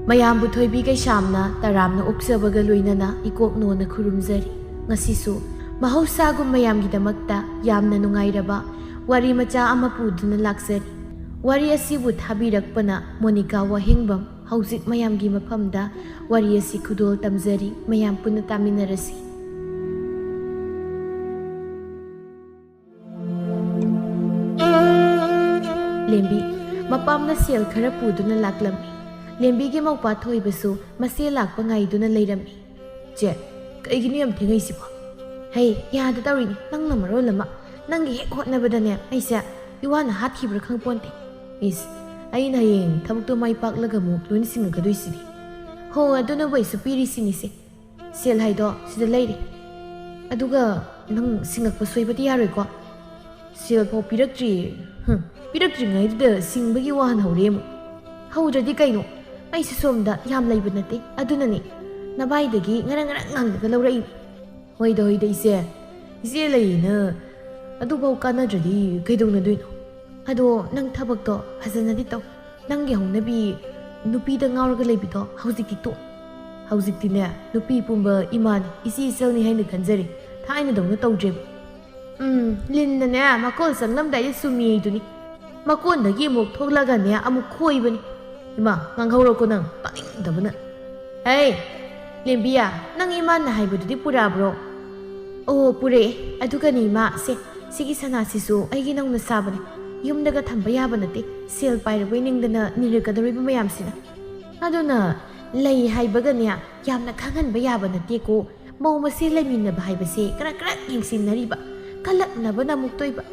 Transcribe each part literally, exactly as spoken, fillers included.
ꯃꯌꯥꯝꯕꯨ ꯊꯣꯏꯕꯤ ꯀꯩꯁꯥꯝꯅ ꯇꯔꯥꯝꯅ ꯑꯣꯛꯆꯕꯒ ꯂꯣꯏꯅꯅ ꯏꯀꯣꯛ ꯅꯣꯟꯅ ꯈꯨꯔꯨꯝꯖꯔꯤ꯫ ꯉꯁꯤꯁꯨ ꯃꯍꯧꯁꯥꯒꯨꯝ ꯃꯌꯥꯝꯒꯤꯗꯃꯛꯇ ꯌꯥꯝꯅ ꯅꯨꯡꯉꯥꯏꯔꯕ ꯋꯥꯔꯤ ꯃꯆꯥ ꯑꯃ ꯄꯨꯗꯨꯅ ꯂꯥꯛꯆꯔꯤ꯫ ꯋꯥꯔꯤ ꯑꯁꯤꯕꯨ ꯊꯥꯕꯤꯔꯛꯄꯅ ꯃꯣꯅꯤꯀꯥ ꯋꯥꯍꯦꯡꯕꯝ꯫ ꯍꯧꯖꯤꯛ ꯃꯌꯥꯝꯒꯤ ꯃꯐꯝꯗ ꯋꯥꯔꯤ ꯑꯁꯤ ꯈꯨꯗꯣꯜ ꯇꯝꯖꯔꯤ꯫ ꯃꯌꯥꯝ ꯄꯨꯟꯅ ꯇꯥꯃꯤꯟꯅꯔꯁꯤ꯫ ꯂꯦꯝꯕꯤ ꯃꯄꯥꯝꯅ ꯁꯦꯜ ꯈꯔ ꯄꯨꯗꯨꯅ ꯂꯥꯛꯂꯝꯃꯤ꯫ ꯂꯦꯝꯕꯤꯒꯤ ꯃꯧꯄꯥ ꯊꯣꯏꯕꯁꯨ ꯃꯆꯦ ꯂꯥꯛꯄ ꯉꯥꯏꯗꯨꯅ ꯂꯩꯔꯝꯃꯤ꯫ "ꯆꯦ, ꯀꯩꯒꯤꯅꯣ ꯌꯥꯝ ꯊꯦꯡꯉꯩꯁꯤꯕꯣ?" "ꯍꯩ, ꯌꯥꯗ ꯇꯧꯔꯤꯅꯤ, ꯅꯪꯅ ꯃꯔꯣꯜ ꯑꯃ꯫ ꯅꯪꯒꯤ ꯍꯦꯛ ꯍꯣꯠꯅꯕꯗꯅꯦ ꯑꯩꯁꯦ ꯏꯋꯥꯅ ꯍꯥꯠꯈꯤꯕ꯭ꯔꯥ ꯈꯪꯄꯣꯟꯇꯦ꯫" "ꯏꯁ, ꯑꯩꯅ ꯍꯌꯦꯡ ꯊꯕꯛꯇꯣ ꯃꯥꯏ ꯄꯥꯛꯂꯒ ꯑꯃꯨꯛ ꯂꯣꯏꯅ ꯁꯤꯡꯉꯛꯀꯗꯣꯏꯁꯤꯗꯤ꯫" "ꯍꯣ, ꯑꯗꯨꯅꯕꯨ ꯑꯩꯁꯨ ꯄꯤꯔꯤꯁꯤꯅꯤꯁꯦ꯫ ꯁꯦꯜ ꯍꯥꯏꯗꯣ ꯁꯤꯗ ꯂꯩꯔꯦ꯫ ꯑꯗꯨꯒ ꯅꯪ ꯁꯤꯡꯉꯛꯄ ꯁꯣꯏꯕꯗꯤ ꯌꯥꯔꯣꯏꯀꯣ?" "ꯁꯦꯜ ꯐꯥꯎ ꯄꯤꯔꯛꯇ꯭ꯔꯤ꯫" "ꯍꯨꯝ, ꯄꯤꯔꯛꯇ꯭ꯔꯤꯉꯩꯗꯨꯗ ꯁꯤꯡꯕꯒꯤ ꯋꯥ ꯍꯧꯔꯦ ꯑꯃꯨꯛ꯫ ꯍꯧꯗ꯭ꯔꯗꯤ ꯀꯩꯅꯣ? ꯑꯩꯁꯦ ꯁꯣꯝꯗ ꯌꯥꯝ ꯂꯩꯕ ꯅꯠꯇꯦ꯫ ꯑꯗꯨꯅꯅꯦ ꯅꯚꯥꯏꯗꯒꯤ ꯉꯔꯪ ꯉꯔꯪ ꯉꯪꯂꯒ ꯂꯧꯔꯛꯏꯅꯤ꯫" "ꯍꯣꯏꯗ, ꯍꯣꯏꯗ, ꯏꯆꯦ꯫ ꯏꯆꯦ ꯂꯩꯌꯦꯅ ꯑꯗꯨꯐꯥꯎ ꯀꯥꯟꯅꯗ꯭ꯔꯗꯤ ꯀꯩꯗꯧꯅꯗꯣꯏꯅꯣ? ꯑꯗꯣ ꯅꯪ ꯊꯕꯛꯇꯣ ꯐꯖꯅꯗꯤ ꯇꯧ꯫ ꯅꯪꯒꯤ ꯍꯧꯅꯕꯤ ꯅꯨꯄꯤꯗ ꯉꯥꯎꯔꯒ ꯂꯩꯕꯤꯗꯣ ꯍꯧꯖꯤꯛꯇꯤ ꯇꯣꯛ꯫ ꯍꯧꯖꯤꯛꯇꯤꯅꯦ, ꯅꯨꯄꯤ ꯄꯨꯝꯕ ꯏꯃꯥꯅꯤ, ꯏꯆꯦ ꯏꯆꯜꯅꯤ ꯍꯥꯏꯅ ꯈꯟꯖꯔꯦ꯫ ꯊꯥꯏꯅꯗꯧꯅ ꯇꯧꯗ꯭ꯔꯦꯕ꯫" ꯎꯝ, ꯂꯤꯟꯅꯅꯦ ꯃꯀꯣꯜ ꯆꯪꯂꯝꯗꯥꯏꯗ ꯆꯨꯝꯃꯤꯗꯨꯅꯤ꯫ ꯃꯀꯣꯟꯗꯒꯤ ꯑꯃꯨꯛ ꯊꯣꯛꯂꯒꯅꯦ ꯑꯃꯨꯛ ꯈꯣꯏꯕꯅꯤ꯫ ꯏꯃꯥ, ꯉꯥꯡꯍꯧꯔꯣꯀꯣ ꯅꯪ, ꯇꯥꯅꯤꯡꯗꯕꯅ꯫ "ꯍꯩ, ꯂꯦꯝꯕꯤꯌꯥ, ꯅꯪ ꯏꯃꯥꯅ ꯍꯥꯏꯕꯗꯨꯗꯤ ꯄꯨꯔꯛꯑꯕ꯭ꯔꯣ?" "ꯑꯣ, ꯄꯨꯔꯛꯑꯦ꯫ ꯑꯗꯨꯒꯅꯦ ꯏꯃꯥ, ꯁꯦ, ꯁꯤꯒꯤ ꯁꯅꯥꯁꯤꯁꯨ ꯑꯩꯒꯤ ꯅꯧꯅ ꯁꯥꯕꯅꯦ꯫ ꯌꯨꯝꯗꯒ ꯊꯝꯕ ꯌꯥꯕ ꯅꯠꯇꯦ, ꯁꯦꯜ ꯄꯥꯏꯔꯕꯣꯏ ꯅꯤꯡꯗꯅ ꯅꯤꯔꯛꯀꯗꯧꯔꯤꯕ ꯃꯌꯥꯝꯁꯤꯅ꯫ ꯑꯗꯨꯅ ꯂꯩ ꯍꯥꯏꯕꯒꯅꯦ ꯌꯥꯝꯅ ꯈꯪꯍꯟꯕ ꯌꯥꯕ ꯅꯠꯇꯦꯀꯣ꯫ ꯃꯧ ꯃꯁꯦꯜ ꯂꯩꯃꯤꯟꯅꯕ ꯍꯥꯏꯕꯁꯦ ꯀꯔꯛ ꯀꯔꯛ ꯌꯦꯡꯁꯤꯟꯅꯔꯤꯕ, ꯀꯜꯂꯛꯅꯕꯅ ꯑꯃꯨꯛ ꯇꯣꯏꯕ꯫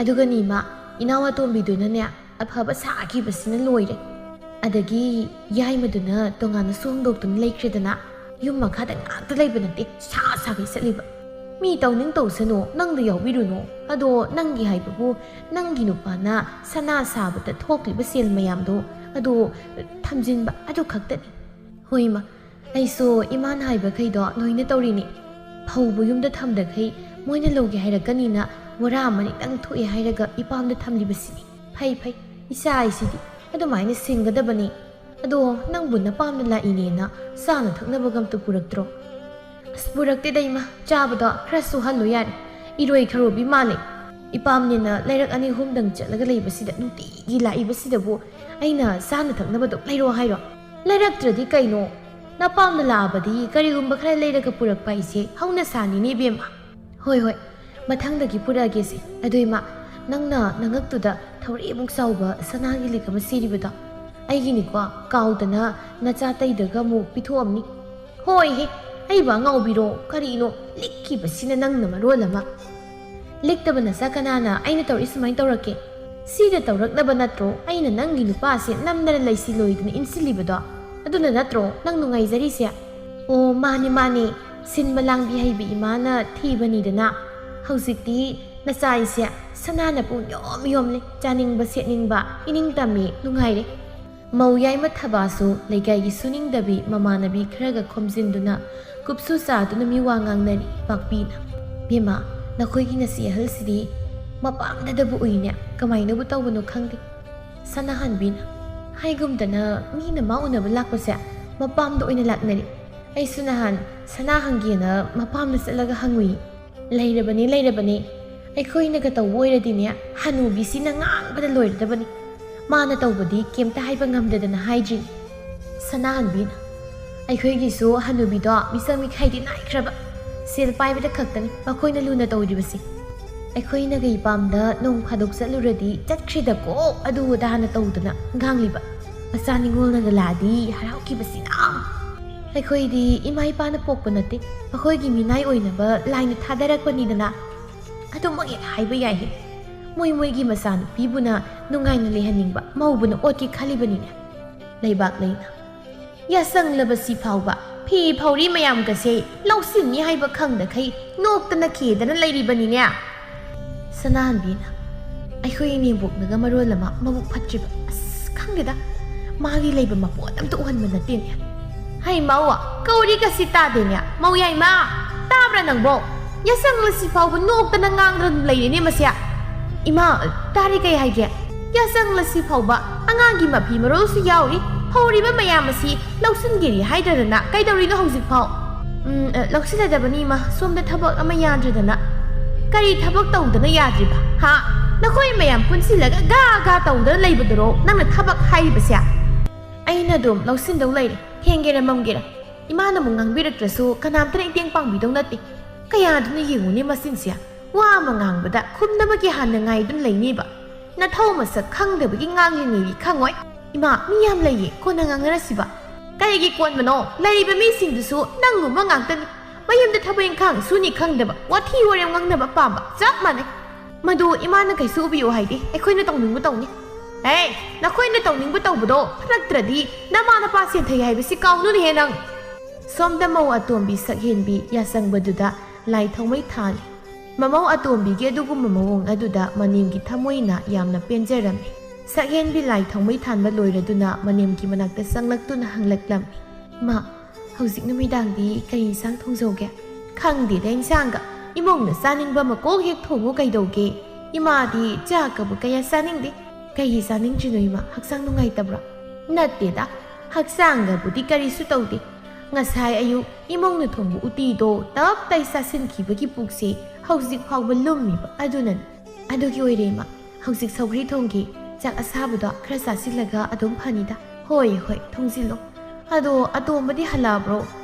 ꯑꯗꯨꯒꯅꯤ ꯏꯃꯥ, ꯏꯅꯥꯎ ꯑꯇꯣꯝꯕꯤꯗꯨꯅꯅꯦ ꯑꯐꯕ ꯁꯥꯈꯤꯕꯁꯤꯅ ꯂꯣꯏꯔꯦ꯫ ꯑꯗꯒꯤ ꯌꯥꯏꯃꯗꯨꯅ ꯇꯣꯉꯥꯟꯅꯁꯨ ꯍꯣꯡꯗꯣꯛꯇꯨꯅ ꯂꯩꯈ꯭ꯔꯦꯗꯅ, ꯌꯨꯝ ꯃꯈꯥꯗ ꯉꯥꯛꯇ ꯂꯩꯕ ꯅꯠꯇꯦ, ꯁꯥ ꯁꯥꯒꯩ ꯆꯠꯂꯤꯕ꯫ ꯃꯤ ꯇꯧꯅꯤꯡ ꯇꯧꯁꯅꯨ, ꯅꯪꯗ ꯌꯥꯎꯕꯤꯔꯨꯅꯨ꯫ ꯑꯗꯣ ꯅꯪꯒꯤ ꯍꯥꯏꯕꯕꯨ ꯅꯪꯒꯤ ꯅꯨꯄꯥꯅ ꯁꯅꯥ ꯁꯥꯕꯗ ꯊꯣꯛꯂꯤꯕ ꯁꯦꯜ ꯃꯌꯥꯝꯗꯣ ꯑꯗꯣ ꯊꯝꯖꯤꯟꯕ ꯑꯗꯨ ꯈꯛꯇꯅꯤ꯫" "ꯍꯣꯏ ꯏꯃꯥ, ꯑꯩꯁꯨ ꯏꯃꯥꯅ ꯍꯥꯏꯕꯈꯩꯗꯣ ꯂꯣꯏꯅ ꯇꯧꯔꯤꯅꯤ꯫ ꯐꯧꯕ ꯌꯨꯝꯗ ꯊꯝꯗꯈꯩ ꯃꯣꯏꯅ ꯂꯧꯒꯦ ꯍꯥꯏꯔꯛꯀꯅꯤꯅ ꯕꯣꯔꯥ ꯑꯃꯅꯤꯇꯪ ꯊꯣꯛꯑꯦ ꯍꯥꯏꯔꯒ ꯏꯄꯥꯝꯗ ꯊꯝꯂꯤꯕꯁꯤꯅꯤ꯫ ꯐꯩ ꯐꯩ, ꯏꯆꯥ ꯍꯥꯏꯁꯤꯗꯤ ꯑꯗꯨꯃꯥꯏꯅ ꯁꯤꯡꯒꯗꯕꯅꯤ꯫ ꯑꯗꯣ ꯅꯪꯕꯨ ꯅꯄꯥꯝꯅ ꯂꯥꯛꯏꯅꯦꯅ ꯆꯥꯅ ꯊꯛꯅꯕꯒ ꯑꯝꯇ ꯄꯨꯔꯛꯇ꯭ꯔꯣ? ꯑꯁ, ꯄꯨꯔꯛꯇꯦꯗ ꯏꯃꯥ, ꯆꯥꯕꯗꯣ ꯈꯔ ꯁꯨꯍꯜꯂꯣ ꯌꯥꯔꯦ꯫ ꯏꯔꯣꯏ ꯈꯔꯣꯕꯤ ꯃꯥꯜꯂꯦ꯫ ꯏꯄꯥꯝꯅꯦꯅ ꯂꯩꯔꯛ ꯑꯅꯤ ꯑꯍꯨꯝꯗꯪ ꯆꯠꯂꯒ ꯂꯩꯕꯁꯤꯗ ꯅꯨꯡꯇꯤꯒꯤ ꯂꯥꯛꯏꯕꯁꯤꯗꯕꯨ ꯑꯩꯅ ꯆꯥꯅ ꯊꯛꯅꯕꯗꯣ ꯂꯩꯔꯣ ꯍꯥꯏꯔꯣ? ꯂꯩꯔꯛꯇ꯭ꯔꯗꯤ ꯀꯩꯅꯣ? ꯅꯄꯥꯝꯅ ꯂꯥꯛꯑꯕꯗꯤ ꯀꯔꯤꯒꯨꯝꯕ ꯈꯔ ꯂꯩꯔꯒ ꯄꯨꯔꯛꯄ ꯍꯥꯏꯁꯦ ꯍꯧꯅ ꯁꯥꯅꯤꯅꯦ ꯏꯕꯦꯝꯃ꯫ ꯍꯣꯏ ꯍꯣꯏ, ꯃꯊꯪꯗꯒꯤ ꯄꯨꯔꯛꯑꯒꯦꯁꯦ꯫ ꯑꯗꯣ ꯏꯃꯥ, ꯅꯪꯅ ꯅꯉꯛꯇꯨꯗ ꯊꯧꯔꯤ ꯑꯃꯨꯛ ꯆꯥꯎꯕ ꯁꯅꯥꯒꯤ ꯂꯤꯛ ꯑꯃ ꯁꯤꯔꯤꯕꯗꯣ ꯑꯩꯒꯤꯅꯤꯀꯣ, ꯀꯥꯎꯗꯅ ꯅꯆꯥ ꯇꯩꯗꯒ ꯑꯃꯨꯛ ꯄꯤꯊꯣꯛꯑꯝꯅꯤ꯫ ꯍꯣꯏꯍꯦ, ꯑꯩꯕꯨ ꯑꯉꯥꯎꯕꯤꯔꯣ? ꯀꯔꯤꯅꯣ ꯂꯤꯛꯈꯤꯕꯁꯤꯅ ꯅꯪꯅ ꯃꯔꯣꯜ ꯑꯃ꯫ ꯂꯤꯛꯇꯕ ꯅꯆꯥ ꯀꯅꯥꯅ ꯑꯩꯅ ꯇꯧꯔꯤ ꯁꯨꯃꯥꯏꯅ ꯇꯧꯔꯛꯀꯦ? ꯁꯤꯗ ꯇꯧꯔꯛꯅꯕ ꯅꯠꯇ꯭ꯔꯣ ꯑꯩꯅ ꯅꯪꯒꯤ ꯅꯨꯄꯥꯁꯦ ꯅꯝꯗꯅ ꯂꯩꯁꯤ ꯂꯣꯏꯗꯅ ꯏꯟꯁꯤꯜꯂꯤꯕꯗꯣ? ꯑꯗꯨꯅ ꯅꯠꯇ꯭ꯔꯣ ꯅꯪ ꯅꯨꯡꯉꯥꯏꯖꯔꯤꯁꯦ? ꯑꯣ, ꯃꯥꯅꯦ, ꯃꯥꯅꯦ, ꯁꯤꯟꯕ ꯂꯥꯡꯕꯤ ꯍꯩꯕꯤ ꯏꯃꯥꯅ ꯊꯤꯕꯅꯤꯗꯅ꯫ ꯍꯧꯖꯤꯛꯇꯤ ꯅꯆꯥ ꯑꯩꯁꯦ ꯁꯅꯥꯅ ꯄꯨꯡ ꯌꯣꯝ ꯌꯣꯝꯂꯦ, ꯆꯥꯅꯤꯡꯕ ꯁꯦꯠꯅꯤꯡꯕ ꯏꯅꯤꯡ ꯇꯝꯃꯤ, ꯅꯨꯡꯉꯥꯏꯔꯦ꯫ ꯃꯧ ꯌꯥꯏꯃ ꯊꯕꯥꯁꯨ ꯂꯩꯀꯥꯏꯒꯤ ꯁꯨꯅꯤꯡꯗꯕꯤ ꯃꯃꯥꯟꯅꯕꯤ ꯈꯔꯒ ꯈꯣꯝꯖꯤꯟꯗꯨꯅ ꯀꯨꯞꯁꯨ ꯆꯥꯗꯨꯅ ꯃꯤꯋꯥ ꯉꯥꯡꯅꯔꯤ꯫ ꯄꯥꯛꯄꯤꯅ, "ꯕꯦꯝꯃ, ꯅꯈꯣꯏꯒꯤ ꯅꯆꯦ ꯑꯍꯜꯁꯤꯗꯤ ꯃꯄꯥꯝꯗꯗꯕꯨ ꯎꯏꯅꯦ, ꯀꯃꯥꯏꯅꯕꯨ ꯇꯧꯕꯅꯣ ꯈꯪꯗꯦ"꯫ ꯁꯅꯥꯍꯟꯕꯤꯅ, "ꯍꯥꯏꯒꯨꯝꯗꯅ ꯃꯤꯅ ꯃꯥ ꯎꯅꯕ ꯂꯥꯛꯄꯁꯦ ꯃꯄꯥꯝꯗ ꯑꯣꯏꯅ ꯂꯥꯛꯅꯔꯤ꯫ ꯑꯩꯁꯨ ꯅꯍꯥꯟ ꯁꯅꯥ ꯍꯪꯒꯦꯅ ꯃꯄꯥꯝꯗ ꯆꯠꯂꯒ ꯍꯪꯉꯨꯏ꯫ ꯂꯩꯔꯕꯅꯤ, ꯂꯩꯔꯕꯅꯤ꯫ ꯑꯩꯈꯣꯏꯅꯒ ꯇꯧꯕ ꯑꯣꯏꯔꯗꯤꯅꯦ, ꯍꯅꯨꯕꯤꯁꯤꯅ ꯉꯥꯡꯕꯗ ꯂꯣꯏꯔꯗꯕꯅꯤ꯫ ꯃꯥꯅ ꯇꯧꯕꯗꯤ ꯀꯩꯝꯇ ꯍꯥꯏꯕ ꯉꯝꯗꯗꯅ ꯍꯥꯏꯗ꯭ꯔꯤꯅꯤ"꯫ ꯁꯅꯥꯍꯟꯕꯤꯅ, "ꯑꯩꯈꯣꯏꯒꯤꯁꯨ ꯍꯅꯨꯕꯤꯗꯣ ꯃꯤꯁꯛ ꯃꯤꯈꯥꯏꯗꯤ ꯅꯥꯏꯈ꯭ꯔꯕ꯫ ꯁꯦꯜ ꯄꯥꯏꯕꯗ ꯈꯛꯇꯅꯤ ꯃꯈꯣꯏꯅ ꯂꯨꯅ ꯇꯧꯔꯤꯕꯁꯦ꯫ ꯑꯩꯈꯣꯏꯅꯒ ꯏꯄꯥꯝꯗ ꯅꯣꯡ ꯐꯥꯗꯣꯛ ꯆꯠꯂꯨꯔꯗꯤ ꯆꯠꯈ꯭ꯔꯤꯗꯀꯣ ꯑꯗꯨ ꯑꯗꯥꯅ ꯇꯧꯗꯅ ꯉꯥꯡꯂꯤꯕ꯫ ꯃꯆꯥ ꯅꯤꯉꯣꯜꯅꯒ ꯂꯥꯛꯑꯗꯤ ꯍꯔꯥꯎꯈꯤꯕꯁꯤꯅ꯫ ꯑꯩꯈꯣꯏꯗꯤ ꯏꯃꯥ ꯏꯄꯥꯅ ꯄꯣꯛꯄ ꯅꯠꯇꯦ, ꯃꯈꯣꯏꯒꯤ ꯃꯤꯅꯥꯏ ꯑꯣꯏꯅꯕ ꯂꯥꯏꯅ ꯊꯥꯗꯔꯛꯄꯅꯤꯗꯅ꯫ ꯑꯗꯨꯃꯛ ꯍꯦꯛ ꯍꯥꯏꯕ ꯌꯥꯏꯍꯦ꯫ ꯃꯣꯏ ꯃꯣꯏꯒꯤ ꯃꯆꯥꯅꯨꯄꯤꯕꯨꯅ ꯅꯨꯡꯉꯥꯏꯅ ꯂꯩꯍꯟꯅꯤꯡꯕ ꯃꯧꯕꯨꯅ ꯑꯣꯠꯀꯦ ꯈꯜꯂꯤꯕꯅꯤꯅꯦ꯫ ꯂꯩꯕꯥꯛ ꯂꯩꯅ ꯌꯥꯁꯪꯂꯕꯁꯤ ꯐꯥꯎꯕ ꯐꯤ ꯐꯧꯔꯤ ꯃꯌꯥꯝꯒꯁꯦ ꯂꯧꯁꯤꯟꯅꯤ ꯍꯥꯏꯕ ꯈꯪꯗꯈꯩ ꯅꯣꯛꯇꯅ ꯈꯦꯗꯅ ꯂꯩꯔꯤꯕꯅꯤꯅꯦ"꯫ ꯁꯅꯥꯍꯟꯕꯤꯅ, "ꯑꯩꯈꯣꯏ ꯏꯅꯦꯝꯕꯣꯛꯅꯒ ꯃꯔꯣꯜ ꯑꯃ ꯃꯕꯨꯛ ꯐꯠꯇ꯭ꯔꯤꯕ꯫ ꯑꯁ, ꯈꯪꯗꯦꯗ, ꯃꯥꯒꯤ ꯂꯩꯕ ꯃꯄꯣꯠ ꯑꯝꯇ ꯎꯍꯟꯕ ꯅꯠꯇꯦꯅꯦ"꯫ "ꯍꯩ ꯃꯧ, ꯀꯧꯔꯤꯒꯁꯤ ꯇꯥꯗꯦꯅꯦ, ꯃꯧ ꯌꯥꯏꯃ, ꯇꯥꯕ ꯅꯪꯕꯣ? ꯌꯥꯁꯪ ꯂꯁꯤ ꯐꯥꯎꯕ ꯅꯣꯛꯇꯅ ꯉꯥꯡꯗꯅ ꯂꯩꯔꯦꯅꯦ ꯃꯁꯦ꯫ ꯏꯃꯥ, ꯇꯥꯔꯤ ꯀꯩ ꯍꯥꯏꯒꯦ? ꯌꯥꯁꯪ ꯂꯁꯤ ꯐꯥꯎꯕ ꯑꯉꯥꯡꯒꯤ ꯃꯐꯤ ꯃꯔꯣꯜꯁꯨ ꯌꯥꯎꯔꯤ꯫ ꯍꯧꯔꯤꯕ ꯃꯌꯥꯝ ꯑꯁꯤ ꯂꯧꯁꯤꯟꯒꯦꯔꯤ ꯍꯥꯏꯗ꯭ꯔꯗꯅ ꯀꯩꯗꯧꯔꯤꯅꯣ ꯍꯧꯖꯤꯛꯐꯥꯎ? ꯎꯝ, ꯑ, ꯂꯧꯁꯤꯜꯂꯗꯕꯅꯤ ꯏꯃꯥ, ꯁꯣꯝꯗ ꯊꯕꯛ ꯑꯃ ꯌꯥꯗ꯭ꯔꯗꯅ꯫ ꯀꯔꯤ ꯊꯕꯛ ꯇꯧꯗꯅ ꯌꯥꯗ꯭ꯔꯤꯕ? ꯍꯥ? ꯅꯈꯣꯏ ꯃꯌꯥꯝ ꯄꯨꯟꯁꯤꯜꯂꯒ ꯒꯥ ꯒꯥ ꯇꯧꯗꯅ ꯂꯩꯕꯗꯨꯔꯣ ꯅꯪꯅ ꯊꯕꯛ ꯍꯥꯏꯔꯤꯕꯁꯦ? ꯑꯩꯅ ꯑꯗꯨꯝ ꯂꯧꯁꯤꯟꯗꯧ ꯂꯩꯔꯦ꯫ ꯊꯦꯡꯒꯦꯔ ꯃꯝꯒꯦꯔ꯫ ꯏꯃꯥꯅ ꯑꯃꯨꯛ ꯉꯥꯡꯕꯤꯔꯛꯇ꯭ꯔꯁꯨ ꯀꯅꯥꯝꯇꯅ ꯏꯇꯦꯡ ꯄꯥꯡꯕꯤꯗꯧ ꯅꯠꯇꯦ꯫ ꯀꯌꯥꯗꯨꯅ ꯌꯦꯡꯉꯨꯅꯦ ꯃꯆꯤꯟꯁꯦ꯫ ꯋꯥ ꯑꯃ ꯉꯥꯡꯕꯗ ꯈꯨꯝꯅꯕꯒꯤ ꯍꯥꯟꯅ ꯉꯥꯏꯗꯨꯅ ꯂꯩꯅꯦꯕ꯫ ꯅꯊꯧ ꯃꯁꯛ ꯈꯪꯗꯕꯒꯤ ꯉꯥꯡꯂꯤꯉꯩꯗꯤ ꯈꯪꯉꯣꯏ꯫ ꯏꯃꯥ, ꯃꯤ ꯌꯥꯝ ꯂꯩꯌꯦ, ꯀꯣꯟꯅ ꯉꯥꯡꯅꯔꯁꯤꯕ꯫ ꯀꯔꯤꯒꯤ ꯀꯣꯟꯕꯅꯣ? ꯂꯩꯔꯤꯕ ꯃꯤꯁꯤꯡꯗꯨꯁꯨ ꯅꯪꯒꯨꯝꯕ ꯉꯥꯛꯇꯅꯤ꯫ ꯃꯌꯨꯝꯗ ꯊꯕꯛ ꯏꯪꯈꯥꯡ ꯁꯨꯅꯤ ꯈꯪꯗꯕ, ꯋꯥꯊꯤ ꯋꯥꯔꯦꯝ ꯉꯥꯡꯅꯕ ꯄꯥꯝꯕ ꯆꯞ ꯃꯥꯟꯅꯩ꯫ ꯃꯗꯨ ꯏꯃꯥꯅ ꯀꯩꯁꯨ ꯎꯕꯤꯌꯨ ꯍꯥꯏꯗꯦ, ꯑꯩꯈꯣꯏꯅ ꯇꯧꯅꯤꯡꯕ ꯇꯧꯅꯤ꯫ ꯍꯦ, ꯅꯈꯣꯏꯅ ꯇꯧꯅꯤꯡꯕ ꯇꯧꯕꯗꯣ ꯐꯠꯂꯛꯇ꯭ꯔꯗꯤ ꯅꯃꯥ ꯅꯄꯥ ꯁꯦꯟꯊꯩ ꯍꯥꯏꯕꯁꯤ ꯀꯥꯎꯅꯨꯅꯦꯍꯦ ꯅꯪ꯫ ꯁꯣꯝꯗ ꯃꯧ ꯑꯇꯣꯝꯕꯤ ꯁꯛꯍꯦꯟꯕꯤ ꯌꯥꯁꯪꯕꯗꯨꯗ ꯂꯥꯏ ꯊꯥꯎꯃꯩ ꯊꯥꯜꯂꯤ꯫ ꯃꯃꯧ ꯑꯇꯣꯝꯕꯤꯒꯤ ꯑꯗꯨꯒꯨꯝꯕ ꯃꯑꯣꯡ ꯑꯗꯨꯗ ꯃꯅꯦꯝꯒꯤ ꯊꯃꯣꯏꯅ ꯌꯥꯝꯅ ꯄꯦꯟꯖꯔꯝꯃꯤ꯫ ꯁꯛꯍꯦꯟꯕꯤ ꯂꯥꯏ ꯊꯥꯎꯃꯩ ꯊꯥꯟꯕ ꯂꯣꯏꯔꯗꯨꯅ ꯃꯅꯦꯝꯒꯤ ꯃꯅꯥꯛꯇ ꯆꯪꯂꯛꯇꯨꯅ ꯍꯪꯂꯛꯂꯝꯃꯤ, "ꯃꯥ, ꯍꯧꯖꯤꯛ ꯅꯨꯃꯤꯗꯥꯡꯗꯤ ꯀꯔꯤ ꯏꯟꯁꯥꯡ ꯊꯣꯡꯖꯧꯒꯦ?" "ꯈꯪꯗꯦꯗ ꯏꯟꯁꯥꯡꯒ꯫ ꯏꯃꯧꯅ ꯆꯥꯅꯤꯡꯕ ꯑꯃ ꯀꯣꯛ ꯍꯦꯛ ꯊꯣꯡꯉꯨ ꯀꯩꯗꯧꯒꯦ? ꯏꯃꯥꯗꯤ ꯆꯥꯛꯀꯕꯨ ꯀꯌꯥ ꯆꯥꯅꯤꯡꯗꯦ꯫" "ꯀꯩꯒꯤ ꯆꯥꯅꯤꯡꯗ꯭ꯔꯤꯅꯣ ꯏꯃꯥ? ꯍꯛꯆꯥꯡ ꯅꯨꯡꯉꯥꯏꯇꯕ꯭ꯔꯣ?" "ꯅꯠꯇꯦꯗ, ꯍꯛꯆꯥꯡꯒꯕꯨꯗꯤ ꯀꯔꯤꯁꯨ ꯇꯧꯗꯦ꯫ ꯉꯁꯥꯏ ꯑꯌꯨꯛ ꯏꯃꯧꯅ ꯊꯣꯡꯕ ꯎꯇꯤꯗꯣ ꯇꯞ ꯇꯥꯏ ꯆꯥꯁꯤꯟꯈꯤꯕꯒꯤ ꯄꯨꯛꯁꯦ ꯍꯧꯖꯤꯛ ꯐꯥꯎꯕ ꯂꯨꯝꯃꯤꯕ ꯑꯗꯨꯅꯅꯤ꯫" "ꯑꯗꯨꯒꯤ ꯑꯣꯏꯔꯦ ꯏꯃꯥ, ꯍꯧꯖꯤꯛ ꯁꯧꯒ꯭ꯔꯤ ꯊꯣꯡꯒꯦ꯫ ꯆꯥꯛ ꯑꯁꯥꯕꯗꯣ ꯈꯔ ꯆꯥꯁꯤꯜꯂꯒ ꯑꯗꯨꯝ ꯐꯅꯤꯗ꯫" "ꯍꯣꯏ, ꯍꯣꯏ, ꯊꯣꯡꯖꯤꯜꯂꯣ꯫ ꯑꯗꯣ ꯑꯇꯣꯝꯕꯗꯤ ꯍꯜꯂꯛꯑꯕ꯭ꯔꯣ?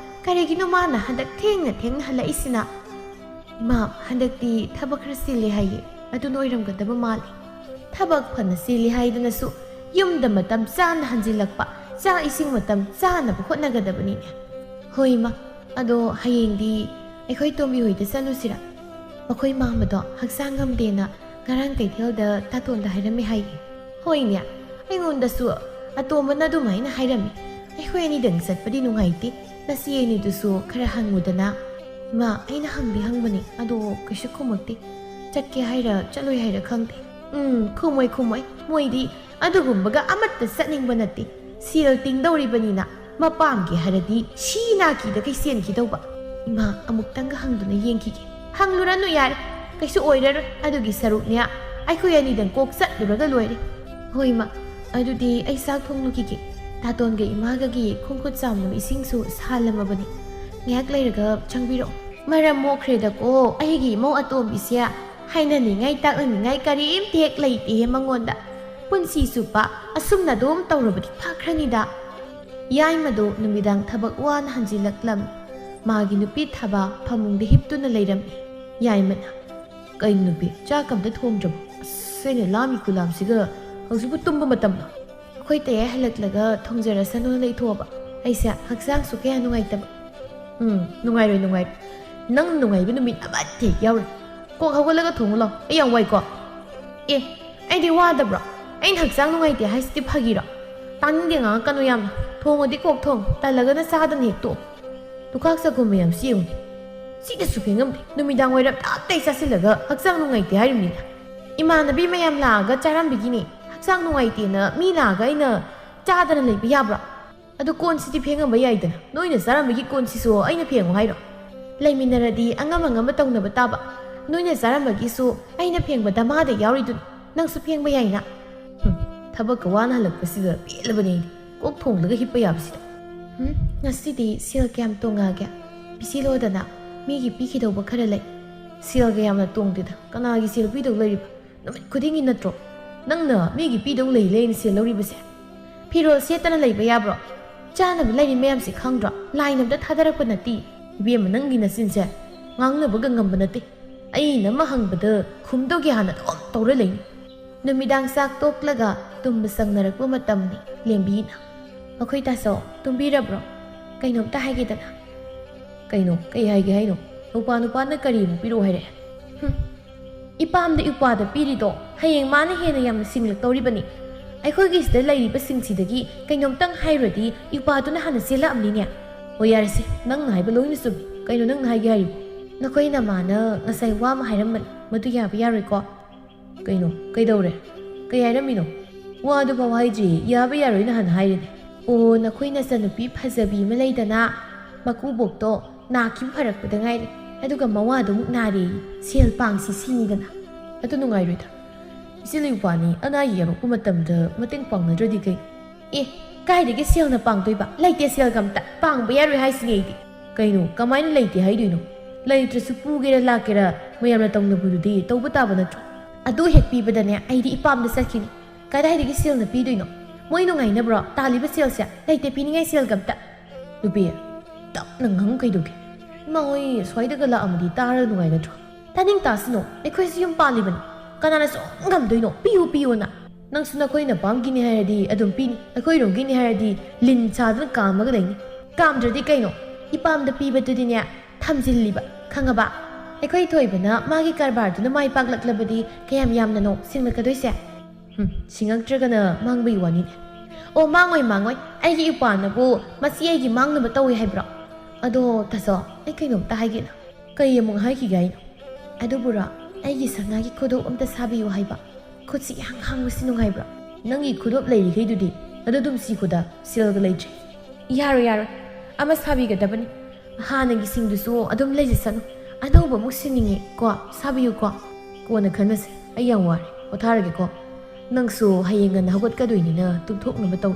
ꯀꯔꯤꯒꯤꯅꯣ ꯃꯥꯅ ꯍꯟꯗꯛ ꯊꯦꯡꯅ ꯊꯦꯡꯅ ꯍꯜꯂꯛꯏꯁꯤꯅ?" "ꯏꯃꯥ, ꯍꯟꯗꯛꯇꯤ ꯊꯕꯛ ꯈꯔ ꯆꯤꯜꯂꯤ ꯍꯥꯏꯌꯦ, ꯑꯗꯨꯅ ꯑꯣꯏꯔꯝꯒꯗꯕ ꯃꯥꯜꯂꯤ꯫" "ꯊꯕꯛ ꯐꯅ ꯆꯤꯜꯂꯤ ꯍꯥꯏꯗꯨꯅꯁꯨ ꯌꯨꯝꯗ ꯃꯇꯝ ꯆꯥꯅ ꯍꯟꯖꯤꯜꯂꯛꯄ, ꯆꯥꯛ ꯏꯁꯤꯡ ꯃꯇꯝ ꯆꯥꯅꯕ ꯍꯣꯠꯅꯒꯗꯕꯅꯤꯅꯦ꯫" "ꯍꯣꯏ ꯏꯃꯥ, ꯑꯗꯣ ꯍꯌꯦꯡꯗꯤ ꯑꯩꯈꯣꯏ ꯇꯣꯝꯕꯤ ꯍꯣꯏꯗ ꯆꯠꯂꯨꯁꯤꯔꯥ? ꯃꯈꯣꯏ ꯃꯥꯝꯃꯗꯣ ꯍꯛꯆꯥꯡ ꯉꯝꯗꯦꯅ ꯉꯔꯥꯡ ꯀꯩꯊꯦꯜꯗ ꯇꯥꯇꯣꯟꯗ ꯍꯥꯏꯔꯝꯃꯦ ꯍꯥꯏꯌꯦ꯫" "ꯍꯣꯏꯅꯦ, ꯑꯩꯉꯣꯟꯗꯁꯨ ꯑꯇꯣꯝꯕꯅ ꯑꯗꯨꯃꯥꯏꯅ ꯍꯥꯏꯔꯝꯃꯤ꯫ ꯑꯩꯈꯣꯏ ꯑꯅꯤꯗꯪ ꯆꯠꯄꯗꯤ ꯅꯨꯡꯉꯥꯏꯇꯦ꯫ ꯅꯆꯦ ꯑꯅꯤꯗꯨꯁꯨ ꯈꯔ ꯍꯪꯉꯨꯗꯅ꯫" "ꯏꯃꯥ, ꯑꯩꯅ ꯍꯪꯗꯤ ꯍꯪꯕꯅꯦ, ꯑꯗꯣ ꯀꯩꯁꯨ ꯈꯨꯝꯃꯛꯇꯦ꯫ ꯆꯠꯀꯦ ꯍꯥꯏꯔ ꯆꯠꯂꯣꯏ ꯍꯥꯏꯔ ꯈꯪꯗꯦ꯫" "ꯎꯝ, ꯈꯨꯝꯃꯣꯏ, ꯈꯨꯝꯃꯣꯏ꯫ ꯃꯣꯏꯗꯤ ꯑꯗꯨꯒꯨꯝꯕꯒ ꯑꯃꯠꯇ ꯆꯠꯅꯤꯡꯕ ꯅꯠꯇꯦ꯫ ꯁꯦꯜ ꯇꯤꯡꯗꯧꯔꯤꯕꯅꯤꯅ ꯃꯄꯥꯝꯒꯤ ꯍꯥꯏꯔꯗꯤ ꯁꯤ ꯅꯥꯀꯤꯗ ꯀꯩ ꯆꯦꯟꯈꯤꯗꯧꯕ?" ꯏꯃꯥ, ꯑꯃꯨꯛꯇꯪꯒ ꯍꯪꯗꯨꯅ ꯌꯦꯡꯈꯤꯒꯦ꯫ ꯍꯪꯂꯨꯔꯅꯨ ꯌꯥꯔꯦ, ꯀꯩꯁꯨ ꯑꯣꯏꯔꯔꯣꯏ꯫ ꯑꯗꯨꯒꯤ ꯁꯔꯨꯛꯅꯦ, ꯑꯩꯈꯣꯏ ꯑꯅꯤꯗꯪ ꯀꯣꯛ ꯆꯠꯂꯨꯔꯒ ꯂꯣꯏꯔꯦ꯫ ꯍꯣꯏ ꯏꯃꯥ, ꯑꯗꯨꯗꯤ ꯑꯩ ꯆꯥꯛ ꯊꯣꯡꯂꯨꯈꯤꯒꯦ꯫ ꯇꯥꯇꯣꯟꯒ ꯏꯃꯥꯒꯒꯤ ꯈꯣꯡ ꯈꯨꯠ ꯆꯥꯝꯅꯕ ꯏꯁꯤꯡꯁꯨ ꯁꯥꯍꯜꯂꯝꯃꯕꯅꯤ꯫ ꯉꯥꯏꯍꯥꯛ ꯂꯩꯔꯒ ꯆꯪꯕꯤꯔꯛꯑꯣ꯫ ꯃꯔꯝ ꯃꯣꯛꯈ꯭ꯔꯦꯗꯀꯣ, ꯑꯩꯒꯤ ꯏꯃꯧ ꯑꯇꯣꯝꯕꯤꯁꯦ ꯍꯥꯏꯅꯅꯤꯡꯉꯥꯏ ꯇꯥꯛꯅꯅꯤꯡꯉꯥꯏ ꯀꯔꯤꯝꯇ ꯍꯦꯛ ꯂꯩꯇꯦꯍꯦ ꯃꯉꯣꯟꯗ꯫ ꯄꯨꯟꯁꯤ ꯆꯨꯞꯄ ꯑꯁꯨꯝꯅ ꯑꯗꯨꯝ ꯇꯧꯔꯕꯗꯤ ꯐꯈ꯭ꯔꯅꯤꯗ꯫ ꯌꯥꯏꯃꯗꯨ ꯅꯨꯃꯤꯗꯥꯡ ꯊꯕꯛ ꯋꯥꯅ ꯍꯟꯖꯤꯜꯂꯛꯂꯝꯃꯤ꯫ ꯃꯥꯒꯤ ꯅꯨꯄꯤ ꯊꯥꯕ ꯐꯃꯨꯡꯗ ꯍꯤꯞꯇꯨꯅ ꯂꯩꯔꯝꯃꯤ꯫ ꯌꯥꯏꯃꯅ, "ꯀꯩꯅꯣ ꯅꯨꯄꯤ, ꯆꯥꯛ ꯑꯝꯇ ꯊꯣꯡꯗ꯭ꯔꯕꯣ? ꯑꯁ, ꯑꯩꯅ ꯂꯥꯝꯃꯤ ꯈꯨꯂꯥꯝꯁꯤꯒ, ꯍꯧꯖꯤꯛꯄꯨ ꯇꯨꯝꯕ ꯃꯇꯝꯂꯣ?" ꯑꯩꯈꯣꯏ ꯇꯌꯥꯏ ꯍꯜꯂꯛꯂꯒ ꯊꯣꯡꯖꯔꯁꯅꯨ ꯂꯩꯊꯣꯛꯑꯕ꯫ ꯑꯩꯁꯦ ꯍꯛꯆꯥꯡꯁꯨ ꯀꯌꯥ ꯅꯨꯡꯉꯥꯏꯇꯕ꯫ "ꯎꯝ, ꯅꯨꯡꯉꯥꯏꯔꯣꯏ, ꯅꯨꯡꯉꯥꯏꯔꯣꯏ꯫ ꯅꯪ ꯅꯨꯡꯉꯥꯏꯕ ꯅꯨꯃꯤꯠ ꯑꯃꯠꯇ ꯍꯦꯛ ꯌꯥꯎꯔꯣꯏ꯫ ꯀꯣꯛ ꯍꯧꯒꯠꯂꯒ ꯊꯣꯡꯉꯨ ꯂꯥꯎ꯫ ꯑꯩ ꯌꯥꯝ ꯋꯥꯏꯀꯣ꯫" "ꯑꯦ, ꯑꯩꯗꯤ ꯋꯥꯗꯕ꯭ꯔꯣ? ꯑꯩꯅ ꯍꯛꯆꯥꯡ ꯅꯨꯡꯉꯥꯏꯇꯦ ꯍꯥꯏꯁꯤꯗꯤ ꯐꯥꯒꯤꯔꯣ? ꯇꯥꯅꯤꯡꯗꯦ, ꯉꯥꯡꯉꯛꯀꯅꯨ ꯌꯥꯝꯅ꯫ ꯊꯣꯡꯉꯗꯤ ꯀꯣꯛ ꯊꯣꯡ, ꯇꯜꯂꯒꯅ ꯆꯥꯗꯅ ꯍꯦꯛ ꯇꯣꯛꯑꯣ꯫ ꯂꯨꯈꯥꯛ ꯆꯒꯨꯝ ꯃꯌꯥꯝꯁꯤ ꯌꯦꯡꯉꯨꯅꯦ꯫ ꯁꯤꯗꯁꯨ ꯐꯦꯡꯉꯝꯗꯦ꯫ ꯅꯨꯃꯤꯗꯥꯡ ꯋꯥꯏꯔꯝ ꯇꯞꯇꯩ ꯆꯥꯁꯤꯜꯂꯒ ꯍꯛꯆꯥꯡ ꯅꯨꯡꯉꯥꯏꯇꯦ ꯍꯥꯏꯔꯤꯕꯅꯤꯅꯦ꯫ ꯏꯃꯥꯟꯅꯕꯤ ꯃꯌꯥꯝ ꯂꯥꯛꯑꯒ ꯆꯥꯔꯝꯕꯒꯤꯅꯦ꯫ ꯍꯛꯆꯥꯡ ꯅꯨꯡꯉꯥꯏꯇꯦꯅ ꯃꯤ ꯂꯥꯛꯑꯒ ꯑꯩꯅ ꯆꯥꯗꯅ ꯂꯩꯕ ꯌꯥꯕ꯭ꯔꯣ? ꯑꯗꯨ ꯀꯣꯟꯁꯤꯗꯤ ꯐꯦꯡꯉꯝꯕ ꯌꯥꯏꯗꯅ꯫ ꯅꯣꯏꯅ ꯆꯥꯔꯝꯕꯒꯤ ꯀꯣꯟꯁꯤꯁꯨ ꯑꯩꯅ ꯐꯦꯡꯉꯨ ꯍꯥꯏꯔꯣ? ꯂꯩꯃꯤꯟꯅꯔꯗꯤ ꯑꯉꯝ ꯑꯉꯝꯕ ꯇꯧꯅꯕ ꯇꯥꯕ꯫ ꯅꯣꯏꯅ ꯆꯥꯔꯝꯕꯒꯤꯁꯨ ꯑꯩꯅ ꯐꯦꯡꯕ ꯗꯃꯥꯗ ꯌꯥꯎꯔꯤꯗꯨꯅꯤ꯫ ꯅꯪꯁꯨ ꯐꯦꯡꯕ ꯌꯥꯏꯅ꯫ ꯍꯨꯝ, ꯊꯕꯛꯀ ꯋꯥꯅ ꯍꯜꯂꯛꯄꯁꯤꯗ ꯄꯦꯜꯂꯕꯅꯦ ꯑꯩꯗꯤ꯫ ꯀꯣꯛ ꯊꯣꯡꯂꯒ ꯍꯤꯞꯄ ꯌꯥꯕꯁꯤꯗ꯫ ꯍꯨꯝ, ꯉꯁꯤꯗꯤ ꯁꯦꯜ ꯀꯌꯥꯝ ꯇꯣꯡꯉꯛꯑꯒꯦ? ꯄꯤꯁꯤꯜꯂꯣꯗꯅ, ꯃꯤꯒꯤ ꯄꯤꯈꯤꯗꯧꯕ ꯈꯔ ꯂꯩ꯫ ꯁꯦꯜꯒ ꯌꯥꯝꯅ ꯇꯣꯡꯗꯦꯗ꯫ ꯀꯅꯥꯒꯤ ꯁꯦꯜ ꯄꯤꯗꯧ ꯂꯩꯔꯤꯕ? ꯅꯨꯃꯤꯠ ꯈꯨꯗꯤꯡꯒꯤ ꯅꯠꯇ꯭ꯔꯣ ꯅꯪꯅ ꯃꯤꯒꯤ ꯄꯤꯗꯧ ꯂꯩ ꯂꯩꯅ ꯁꯦꯜ ꯂꯧꯔꯤꯕꯁꯦ? ꯐꯤꯔꯣꯜ ꯁꯦꯠꯇꯅ ꯂꯩꯕ ꯌꯥꯕ꯭ꯔꯣ? ꯆꯥꯅꯕ ꯂꯩꯔꯤ ꯃꯌꯥꯝꯁꯦ ꯈꯪꯗ꯭ꯔꯣ? ꯂꯥꯏꯅ ꯑꯝꯇ ꯊꯥꯗꯔꯛꯄ ꯅꯠꯇꯦ꯫ ꯏꯕꯦꯝꯃ, ꯅꯪꯒꯤ ꯅꯆꯤꯟꯁꯦ ꯉꯥꯡꯅꯕꯒ ꯉꯝꯕ ꯅꯠꯇꯦ꯫ ꯑꯩꯅ ꯑꯃ ꯍꯪꯕꯗ ꯈꯨꯝꯗꯧꯒꯤ ꯍꯥꯟꯅ ꯑꯗꯨꯝ ꯇꯧꯔ ꯂꯩꯅꯤ꯫ ꯅꯨꯃꯤꯗꯥꯡ ꯆꯥꯛ ꯇꯣꯛꯂꯒ ꯇꯨꯝꯕ ꯆꯪꯅꯔꯛꯄ ꯃꯇꯝꯅꯤ꯫ ꯂꯦꯝꯕꯤꯅ, "ꯑꯩꯈꯣꯏ ꯇꯥꯆꯧ, ꯇꯨꯝꯕꯤꯔꯕ꯭ꯔꯣ? ꯀꯩꯅꯣꯝꯇ ꯍꯥꯏꯒꯦꯗꯅ꯫" "ꯀꯩꯅꯣ? ꯀꯩ ꯍꯥꯏꯒꯦ ꯍꯥꯏꯅꯣ? ꯅꯨꯄꯥ ꯅꯨꯄꯥꯅ ꯀꯔꯤ ꯑꯃꯨꯛ ꯄꯤꯔꯛꯑꯣ ꯍꯥꯏꯔꯛꯑꯦ?" "ꯍꯨꯝ, ꯏꯄꯥꯝꯗ ꯏꯄ꯭ꯋꯥꯗ ꯄꯤꯔꯤꯗꯣ ꯍꯌꯦꯡ ꯃꯥꯅ ꯍꯦꯟꯅ ꯌꯥꯝꯅ ꯁꯤꯡꯂꯛꯇꯧꯔꯤꯕꯅꯤ꯫ ꯑꯩꯈꯣꯏꯒꯤ ꯁꯤꯗ ꯂꯩꯔꯤꯕꯁꯤꯡꯁꯤꯗꯒꯤ ꯀꯩꯅꯣꯝꯇꯪ ꯍꯥꯏꯔꯨꯔꯗꯤ ꯏꯄ꯭ꯋꯥꯗꯨꯅ ꯍꯥꯟꯅ ꯆꯦꯜꯂꯛꯑꯝꯅꯤꯅꯦ꯫" "ꯑꯣ, ꯌꯥꯔꯦꯁꯦ, ꯅꯪꯅ ꯍꯥꯏꯕ ꯂꯣꯏꯅ ꯆꯨꯝꯃꯤ꯫ ꯀꯩꯅꯣ ꯅꯪꯅ ꯍꯥꯏꯒꯦ ꯍꯥꯏꯔꯤꯕꯣ?" "ꯅꯈꯣꯏ ꯅꯃꯥꯅ ꯉꯁꯥꯏ ꯋꯥ ꯑꯃ ꯍꯥꯏꯔꯝꯕꯅꯤ, ꯃꯗꯨ ꯌꯥꯕ ꯌꯥꯔꯣꯏꯀꯣ?" "ꯀꯩꯅꯣ? ꯀꯩꯗꯧꯔꯦ? ꯀꯩ ꯍꯥꯏꯔꯝꯃꯤꯅꯣ?" "ꯋꯥꯗꯨꯐꯥꯎ ꯍꯥꯏꯗ꯭ꯔꯤꯌꯦ, ꯌꯥꯕ ꯌꯥꯔꯣꯏꯅ ꯍꯥꯟꯅ ꯍꯥꯏꯔꯤꯅꯦ꯫" "ꯑꯣ, ꯅꯈꯣꯏ ꯅꯆꯟꯅꯨꯄꯤ ꯐꯖꯕꯤ ꯑꯃ ꯂꯩꯗꯅ, ꯃꯀꯨꯕꯣꯛꯇꯣ, ꯅꯥꯈꯤꯕ ꯐꯔꯛꯄꯗ ꯉꯥꯏꯔꯤ꯫ ꯑꯗꯨꯒ ꯃꯋꯥꯗꯨ ꯑꯃꯨꯛ ꯅꯥꯔꯦ꯫ ꯁꯦꯜ ꯄꯥꯡꯁꯤ ꯁꯤꯅꯤꯗꯅ꯫ ꯑꯗꯨ ꯅꯨꯡꯉꯥꯏꯔꯣꯏꯗ꯫ ꯏꯆꯦ ꯂꯩꯄꯥꯅꯤ ꯑꯅꯥ ꯑꯌꯦꯛ ꯌꯥꯎꯔꯛꯄ ꯃꯇꯝꯗ ꯃꯇꯦꯡ ꯄꯥꯡꯅꯗ꯭ꯔꯗꯤ ꯀꯩ? ꯑꯦ, ꯀꯥꯏꯗꯒꯤ ꯁꯦꯜꯅ ꯄꯥꯡꯗꯣꯏꯕ? ꯂꯩꯇꯦ ꯁꯦꯜꯒ ꯑꯝꯇ꯫ ꯄꯥꯡꯕ ꯌꯥꯔꯣꯏ ꯍꯥꯏꯁꯤꯅꯤ ꯑꯩꯗꯤ꯫ ꯀꯩꯅꯣ, ꯀꯃꯥꯏꯅ ꯂꯩꯇꯦ ꯍꯥꯏꯗꯣꯏꯅꯣ? ꯂꯩꯇ꯭ꯔꯁꯨ ꯄꯨꯒꯦꯔꯥ ꯂꯥꯛꯀꯦꯔꯥ ꯃꯌꯥꯝꯅ ꯇꯧꯅꯕꯗꯨꯗꯤ ꯇꯧꯕ ꯇꯥꯕ ꯅꯠꯇ꯭ꯔꯣ? ꯑꯗꯨ ꯍꯦꯛ ꯄꯤꯕꯗꯅꯦ ꯑꯩꯗꯤ ꯏꯄꯥꯝꯗ ꯆꯠꯈꯤꯅꯤ꯫ ꯀꯗꯥꯏꯗꯒꯤ ꯁꯦꯜꯅ ꯄꯤꯗꯣꯏꯅꯣ? ꯃꯣꯏ ꯅꯨꯡꯉꯥꯏꯅꯕ꯭ꯔꯣ? ꯇꯥꯜꯂꯤꯕ ꯁꯦꯜꯁꯦ ꯂꯩꯇꯦ ꯄꯤꯅꯤꯡꯉꯥꯏ ꯁꯦꯜꯒ ꯑꯝꯇ꯫ ꯅꯨꯄꯤ, ꯇꯞꯅ ꯉꯥꯡꯉꯨ ꯀꯩꯗꯧꯒꯦ? ꯏꯃꯥ ꯍꯣꯏ ꯁ꯭ꯋꯥꯏꯗꯒ ꯂꯥꯛꯑꯝꯃꯗꯤ ꯇꯥꯔꯒ ꯅꯨꯡꯉꯥꯏꯒꯗ꯭ꯔꯣ? ꯇꯥꯅꯤꯡ ꯇꯥꯁꯅꯨ, ꯑꯩꯈꯣꯏꯁꯨ ꯌꯨꯝ ꯄꯥꯜꯂꯤꯕꯅꯤ꯫ ꯀꯅꯥꯅ ꯁꯨꯝ ꯉꯝꯗꯣꯏꯅꯣ? ꯄꯤꯌꯨ ꯄꯤꯌꯨꯅ꯫ ꯅꯪꯁꯨ ꯅꯈꯣꯏ ꯅꯄꯥꯝꯒꯤꯅꯤ ꯍꯥꯏꯔꯗꯤ ꯑꯗꯨꯝ ꯄꯤꯅꯤ, ꯑꯩꯈꯣꯏꯔꯣꯝꯒꯤꯅꯤ ꯍꯥꯏꯔꯗꯤ ꯂꯤꯟ ꯁꯥꯗꯨꯅ ꯀꯥꯝꯃꯒ ꯂꯩꯅꯤ꯫ ꯀꯥꯝꯗ꯭ꯔꯗꯤ ꯀꯩꯅꯣ? ꯏꯄꯥꯝꯗ ꯄꯤꯕꯗꯨꯗꯤꯅꯦ ꯊꯝꯖꯤꯜꯂꯤꯕ, ꯈꯪꯉꯕ? ꯑꯩꯈꯣꯏ ꯊꯣꯏꯕꯅ ꯃꯥꯒꯤ ꯀꯔꯕꯥꯔꯗꯨꯅ ꯃꯥꯏ ꯄꯥꯛꯂꯛꯂꯕꯗꯤ ꯀꯌꯥꯝ ꯌꯥꯝꯅꯅꯣ ꯁꯤꯡꯂꯛꯀꯗꯣꯏꯁꯦ? ꯍꯨꯝ, ꯁꯤꯡꯉꯛꯇ꯭ꯔꯒꯅ ꯃꯥꯡꯕꯒꯤ ꯋꯥꯅꯤꯅꯦ꯫ ꯑꯣ, ꯃꯥꯡꯉꯣꯏ, ꯃꯥꯡꯉꯣꯏ꯫ ꯑꯩꯒꯤ ꯏꯄꯥꯅꯕꯨ ꯃꯁꯤ ꯑꯩꯒꯤ ꯃꯥꯡꯅꯕ ꯇꯧꯏ ꯍꯥꯏꯕ꯭ꯔꯣ? ꯑꯗꯣ ꯇꯥꯆꯧ, ꯑꯩ ꯀꯩꯅꯣꯝꯇ ꯍꯥꯏꯒꯦꯅ꯫ ꯀꯩ ꯑꯃꯨꯛ ꯍꯥꯏꯈꯤꯒꯦ ꯍꯥꯏꯅꯣ? ꯑꯗꯨꯕꯨꯔꯣ, ꯑꯩꯒꯤ ꯁꯅꯥꯒꯤ ꯈꯨꯗꯣꯞ ꯑꯝꯇ ꯁꯥꯕꯤꯌꯨ ꯍꯥꯏꯕ꯫ ꯈꯨꯠꯁꯤ ꯏꯍꯥꯡ ꯍꯥꯡꯕꯁꯤ ꯅꯨꯡꯉꯥꯏꯕ꯭ꯔꯣ? ꯅꯪꯒꯤ ꯈꯨꯗꯣꯞ ꯂꯩꯔꯤꯈꯩꯗꯨꯗꯤ ꯑꯗꯨ ꯑꯗꯨꯝ ꯁꯤꯈꯣꯗ, ꯁꯦꯜꯒ ꯂꯩꯇ꯭ꯔꯦ꯫ ꯌꯥꯔꯣꯏ, ꯌꯥꯔꯣꯏ꯫ ꯑꯃ ꯁꯥꯕꯤꯒꯗꯕꯅꯤ꯫ ꯍꯥꯟꯅꯒꯤꯁꯤꯡꯗꯨꯁꯨ ꯑꯗꯨꯝ ꯂꯩꯖꯁꯅꯨ꯫ ꯑꯅꯧꯕ ꯑꯃꯨꯛ ꯁꯤꯟꯅꯤꯡꯉꯤ ꯀꯣ, ꯁꯥꯕꯤꯌꯨ ꯀꯣ꯫ ꯀꯣꯟꯅ ꯈꯟꯅꯁꯦ꯫ ꯑꯩ ꯌꯥꯝ ꯋꯥꯔꯦ꯫ ꯄꯣꯊꯥꯔꯒꯦꯀꯣ꯫ ꯅꯪꯁꯨ ꯍꯌꯦꯡ ꯉꯟꯅ ꯍꯧꯒꯠꯀꯗꯣꯏꯅꯤꯅ ꯇꯨꯝꯊꯣꯛꯅꯕ ꯇꯧ꯫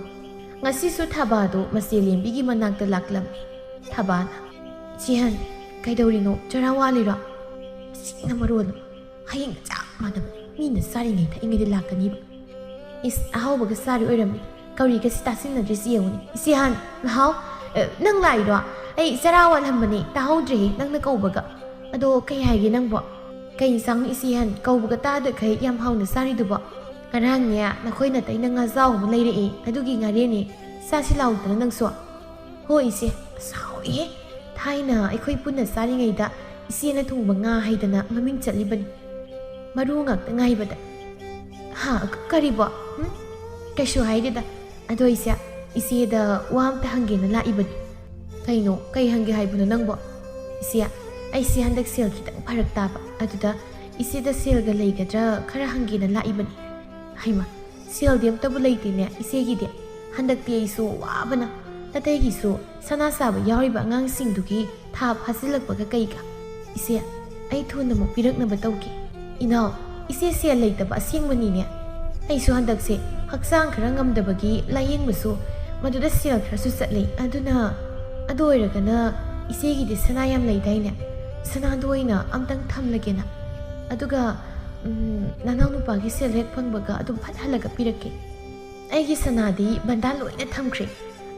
ꯉꯁꯤꯁꯨ ꯊꯥꯕꯥꯗꯣ ꯃꯆꯦ ꯂꯦꯝꯕꯤꯒꯤ ꯃꯅꯥꯛꯇ ꯂꯥꯛꯂꯝꯃꯤ꯫ ꯊꯥꯕꯥꯅ, "ꯏꯆꯦꯍꯟ, ꯀꯩꯗꯧꯔꯤꯅꯣ? ꯆꯔꯥ ꯋꯥꯠꯂꯤꯔꯣ?" ꯁꯤꯅ ꯃꯔꯣꯜ ꯑꯃ꯫ ꯍꯌꯦꯡꯒ ꯆꯞ ꯃꯥꯟꯅꯕꯅꯤ꯫ ꯃꯤꯅ ꯆꯥꯔꯤꯉꯩ ꯊꯛꯏꯉꯩꯗ ꯂꯥꯛꯀꯅꯤꯕ꯫ ꯏꯁ, ꯑꯍꯥꯎꯕꯒ ꯆꯥꯔꯤ ꯑꯣꯏꯔꯝꯃꯤ꯫ ꯀꯧꯔꯤꯒꯁꯤ ꯇꯥꯁꯤꯟꯅꯗ꯭ꯔꯤꯁꯤ ꯌꯦꯡꯉꯨꯅꯦ꯫ ꯏꯆꯦꯍꯟ, ꯍꯥꯎ, ꯑꯦ, ꯅꯪ ꯂꯥꯛꯏꯔꯣ? ꯑꯩ ꯆꯔꯥ ꯋꯥꯠꯂꯝꯕꯅꯦ, ꯇꯥꯍꯧꯗ꯭ꯔꯦꯍꯦ ꯅꯪꯅ ꯀꯧꯕꯒ꯫ ꯑꯗꯣ ꯀꯩ ꯍꯥꯏꯒꯦ ꯅꯪꯕꯣ? ꯀꯩ ꯏꯟꯁꯥꯡꯅꯣ ꯏꯆꯦꯍꯟ? ꯀꯧꯕꯒ ꯇꯥꯗꯈꯩ ꯌꯥꯝ ꯍꯥꯎꯅ ꯆꯥꯔꯤꯗꯨꯕꯣ? ꯉꯔꯥꯡꯅꯦ ꯅꯈꯣꯏ ꯅꯇꯩꯅ ꯉꯥꯖꯥꯎ ꯑꯃ ꯂꯩꯔꯛꯑꯦ, ꯑꯗꯨꯒꯤ ꯉꯥꯔꯦꯟꯅꯦ꯫ ꯆꯥꯁꯤ ꯂꯥꯎꯗꯅ ꯅꯪꯁꯨ꯫ ꯍꯣꯏ ꯏꯆꯦ, ꯑꯁ ꯍꯥꯎꯏꯍꯦ꯫ ꯊꯥꯏꯅ ꯑꯩꯈꯣꯏ ꯄꯨꯟꯅ ꯆꯥꯔꯤꯉꯩꯗ ꯏꯆꯦꯅ ꯊꯣꯡꯕ ꯉꯥ ꯍꯥꯏꯗꯅ ꯃꯃꯤꯡ ꯆꯠꯂꯤꯕꯅꯤ꯫ ꯃꯔꯨ ꯉꯥꯛꯇ ꯉꯥꯏꯕꯗ꯫ ꯍꯥ, ꯀ-, ꯀꯔꯤꯕꯣ? ꯎꯝ? ꯀꯩꯁꯨ ꯍꯥꯏꯗꯦꯗ꯫ ꯑꯗꯣ ꯏꯆꯦ, ꯏꯆꯦꯗ ꯋꯥ ꯑꯝꯇ ꯍꯪꯒꯦꯅ ꯂꯥꯛꯏꯕꯅꯤ꯫ ꯀꯩꯅꯣ? ꯀꯩ ꯍꯪꯒꯦ ꯍꯥꯏꯕꯅꯣ ꯅꯪꯕꯣ? ꯏꯆꯦ, ꯑꯩꯁꯦ ꯍꯟꯗꯛ ꯁꯦꯜ ꯈꯤꯇꯪ ꯐꯔꯛ ꯇꯥꯕ꯫ ꯑꯗꯨꯗ ꯏꯆꯦꯗ ꯁꯦꯜꯒ ꯂꯩꯒꯗ꯭ꯔꯥ ꯈꯔ ꯍꯪꯒꯦꯅ ꯂꯥꯛꯏꯕꯅꯤ꯫ ꯍꯩꯃꯥ, ꯁꯦꯜꯗꯤ ꯑꯝꯇꯕꯨ ꯂꯩꯇꯦꯅꯦ ꯏꯆꯦꯒꯤꯗꯤ꯫ ꯍꯟꯗꯛꯇꯤ ꯑꯩꯁꯨ ꯋꯥꯕꯅ꯫ ꯑꯇꯩꯒꯤꯁꯨ ꯁꯅꯥ ꯁꯥꯕ ꯌꯥꯎꯔꯤꯕ ꯑꯉꯥꯡꯁꯤꯡꯗꯨꯒꯤ ꯊꯥ ꯐꯥꯖꯤꯜꯂꯛꯄꯒ ꯀꯩꯒ? ꯏꯆꯦ, ꯑꯩ ꯊꯨꯅꯃꯛ ꯄꯤꯔꯛꯅꯕ ꯇꯧꯒꯦ꯫ ꯏꯅꯥꯎ, ꯏꯆꯦ ꯁꯦꯜ ꯂꯩꯇꯕ ꯑꯁꯦꯡꯕꯅꯤꯅꯦ꯫ ꯑꯩꯁꯨ ꯍꯟꯗꯛꯁꯦ ꯍꯛꯆꯥꯡ ꯈꯔ ꯉꯝꯗꯕꯒꯤ ꯂꯥꯌꯦꯡꯕꯁꯨ ꯃꯗꯨꯗ ꯁꯦꯜ ꯈꯔꯁꯨ ꯆꯠꯂꯤ꯫ ꯑꯗꯨꯅ, ꯑꯗꯨ ꯑꯣꯏꯔꯒꯅ ꯏꯆꯦꯒꯤꯗꯤ ꯁꯅꯥ ꯌꯥꯝ ꯂꯩꯗꯥꯏꯅꯦ? ꯁꯅꯥꯗꯣ ꯑꯣꯏꯅ ꯑꯝꯇꯪ ꯊꯝꯂꯒꯦꯅ꯫ ꯑꯗꯨꯒ, ꯎꯝ, ꯅꯅꯥꯎ ꯅꯨꯄꯥꯒꯤ ꯁꯦꯜ ꯍꯦꯛ ꯐꯪꯕꯒ ꯑꯗꯨꯝ ꯐꯠ ꯍꯜꯂꯒ ꯄꯤꯔꯛꯀꯦ꯫ ꯑꯩꯒꯤ ꯁꯅꯥꯗꯤ ꯕꯟꯗꯥ ꯂꯣꯏꯅ ꯊꯝꯈ꯭ꯔꯦ꯫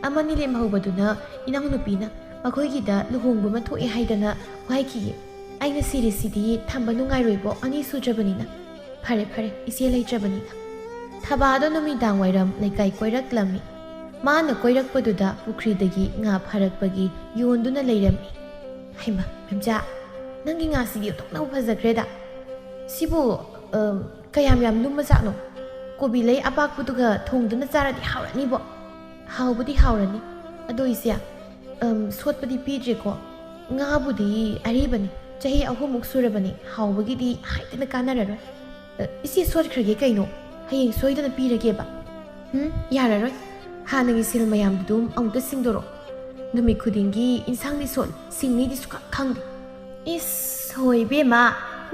ꯑꯃꯅꯤ ꯂꯦꯝꯍꯧꯕꯗꯨꯅ ꯏꯅꯥꯎꯅꯨꯄꯤꯅ ꯃꯈꯣꯏꯒꯤꯗ ꯂꯨꯍꯣꯡꯕ ꯑꯃ ꯊꯣꯛꯑꯦ ꯍꯥꯏꯗꯅ ꯋꯥꯏꯈꯤꯌꯦ꯫ ꯑꯩꯅ ꯁꯤꯔꯤꯁꯤꯗꯤ ꯊꯝꯕ ꯅꯨꯡꯉꯥꯏꯔꯣꯏꯕꯣ, ꯑꯅꯤ ꯁꯨꯗ꯭ꯔꯕꯅꯤꯅ꯫ ꯐꯔꯦ ꯐꯔꯦ, ꯏꯆꯦ ꯂꯩꯇ꯭ꯔꯕꯅꯤꯅ꯫ ꯊꯕꯥꯗꯣ ꯅꯨꯃꯤꯗꯥꯡ ꯋꯥꯏꯔꯝ ꯂꯩꯀꯥꯏ ꯀꯣꯏꯔꯛꯂꯝꯃꯤ꯫ ꯃꯥꯅ ꯀꯣꯏꯔꯛꯄꯗꯨꯗ ꯄꯨꯈ꯭ꯔꯤꯗꯒꯤ ꯉꯥ ꯐꯥꯔꯛꯄꯒꯤ ꯌꯣꯟꯗꯨꯅ ꯂꯩꯔꯝꯃꯤ꯫ ꯍꯩꯃꯥ, ꯃꯦꯝꯆꯥ, ꯅꯪꯒꯤ ꯉꯥꯁꯤꯗꯤ ꯑꯣꯟꯊꯣꯛꯅꯕꯨ ꯐꯖꯈ꯭ꯔꯦꯗ꯫ ꯁꯤꯕꯨ, ꯑꯝ, ꯀꯌꯥꯝ ꯌꯥꯝ ꯂꯨꯝꯕꯖꯥꯠꯅꯣ? ꯀꯣꯕꯤ ꯂꯩ ꯑꯄꯥꯛꯄꯗꯨꯒ ꯊꯣꯡꯗꯨꯅ ꯆꯥꯔꯗꯤ ꯍꯥꯎꯔꯅꯤꯕꯣ꯫ ꯍꯥꯎꯕꯨꯗꯤ ꯍꯥꯎꯔꯅꯤ꯫ ꯑꯗꯣ ꯏꯆꯦ, ꯑꯝ, ꯁꯣꯠꯄꯗꯤ ꯄꯤꯗ꯭ꯔꯦꯀꯣ꯫ ꯉꯥꯕꯨꯗꯤ ꯑꯔꯤꯕꯅꯤ, ꯆꯍꯤ ꯑꯍꯨꯝꯃꯨꯛ ꯁꯨꯔꯕꯅꯤ, ꯍꯥꯎꯕꯒꯤꯗꯤ ꯍꯥꯏꯗꯅ ꯀꯥꯟꯅꯔꯔꯣꯏ꯫ ꯑ, ꯏꯆꯦ ꯁꯣꯠꯈ꯭ꯔꯒꯦ ꯀꯩꯅꯣ, ꯍꯌꯦꯡ ꯁꯣꯏꯗꯅ ꯄꯤꯔꯒꯦꯕ꯫ ꯎꯝ, ꯌꯥꯔꯔꯣꯏ꯫ ꯍꯥꯟꯅꯒꯤ ꯁꯦꯜ ꯃꯌꯥꯝꯗꯨ ꯑꯃꯨꯛꯇ ꯁꯤꯡꯗꯣꯔꯛꯑꯣ꯫ ꯅꯨꯃꯤꯠ ꯈꯨꯗꯤꯡꯒꯤ ꯏꯟꯁꯥꯡꯗꯤ ꯁꯣꯠꯂꯤ, ꯁꯤꯡꯅꯤꯗꯤ ꯁꯨꯈꯪ ꯈꯪꯗꯦ꯫ ꯏꯁ, ꯍꯣꯏ ꯏꯕꯦꯝꯃ,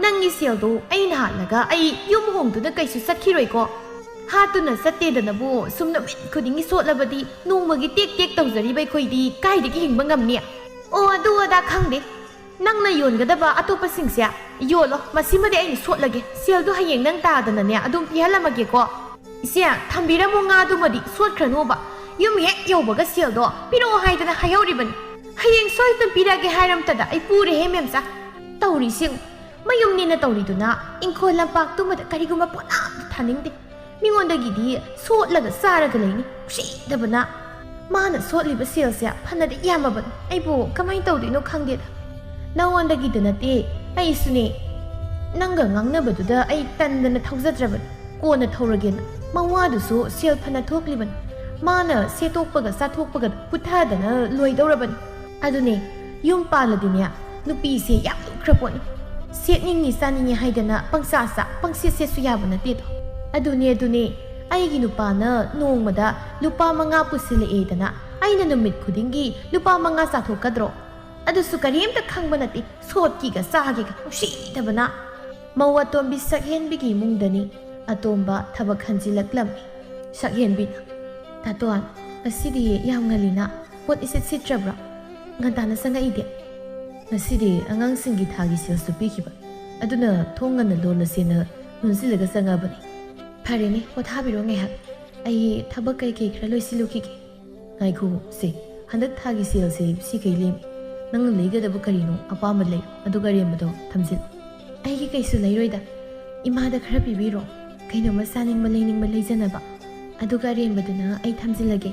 ꯅꯪꯒꯤ ꯁꯦꯜꯗꯣ ꯑꯩꯅ ꯍꯥꯠꯂꯒ ꯑꯩ ꯌꯨꯝ ꯍꯣꯡꯗꯨꯅ ꯀꯩꯁꯨ ꯆꯠꯈꯤꯔꯣꯏꯀꯣ꯫ ꯍꯥꯠꯇꯨꯅ ꯆꯠꯇꯦꯗꯅꯕꯨ ꯁꯨꯝ ꯅꯨꯃꯤꯠ ꯈꯨꯗꯤꯡꯒꯤ ꯁꯣꯠꯂꯕꯗꯤ ꯅꯣꯡꯃꯒꯤ ꯇꯦꯛ ꯇꯦꯛ ꯇꯧꯖꯔꯤꯕ ꯑꯩꯈꯣꯏꯗꯤ ꯀꯥꯏꯗꯒꯤ ꯍꯤꯡꯕ ꯉꯝꯅꯤ? ꯑꯣ, ꯑꯗꯨ ꯑꯗꯥ ꯈꯪꯗꯦ꯫ ꯅꯪꯅ ꯌꯣꯟꯒꯗꯕ ꯑꯇꯣꯞꯄꯁꯤꯡꯁꯦ ꯌꯣꯜꯂꯣ, ꯃꯁꯤꯃꯗꯤ ꯑꯩꯅ ꯁꯣꯠꯂꯒꯦ꯫ ꯁꯦꯜꯗꯣ ꯍꯌꯦꯡ ꯅꯪ ꯇꯥꯗꯅꯅꯦ ꯑꯗꯨꯝ ꯄꯤꯍꯜꯂꯝꯃꯒꯦꯀꯣ꯫ ꯏꯆꯦ, ꯊꯝꯕꯤꯔꯝꯃꯣ, ꯉꯥꯗꯨꯃꯗꯤ ꯁꯣꯠꯈ꯭ꯔꯅꯣꯕ꯫ ꯌꯨꯝ ꯍꯦꯛ ꯌꯧꯕꯒ ꯁꯦꯜꯗꯣ ꯄꯤꯔꯛꯑꯣ ꯍꯥꯏꯗꯅ ꯍꯥꯏꯍꯧꯔꯤꯕꯅꯤ꯫ ꯍꯌꯦꯡ ꯁꯣꯏꯗꯅ ꯄꯤꯔꯛꯑꯒꯦ ꯍꯥꯏꯔꯝꯇꯗ ꯑꯩ ꯄꯨꯔꯦꯍꯦ, ꯃꯦꯝꯆꯥ꯫ ꯇꯧꯔꯤꯁꯤ ꯌꯦꯡꯉꯨ꯫ ꯃꯌꯨꯝꯅꯦꯅ ꯇꯧꯔꯤꯗꯨꯅ ꯏꯪꯈꯣꯜ ꯂꯝꯄꯥꯛꯇꯨꯃꯗ ꯀꯔꯤꯒꯨꯝꯕ ꯄꯣꯠ ꯑꯃꯠꯇ ꯊꯥꯅꯤꯡꯗꯦ꯫ ꯃꯤꯉꯣꯟꯗꯒꯤꯗꯤ ꯁꯣꯠꯂꯒ ꯆꯥꯔꯒ ꯂꯩꯅꯤ꯫ ꯎꯁꯤꯠꯇꯕꯅ꯫ ꯃꯥꯅ ꯁꯣꯠꯂꯤꯕ ꯁꯦꯜꯁꯦ ꯐꯅꯗꯤ ꯌꯥꯝꯃꯕꯅꯤ꯫ ꯑꯩꯕꯨ ꯀꯃꯥꯏꯅ ꯇꯧꯗꯣꯏꯅꯣ ꯈꯪꯗꯦꯗ꯫ ꯅꯉꯣꯟꯗꯒꯤꯗ ꯅꯠꯇꯦ, ꯑꯩꯁꯨꯅꯦ꯫ ꯅꯪꯒ ꯉꯥꯡꯅꯕꯗꯨꯗ ꯑꯩ ꯇꯟꯗꯅ ꯊꯧꯖꯗ꯭ꯔꯕꯅꯤ꯫ ꯀꯣꯟꯅ ꯊꯧꯔꯒꯦꯅ꯫ ꯃꯋꯥꯗꯨꯁꯨ ꯁꯦꯜ ꯐꯅ ꯊꯣꯛꯂꯤꯕꯅꯤ꯫ ꯃꯥꯅ ꯁꯦꯠꯇꯣꯛꯄꯒ ꯆꯥꯊꯣꯛꯄꯒ ꯄꯨꯊꯗꯅ ꯂꯣꯏꯗꯧꯔꯕꯅꯤ꯫ ꯑꯗꯨꯅꯦ, ꯌꯨꯝ ꯄꯥꯜꯂꯗꯤꯅꯦ, ꯅꯨꯄꯤꯁꯦ ꯌꯥꯝ ꯂꯨꯞꯈ꯭ꯔ ꯄꯣꯠꯅꯤ꯫ ꯁꯦꯠꯅꯤꯡꯉꯤ ꯆꯥꯅꯤꯡꯉꯤ ꯍꯥꯏꯗꯅ ꯄꯪꯆꯥ ꯆꯥ ꯄꯪꯁꯦꯠ ꯁꯦꯠꯁꯨ ꯌꯥꯕ ꯅꯠꯇꯦꯗꯣ꯫ ꯑꯗꯨꯅꯦ, ꯑꯗꯨꯅꯦ, ꯑꯩꯒꯤ ꯅꯨꯄꯥꯅ ꯅꯣꯡꯃꯗ ꯂꯨꯄꯥ ꯃꯉꯥ ꯄꯨꯁꯤꯜꯂꯛꯑꯦꯗꯅ ꯑꯩꯅ ꯅꯨꯃꯤꯠ ꯈꯨꯗꯤꯡꯒꯤ ꯂꯨꯄꯥ ꯃꯉꯥ ꯆꯥꯊꯣꯛꯀꯗ꯭ꯔꯣ? ꯑꯗꯨꯁꯨ ꯀꯔꯤꯝꯇ ꯈꯪꯕ ꯅꯠꯇꯦ, ꯁꯣꯠꯀꯤꯒ ꯆꯥꯒꯤꯒ ꯅꯨꯡꯁꯤꯗꯕꯅ꯫ ꯃꯧ ꯑꯇꯣꯝꯕꯤ ꯁꯛꯍꯦꯟꯕꯤꯒꯤ ꯏꯃꯨꯡꯗꯅꯤ ꯑꯇꯣꯝꯕ ꯊꯕꯛ ꯍꯟꯖꯤꯜꯂꯛꯂꯝꯃꯤ꯫ ꯁꯛꯍꯦꯟꯕꯤꯅ, "ꯇꯥꯇꯣꯟ, ꯉꯁꯤꯗꯤ ꯌꯥꯝ ꯉꯜꯂꯤꯅ, ꯄꯣꯠ ꯏꯁꯤꯠ ꯁꯤꯠꯇ꯭ꯔꯕ꯭ꯔꯥ? ꯉꯟꯇꯥꯅ ꯆꯪꯉꯛꯏꯗꯤ?" "ꯉꯁꯤꯗꯤ ꯑꯉꯥꯡꯁꯤꯡꯒꯤ ꯊꯥꯒꯤ ꯁꯦꯜꯁꯨ ꯄꯤꯈꯤꯕ, ꯑꯗꯨꯅ ꯊꯣꯡ ꯉꯟꯅ ꯂꯣꯜꯂꯁꯦꯅ ꯂꯣꯟꯁꯤꯜꯂꯒ ꯆꯪꯉꯕꯅꯤ꯫" "ꯐꯔꯦꯅꯦ, ꯄꯣꯊꯥꯕꯤꯔꯣ ꯉꯥꯏꯍꯥꯛ, ꯑꯩ ꯊꯕꯛ ꯀꯩꯀꯩ ꯈꯔ ꯂꯣꯏꯁꯤꯜꯂꯨꯈꯤꯒꯦ꯫" "ꯉꯥꯏꯈꯣ ꯁꯦ, ꯍꯟꯗꯛ ꯊꯥꯒꯤ ꯁꯦꯜꯁꯦ ꯁꯤꯈꯩ ꯂꯦꯝꯃꯤ꯫ ꯅꯪꯅ ꯂꯩꯒꯗꯕ ꯀꯔꯤꯅꯣ ꯑꯄꯥꯝꯕ ꯂꯩ, ꯑꯗꯨꯒ ꯑꯔꯦꯝꯕꯗꯣ ꯊꯝꯖꯤꯜ꯫" "ꯑꯩꯒꯤ ꯀꯩꯁꯨ ꯂꯩꯔꯣꯏꯗ꯫ ꯏꯃꯥꯗ ꯈꯔ ꯄꯤꯕꯤꯔꯣ, ꯀꯩꯅꯣꯝꯃ ꯆꯥꯅꯤꯡꯕ ꯂꯩꯅꯤꯡꯕ ꯂꯩꯖꯅꯕ꯫ ꯑꯗꯨꯒ ꯑꯔꯦꯝꯕꯗꯨꯅ ꯑꯩ ꯊꯝꯖꯤꯜꯂꯒꯦ꯫"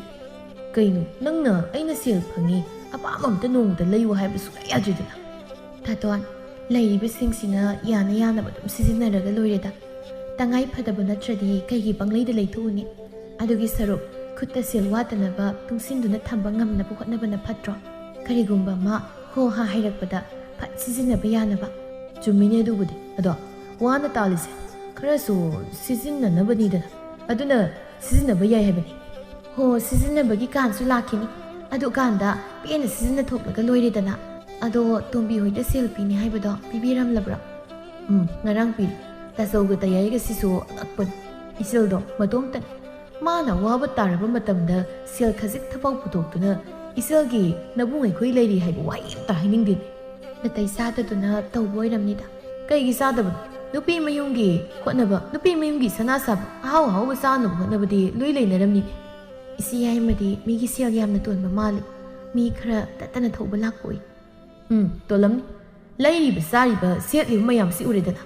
"ꯀꯩꯅꯣ, ꯅꯪꯅ ꯑꯩꯅ ꯁꯦꯜ ꯐꯪꯉꯤ, ꯑꯄꯥꯝꯕ ꯑꯝꯇ ꯅꯣꯡꯃꯇ ꯂꯩꯌꯨ ꯍꯥꯏꯕ ꯁꯨꯡꯌꯥ ꯌꯥꯗ꯭ꯔꯤꯗꯅ?" "ꯇꯥꯇꯣꯟ, ꯂꯩꯔꯤꯕꯁꯤꯡꯁꯤꯅ ꯌꯥꯅ ꯌꯥꯅꯕ ꯑꯗꯨꯝ ꯁꯤꯖꯤꯟꯅꯔꯒ ꯂꯣꯏꯔꯦꯗ꯫ ꯇꯉꯥꯏ ꯐꯗꯕ ꯅꯠꯇ꯭ꯔꯗꯤ ꯀꯩꯒꯤ ꯄꯪꯂꯩꯗ ꯂꯩꯊꯣꯛꯎꯅꯤ? ꯑꯗꯨꯒꯤ ꯁꯔꯨꯛ ꯈꯨꯠꯇ ꯁꯦꯜ ꯋꯥꯠꯇꯅꯕ ꯇꯨꯡꯁꯤꯟꯗꯨꯅ ꯊꯝꯕ ꯉꯝꯅꯕ ꯍꯣꯠꯅꯕꯅ ꯐꯠꯇ꯭ꯔꯣ? ꯀꯔꯤꯒꯨꯝꯕ ꯑꯃ ꯍꯣ ꯍꯥ ꯍꯥꯏꯔꯛꯄꯗ ꯐꯠ ꯁꯤꯖꯤꯟꯅꯕ ꯌꯥꯅꯕ꯫" "ꯆꯨꯝꯃꯤꯅꯦ ꯑꯗꯨꯕꯨꯗꯤ꯫ ꯑꯗꯣ ꯋꯥꯅ ꯇꯥꯜꯂꯤꯁꯦ ꯈꯔꯁꯨ ꯁꯤꯖꯤꯟꯅꯅꯕꯅꯤꯗꯅ, ꯑꯗꯨꯅ ꯁꯤꯖꯤꯟꯅꯕ ꯌꯥꯏ ꯍꯥꯏꯕꯅꯤ꯫" "ꯍꯣ, ꯁꯤꯖꯤꯟꯅꯕꯒꯤ ꯀꯥꯟꯁꯨ ꯂꯥꯛꯈꯤꯅꯤ꯫ ꯑꯗꯨꯀꯥꯟꯗ ꯄꯦꯟꯅ ꯁꯤꯖꯤꯟꯅꯊꯣꯛꯂꯒ ꯂꯣꯏꯔꯦꯗꯅ꯫ ꯑꯗꯣ ꯇꯣꯝꯕꯤ ꯍꯣꯏꯗ ꯁꯦꯜ ꯄꯤꯅꯤ ꯍꯥꯏꯕꯗꯣ ꯄꯤꯕꯤꯔꯝꯂꯕ꯭ꯔꯣ?" "ꯎꯝ, ꯉꯔꯥꯡ ꯄꯤꯔꯦ꯫ ꯇꯥꯆꯧꯒ ꯇꯌꯥꯏꯒꯁꯤꯁꯨ ꯑꯉꯛꯄꯅꯤ꯫ ꯏꯆꯜꯗꯣ ꯃꯇꯣꯝꯇꯅꯤ꯫ ꯃꯥꯅ ꯑꯋꯥꯕ ꯇꯥꯔꯕ ꯃꯇꯝꯗ ꯁꯦꯜ ꯈꯖꯤꯛꯇꯐꯥꯎ ꯄꯨꯊꯣꯛꯇꯨꯅ ꯏꯆꯜꯒꯤ ꯅꯕꯨꯡ ꯑꯩꯈꯣꯏ ꯂꯩꯔꯤ ꯍꯥꯏꯕ ꯋꯥꯍꯩ ꯑꯝꯇ ꯍꯥꯏꯅꯤꯡꯗꯦꯅꯦ꯫" "ꯅꯥꯇꯩ ꯆꯥꯗꯗꯨꯅ ꯇꯧꯕ ꯑꯣꯏꯔꯝꯅꯤꯗ꯫" "ꯀꯩꯒꯤ ꯆꯥꯗꯕꯅꯣ? ꯅꯨꯄꯤ ꯃꯌꯨꯝꯒꯤ ꯍꯣꯠꯅꯕ, ꯅꯨꯄꯤ ꯃꯌꯨꯝꯒꯤ ꯁꯅꯥ ꯁꯥꯕ, ꯑꯍꯥꯎ ꯑꯍꯥꯎꯕ ꯆꯥꯅꯕ ꯍꯣꯠꯅꯕꯗꯤ ꯂꯣꯏ ꯂꯩꯅꯔꯝꯅꯤꯅꯦ꯫" "ꯏꯆꯦ ꯌꯥꯏꯃꯗꯤ ꯃꯤꯒꯤ ꯁꯦꯜ ꯌꯥꯝꯅ ꯇꯣꯟꯕ ꯃꯥꯜꯂꯤ꯫ ꯃꯤ ꯈꯔ ꯇꯠꯇꯅ ꯊꯧꯕ ꯂꯥꯛꯄ ꯎꯏ꯫" "ꯎꯝ, ꯇꯣꯜꯂꯝꯅꯤ꯫ ꯂꯩꯔꯤꯕ, ꯆꯥꯔꯤꯕ, ꯁꯦꯠꯂꯤꯕ ꯃꯌꯥꯝꯁꯤ ꯎꯔꯦꯗꯅ꯫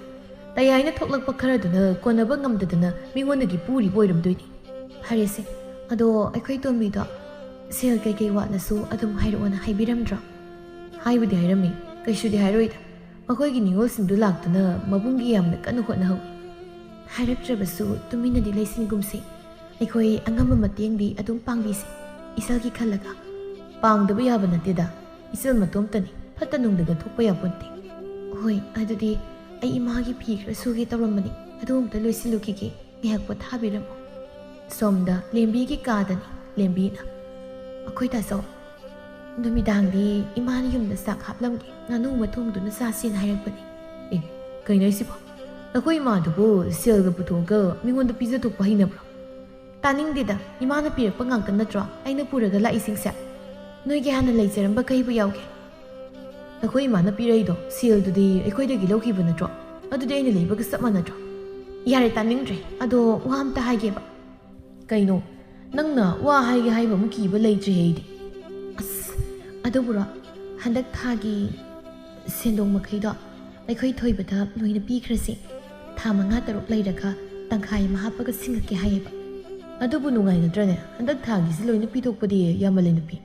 ꯇꯌꯥꯏꯅ ꯊꯣꯛꯂꯛꯄ ꯈꯔꯗꯨꯅ ꯀꯣꯟꯅꯕ ꯉꯝꯗꯗꯅ ꯃꯤꯉꯣꯟꯗꯒꯤ ꯄꯨꯔꯤꯕ ꯑꯣꯏꯔꯝꯗꯣꯏꯅꯤ꯫" "ꯐꯔꯦꯁꯦ, ꯑꯗꯣ ꯑꯩꯈꯣꯏ ꯇꯣꯝꯕꯤꯗꯣ ꯁꯦꯜ ꯀꯩꯀꯩ ꯋꯥꯠꯂꯁꯨ ꯑꯗꯨꯝ ꯍꯥꯏꯔꯛꯑꯣꯅ ꯍꯥꯏꯕꯤꯔꯝꯗ꯭ꯔꯣ?" "ꯍꯥꯏꯕꯨꯗꯤ ꯍꯥꯏꯔꯝꯃꯤ, ꯀꯩꯁꯨꯗꯤ ꯍꯥꯏꯔꯣꯏꯗ꯫ ꯃꯈꯣꯏꯒꯤ ꯅꯤꯉꯣꯜꯁꯤꯡꯗꯨ ꯂꯥꯛꯇꯨꯅ ꯃꯕꯨꯡꯒꯤ ꯌꯥꯝꯅ ꯀꯟꯅ ꯍꯣꯠꯅꯍꯧꯏ꯫" "ꯍꯥꯏꯔꯛꯇ꯭ꯔꯕꯁꯨ ꯇꯨꯃꯤꯟꯅꯗꯤ ꯂꯩꯁꯤꯟꯒꯨꯝꯁꯤ꯫ ꯑꯩꯈꯣꯏ ꯑꯉꯝꯕ ꯃꯇꯦꯡꯗꯤ ꯑꯗꯨꯝ ꯄꯥꯡꯕꯤꯁꯤ, ꯏꯆꯜꯒꯤ ꯈꯜꯂꯒ꯫" "ꯄꯥꯡꯗꯕ ꯌꯥꯕ ꯅꯠꯇꯦꯗ, ꯏꯆꯜ ꯃꯇꯣꯝꯇꯅꯤ, ꯐꯠꯇ ꯅꯨꯡꯗꯒ ꯊꯣꯛꯄ ꯌꯥꯄꯣꯟꯇꯦ꯫" "ꯍꯣꯏ, ꯑꯗꯨꯗꯤ ꯑꯩ ꯏꯃꯥꯒꯤ ꯐꯤ ꯈꯔ ꯁꯨꯒꯦ ꯇꯧꯔꯝꯕꯅꯤ, ꯑꯗꯨ ꯑꯝꯇ ꯂꯣꯏꯁꯤꯜꯂꯨꯈꯤꯒꯦ, ꯉꯥꯏꯍꯥꯛ ꯄꯣꯊꯥꯕꯤꯔꯝꯃꯣ꯫" ꯁꯣꯝꯗ ꯂꯦꯝꯕꯤꯒꯤ ꯀꯥꯗꯅꯤ꯫ ꯂꯦꯝꯕꯤꯅ, ꯑꯩꯈꯣꯏ ꯇꯥꯆꯧ, ꯅꯨꯃꯤꯗꯥꯡꯗꯤ ꯏꯃꯥꯅ ꯌꯨꯝꯗ ꯆꯥꯛ ꯍꯥꯞꯂꯝꯒꯦ, ꯉꯥꯅꯨ ꯑꯃ ꯊꯣꯡꯗꯨꯅ ꯆꯥꯁꯦꯅ ꯍꯥꯏꯔꯛꯄꯅꯦ꯫ ꯑꯦ, ꯀꯩꯅꯣ ꯍꯥꯏꯁꯤꯕꯣ? ꯅꯈꯣꯏ ꯏꯃꯥꯗꯨꯕꯨ ꯁꯦꯜꯒ ꯄꯨꯊꯣꯛꯑꯒ ꯃꯤꯉꯣꯟꯗ ꯄꯤꯖꯊꯣꯛꯄ ꯍꯩꯅꯕ꯭ꯔꯣ? ꯇꯥꯅꯤꯡꯗꯦꯗ, ꯏꯃꯥꯅ ꯄꯤꯔꯛꯄ ꯉꯥꯛꯇ ꯅꯠꯇ꯭ꯔꯣ ꯑꯩꯅ ꯄꯨꯔꯒ ꯂꯥꯛꯏꯁꯤꯡꯁꯦ? ꯅꯣꯏꯒꯤ ꯍꯥꯟꯅ ꯂꯩꯖꯔꯝꯕ ꯀꯩꯕꯨ ꯌꯥꯎꯒꯦ? ꯅꯈꯣꯏ ꯏꯃꯥꯅ ꯄꯤꯔꯛꯏꯗꯣ ꯁꯦꯜꯗꯨꯗꯤ ꯑꯩꯈꯣꯏꯗꯒꯤ ꯂꯧꯈꯤꯕ ꯅꯠꯇ꯭ꯔꯣ? ꯑꯗꯨꯗꯤ ꯑꯩꯅ ꯂꯩꯕꯒ ꯆꯞ ꯃꯥꯟꯅꯗ꯭ꯔꯣ? ꯌꯥꯔꯦ, ꯇꯥꯅꯤꯡꯗ꯭ꯔꯦ꯫ ꯑꯗꯣ ꯋꯥ ꯑꯝꯇ ꯍꯥꯏꯒꯦꯕ꯫ ꯀꯩꯅꯣ? ꯅꯪꯅ ꯋꯥ ꯍꯥꯏꯒꯦ ꯍꯥꯏꯕ ꯑꯃꯨꯛ ꯀꯤꯕ ꯂꯩꯇ꯭ꯔꯦ ꯑꯩꯗꯤ꯫ ꯑꯁ, ꯑꯗꯨꯕꯨꯔꯣ? ꯍꯟꯗꯛ ꯊꯥꯒꯤ ꯁꯦꯟꯗꯣꯡ ꯃꯈꯩꯗꯣ ꯑꯩꯈꯣꯏ ꯊꯣꯏꯕꯗ ꯂꯣꯏꯅ ꯄꯤꯈ꯭ꯔꯁꯤ꯫ ꯊꯥ ꯃꯉꯥ ꯇꯔꯨꯛ ꯂꯩꯔꯒ ꯇꯪꯈꯥꯏ ꯑꯃ ꯍꯥꯞꯄꯒ ꯁꯤꯡꯉꯛꯀꯦ ꯍꯥꯏꯌꯦꯕ꯫ ꯑꯗꯨꯕꯨ ꯅꯨꯡꯉꯥꯏꯅꯗ꯭ꯔꯅꯦ? ꯍꯟꯗꯛ ꯊꯥꯒꯤꯁꯤ ꯂꯣꯏꯅ ꯄꯤꯊꯣꯛꯄꯗꯤ ꯌꯥꯝꯃꯜꯂꯦ ꯅꯨꯄꯤ꯫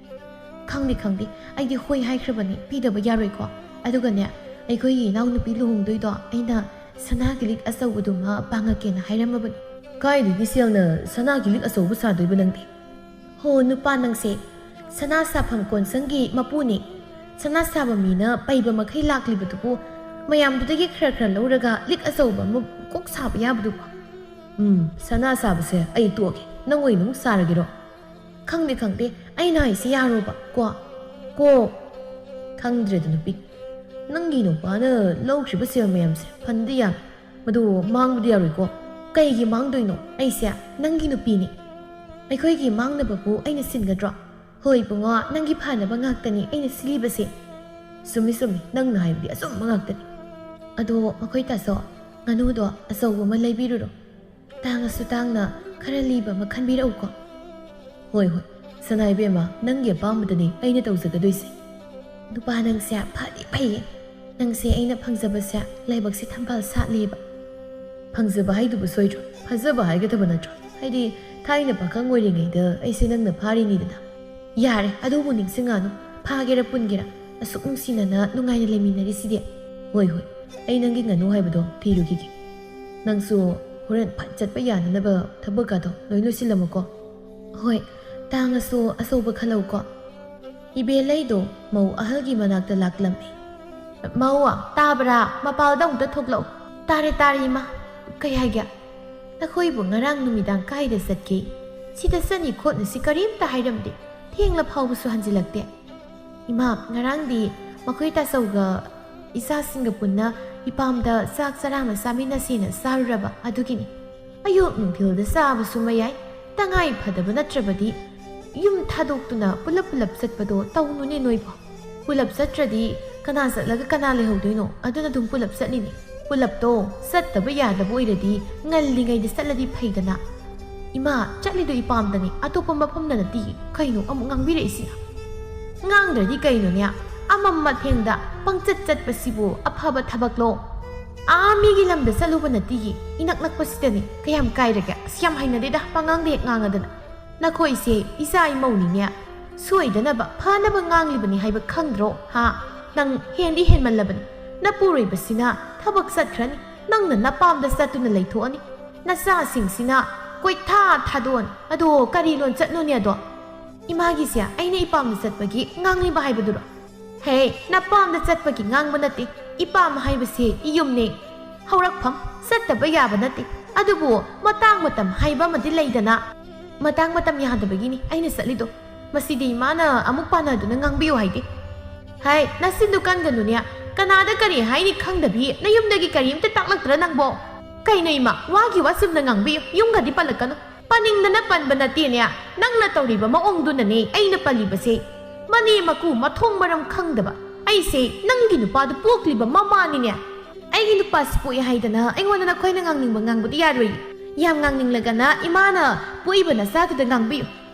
ꯈꯪꯗꯦ, ꯈꯪꯗꯦ, ꯑꯩꯗꯤ ꯍꯣꯏ ꯍꯥꯏꯈ꯭ꯔꯕꯅꯤ, ꯄꯤꯗꯕ ꯌꯥꯔꯣꯏꯀꯣ꯫ ꯑꯗꯨꯒꯅꯦ, ꯑꯩꯈꯣꯏꯒꯤ ꯏꯅꯥꯎꯅꯨꯄꯤ ꯂꯨꯍꯣꯡꯗꯣꯏꯗꯣ ꯑꯩꯅ ꯁꯅꯥꯒꯤ ꯂꯤꯛ ꯑꯆꯧꯕꯗꯨꯃ ꯄꯥꯡꯉꯛꯀꯦꯅ ꯍꯥꯏꯔꯝꯃꯕꯅꯤ꯫ ꯀꯥꯏꯗꯒꯤ ꯁꯦꯜꯅ ꯁꯅꯥꯒꯤ ꯂꯤꯛ ꯑꯆꯧꯕ ꯁꯥꯗꯣꯏꯕ ꯅꯪꯗꯤ? ꯍꯣ, ꯅꯨꯄꯥ ꯅꯪꯁꯦ ꯁꯅꯥ ꯁꯥꯐꯝ ꯀꯣꯟꯁꯪꯒꯤ ꯃꯄꯨꯅꯦ꯫ ꯁꯅꯥ ꯁꯥꯕ ꯃꯤꯅ ꯄꯩꯕ ꯃꯈꯩ ꯂꯥꯛꯂꯤꯕꯗꯨꯕꯨ ꯃꯌꯥꯝꯗꯨꯗꯒꯤ ꯈꯔ ꯈꯔ ꯂꯧꯔꯒ ꯂꯤꯛ ꯑꯆꯧꯕ ꯑꯃ ꯀꯣꯛ ꯁꯥꯕ ꯌꯥꯕꯗꯨꯕꯨ꯫ ꯎꯝ, ꯁꯅꯥ ꯁꯥꯕꯁꯦ ꯑꯩ ꯇꯣꯛꯑꯒꯦ꯫ ꯅꯪ ꯑꯣꯏꯅ ꯑꯃꯨꯛ ꯁꯥꯔꯒꯦꯔꯣ? ꯈꯪꯗꯦ, ꯈꯪꯗꯦ, ꯑꯩꯅ ꯍꯥꯏꯁꯤ ꯌꯥꯔꯣꯕ, ꯀꯣ? ꯀꯣ? ꯈꯪꯗ꯭ꯔꯦꯗ ꯅꯨꯄꯤ, ꯅꯪꯒꯤ ꯅꯨꯄꯥꯅ ꯂꯧꯈ꯭ꯔꯤꯕ ꯁꯦꯜ ꯃꯌꯥꯝꯁꯦ ꯐꯟꯗꯤ ꯌꯥꯝꯃꯤ, ꯃꯗꯨ ꯃꯥꯡꯕꯗꯤ ꯌꯥꯔꯣꯏꯀꯣ꯫ ꯀꯩꯒꯤ ꯃꯥꯡꯗꯣꯏꯅꯣ? ꯑꯩꯁꯦ ꯅꯪꯒꯤ ꯅꯨꯄꯤꯅꯤ꯫ ꯑꯩꯈꯣꯏꯒꯤ ꯃꯥꯡꯅꯕꯕꯨ ꯑꯩꯅ ꯁꯤꯟꯒꯗ꯭ꯔꯣ? ꯍꯣꯏ ꯏꯕꯨꯡꯉꯣ, ꯅꯪꯒꯤ ꯐꯅꯕ ꯉꯥꯛꯇꯅꯤ ꯑꯩꯅ ꯁꯤꯜꯂꯤꯕꯁꯦ꯫ ꯆꯨꯝꯃꯤ, ꯆꯨꯝꯃꯤ, ꯅꯪꯅ ꯍꯥꯏꯕꯗꯤ ꯑꯆꯨꯝꯕ ꯉꯥꯛꯇꯅꯤ꯫ ꯑꯗꯣ ꯃꯈꯣꯏ ꯇꯥꯆꯧ, ꯉꯥꯅꯨꯗꯣ ꯑꯆꯧꯕ ꯑꯃ ꯂꯩꯕꯤꯔꯨꯔꯣ꯫ ꯇꯥꯡꯉꯁꯨ ꯇꯥꯡꯅ ꯈꯔ ꯂꯤꯕ ꯑꯃ ꯈꯟꯕꯤꯔꯛꯎꯀꯣ꯫ ꯍꯣꯏ, ꯍꯣꯏ, ꯁꯅꯥ ꯏꯕꯦꯝꯃ, ꯅꯪꯒꯤ ꯑꯄꯥꯝꯕꯗꯅꯤ ꯑꯩꯅ ꯇꯧꯖꯒꯗꯣꯏꯁꯦ꯫ ꯅꯨꯄꯥ ꯅꯪꯁꯦ ꯐꯗꯤ ꯐꯩꯌꯦ꯫ ꯅꯪꯁꯦ ꯑꯩꯅ ꯐꯪꯖꯕꯁꯦ ꯂꯥꯏꯕꯛꯁꯦ ꯊꯝꯕꯥꯜ ꯁꯥꯠꯂꯦꯕ꯫ ꯐꯪꯖꯕ ꯍꯥꯏꯗꯨꯕꯨ ꯁꯣꯏꯗ꯭ꯔꯣ? ꯐꯖꯕ ꯍꯥꯏꯒꯗꯕ ꯅꯠꯇ꯭ꯔꯣ? ꯍꯥꯏꯗꯤ ꯊꯥꯏꯅ ꯄꯥꯈꯪ ꯑꯣꯏꯔꯤꯉꯩꯗ ꯑꯩꯁꯦ ꯅꯪꯅ ꯐꯥꯔꯤꯅꯤꯗꯅ꯫ ꯌꯥꯔꯦ, ꯑꯗꯨꯕꯨ ꯅꯤꯡꯁꯤꯡꯉꯛꯑꯅꯨ꯫ ꯐꯥꯒꯦꯔꯥ ꯄꯨꯟꯒꯦꯔꯥ, ꯑꯁꯨꯛ ꯅꯨꯡꯁꯤꯅꯅ ꯅꯨꯡꯉꯥꯏꯅ ꯂꯩꯃꯤꯟꯅꯔꯤꯁꯤꯗꯤ꯫ ꯍꯣꯏ, ꯍꯣꯏ, ꯑꯩ ꯅꯪꯒꯤ ꯉꯥꯅꯨ ꯍꯥꯏꯕꯗꯣ ꯊꯤꯔꯨꯈꯤꯒꯦ꯫ ꯅꯪꯁꯨ ꯍꯣꯔꯦꯟ ꯐꯠ ꯆꯠꯄ ꯌꯥꯅꯅꯕ ꯊꯕꯛꯀꯗꯣ ꯂꯣꯏ ꯂꯣꯏꯁꯤꯜꯂꯝꯃꯨꯀꯣ꯫ ꯍꯣꯏ, ꯇꯥꯡꯉꯁꯨ ꯑꯆꯧꯕ ꯈꯜꯂꯧꯀꯣ꯫ ꯏꯕꯦꯂꯩꯗꯣ ꯃꯧ ꯑꯍꯜꯒꯤ ꯃꯅꯥꯛꯇ ꯂꯥꯛꯂꯝꯃꯤ꯫ "ꯃꯧ, ꯇꯥꯕ꯭ꯔꯥ? ꯃꯄꯥꯜꯗ ꯑꯃꯨꯛꯇ ꯊꯣꯛꯂꯛꯎ꯫" "ꯇꯥꯔꯦ, ꯇꯥꯔꯦ, ꯏꯃꯥ꯫ ꯀꯩ ꯍꯥꯏꯒꯦ?" "ꯅꯈꯣꯏꯕꯨ ꯉꯔꯥꯡ ꯅꯨꯃꯤꯗꯥꯡ ꯀꯥꯏꯗ ꯆꯠꯀꯦ? ꯁꯤꯗ ꯆꯠꯅꯤ ꯈꯣꯠꯅꯤꯁꯤ ꯀꯔꯤꯝꯇ ꯍꯥꯏꯔꯝꯗꯦ꯫ ꯊꯦꯡꯂ ꯐꯥꯎꯕꯁꯨ ꯍꯟꯖꯤꯜꯂꯛꯇꯦ꯫ ꯏꯃꯥ, ꯉꯔꯥꯡꯗꯤ ꯃꯈꯣꯏ ꯇꯥꯆꯧꯒ ꯏꯆꯥꯁꯤꯡꯒ ꯄꯨꯟꯅ ꯏꯄꯥꯝꯗ ꯆꯥꯛ ꯆꯔꯥ ꯑꯃ ꯆꯥꯃꯤꯟꯅꯁꯦꯅ ꯆꯥꯔꯨꯔꯕ ꯑꯗꯨꯒꯤꯅꯤ꯫ ꯑꯌꯨꯛ ꯅꯨꯡꯊꯤꯜꯗ ꯆꯥꯕꯁꯨ ꯃꯌꯥꯏ, ꯇꯉꯥꯏ ꯐꯗꯕ ꯅꯠꯇ꯭ꯔꯕꯗꯤ ꯌꯨꯝ ꯊꯥꯗꯣꯛꯇꯨꯅ ꯄꯨꯂꯞ ꯄꯨꯂꯞ ꯆꯠꯄꯗꯣ ꯇꯧꯅꯨꯅꯦ ꯅꯣꯏꯕꯣ꯫ ꯄꯨꯂꯞ ꯆꯠꯇ꯭ꯔꯗꯤ ꯀꯅꯥ ꯆꯠꯂꯒ ꯀꯅꯥ ꯂꯩꯍꯧꯗꯣꯏꯅꯣ? ꯑꯗꯨꯅ ꯑꯗꯨꯝ ꯄꯨꯂꯞ ꯆꯠꯂꯤꯅꯤ꯫ ꯄꯨꯂꯞꯇꯣ ꯆꯠꯇꯕ ꯌꯥꯗꯕ ꯑꯣꯏꯔꯗꯤ ꯉꯜꯂꯤꯉꯩꯗ ꯆꯠꯂꯗꯤ ꯐꯩꯗꯅ꯫ ꯏꯃꯥ, ꯆꯠꯂꯤꯗꯣ ꯏꯄꯥꯝꯗꯅꯤ, ꯑꯇꯣꯞꯄ ꯃꯐꯝꯗ ꯅꯠꯇꯤꯌꯦ꯫ ꯀꯩꯅꯣ ꯑꯃꯨꯛ ꯉꯥꯡꯕꯤꯔꯛꯏꯁꯤꯅ? ꯉꯥꯡꯗ꯭ꯔꯗꯤ ꯀꯩꯅꯣꯅꯦ? ꯑꯃꯝ ꯑꯊꯦꯡꯗ ꯄꯪꯆꯠ ꯆꯠꯄꯁꯤꯕꯨ ꯑꯐꯕ ꯊꯕꯛꯂꯣ? ꯑꯥ ꯃꯤꯒꯤ ꯂꯝꯗ ꯆꯠꯂꯨꯕ ꯅꯠꯇꯤꯌꯦ, ꯏꯅꯛ ꯅꯛꯄꯁꯤꯗꯅꯤ꯫ ꯀꯌꯥꯝ ꯀꯥꯏꯔꯒꯦ? ꯑꯁ, ꯌꯥꯝ ꯍꯩꯅꯗꯦꯗ ꯄꯉꯥꯡꯗ ꯍꯦꯛ ꯉꯥꯡꯉꯗꯅ꯫ ꯅꯈꯣꯏꯁꯦ ꯏꯆꯥ ꯏꯃꯧꯅꯤꯅꯦ, ꯁꯣꯏꯗꯅꯕ ꯐꯅꯕ ꯉꯥꯡꯂꯤꯕꯅꯤ ꯍꯥꯏꯕ ꯈꯪꯗ꯭ꯔꯣ? ꯍꯥ? ꯅꯪ ꯍꯦꯟꯗꯤ ꯍꯦꯟꯃꯜꯂꯕꯅꯤ꯫ ꯅꯄꯨꯔꯣꯏꯕꯁꯤꯅ ꯊꯕꯛ ꯆꯠꯈ꯭ꯔꯅꯤ, ꯅꯪꯅ ꯅꯄꯥꯝꯗ ꯆꯠꯇꯨꯅ ꯂꯩꯊꯣꯛꯑꯅꯤ꯫ ꯅꯆꯥꯁꯤꯡꯁꯤꯅ ꯀꯣꯏꯊꯥ ꯊꯥꯗꯣꯛꯑꯅꯤ꯫ ꯑꯗꯣ ꯀꯔꯤ ꯂꯣꯟꯆꯠꯅꯣꯅꯦ ꯑꯗꯣ? ꯏꯃꯥꯒꯤꯁꯦ ꯑꯩꯅ ꯏꯄꯥꯝꯗ ꯆꯠꯄꯒꯤ ꯉꯥꯡꯂꯤꯕ ꯍꯥꯏꯕꯗꯨꯔꯣ? ꯍꯦ, ꯅꯄꯥꯝꯗ ꯆꯠꯄꯒꯤ ꯉꯥꯡꯕ ꯅꯠꯇꯦ꯫ ꯏꯄꯥꯝ ꯍꯥꯏꯕꯁꯦ ꯌꯨꯝꯅꯦ, ꯍꯧꯔꯛꯐꯝ꯫ ꯆꯠꯇꯕ ꯌꯥꯕ ꯅꯠꯇꯦ꯫ ꯑꯗꯨꯕꯨ ꯃꯇꯥꯡ ꯃꯇꯝ ꯍꯥꯏꯕ ꯑꯃꯗꯤ ꯂꯩꯗꯅ꯫ ꯃꯇꯥꯡ ꯃꯇꯝ ꯌꯥꯗꯕꯒꯤꯅꯤ ꯑꯩꯅ ꯆꯠꯂꯤꯗꯣ꯫ ꯃꯁꯤꯗꯤ ꯏꯃꯥꯅ ꯑꯃꯨꯛ ꯄꯥꯟꯅꯗꯨꯅ ꯉꯥꯡꯕꯤꯌꯨ ꯍꯥꯏꯗꯦ꯫ ꯍꯥꯏ, ꯅꯆꯤꯟꯗꯨ ꯀꯟꯒꯅꯨꯅꯦ꯫ ꯀꯅꯥꯗ ꯀꯔꯤ ꯍꯥꯏꯅꯤ ꯈꯪꯗꯕꯤ ꯅꯌꯨꯝꯗꯒꯤ ꯀꯔꯤꯝꯇ ꯇꯥꯛꯂꯛꯇ꯭ꯔ ꯅꯪꯕꯣ? ꯀꯩꯅꯣ ꯏꯃꯥ, ꯋꯥꯒꯤ ꯋꯥ ꯆꯨꯝꯅ ꯉꯥꯡꯕꯤꯌꯨ, ꯌꯨꯝꯒꯗꯤ ꯄꯜꯂꯛꯀꯅꯨ꯫ ꯄꯟꯅꯤꯡꯗꯅ ꯄꯟꯕ ꯅꯠꯇꯦꯅꯦ, ꯅꯪꯅ ꯇꯧꯔꯤꯕ ꯃꯑꯣꯡꯗꯨꯅꯅꯦ ꯑꯩꯅ ꯄꯜꯂꯤꯕꯁꯦ꯫ ꯃꯅꯦ ꯃꯀꯨ ꯃꯊꯣꯡ ꯃꯔꯝ ꯈꯪꯗꯕ꯫ ꯑꯩꯁꯦ ꯅꯪꯒꯤ ꯅꯨꯄꯥꯗꯨ ꯄꯣꯛꯂꯤꯕ ꯃꯃꯥꯅꯤꯅꯦ꯫ ꯑꯩꯒꯤ ꯅꯨꯄꯥꯁꯤ ꯄꯣꯛꯑꯦ ꯍꯥꯏꯗꯅ ꯑꯩꯉꯣꯟꯗ ꯅꯈꯣꯏꯅ ꯉꯥꯡꯅꯤꯡꯕ ꯉꯥꯡꯕꯗꯤ ꯌꯥꯔꯣꯏ꯫ ꯌꯥꯝ ꯉꯥꯡꯅꯤꯡꯂꯒꯅ ꯏꯃꯥꯅ ꯄꯣꯛꯏꯕ ꯅꯆꯥꯗꯨꯗ ꯉꯥꯡꯕꯤꯌꯨ꯫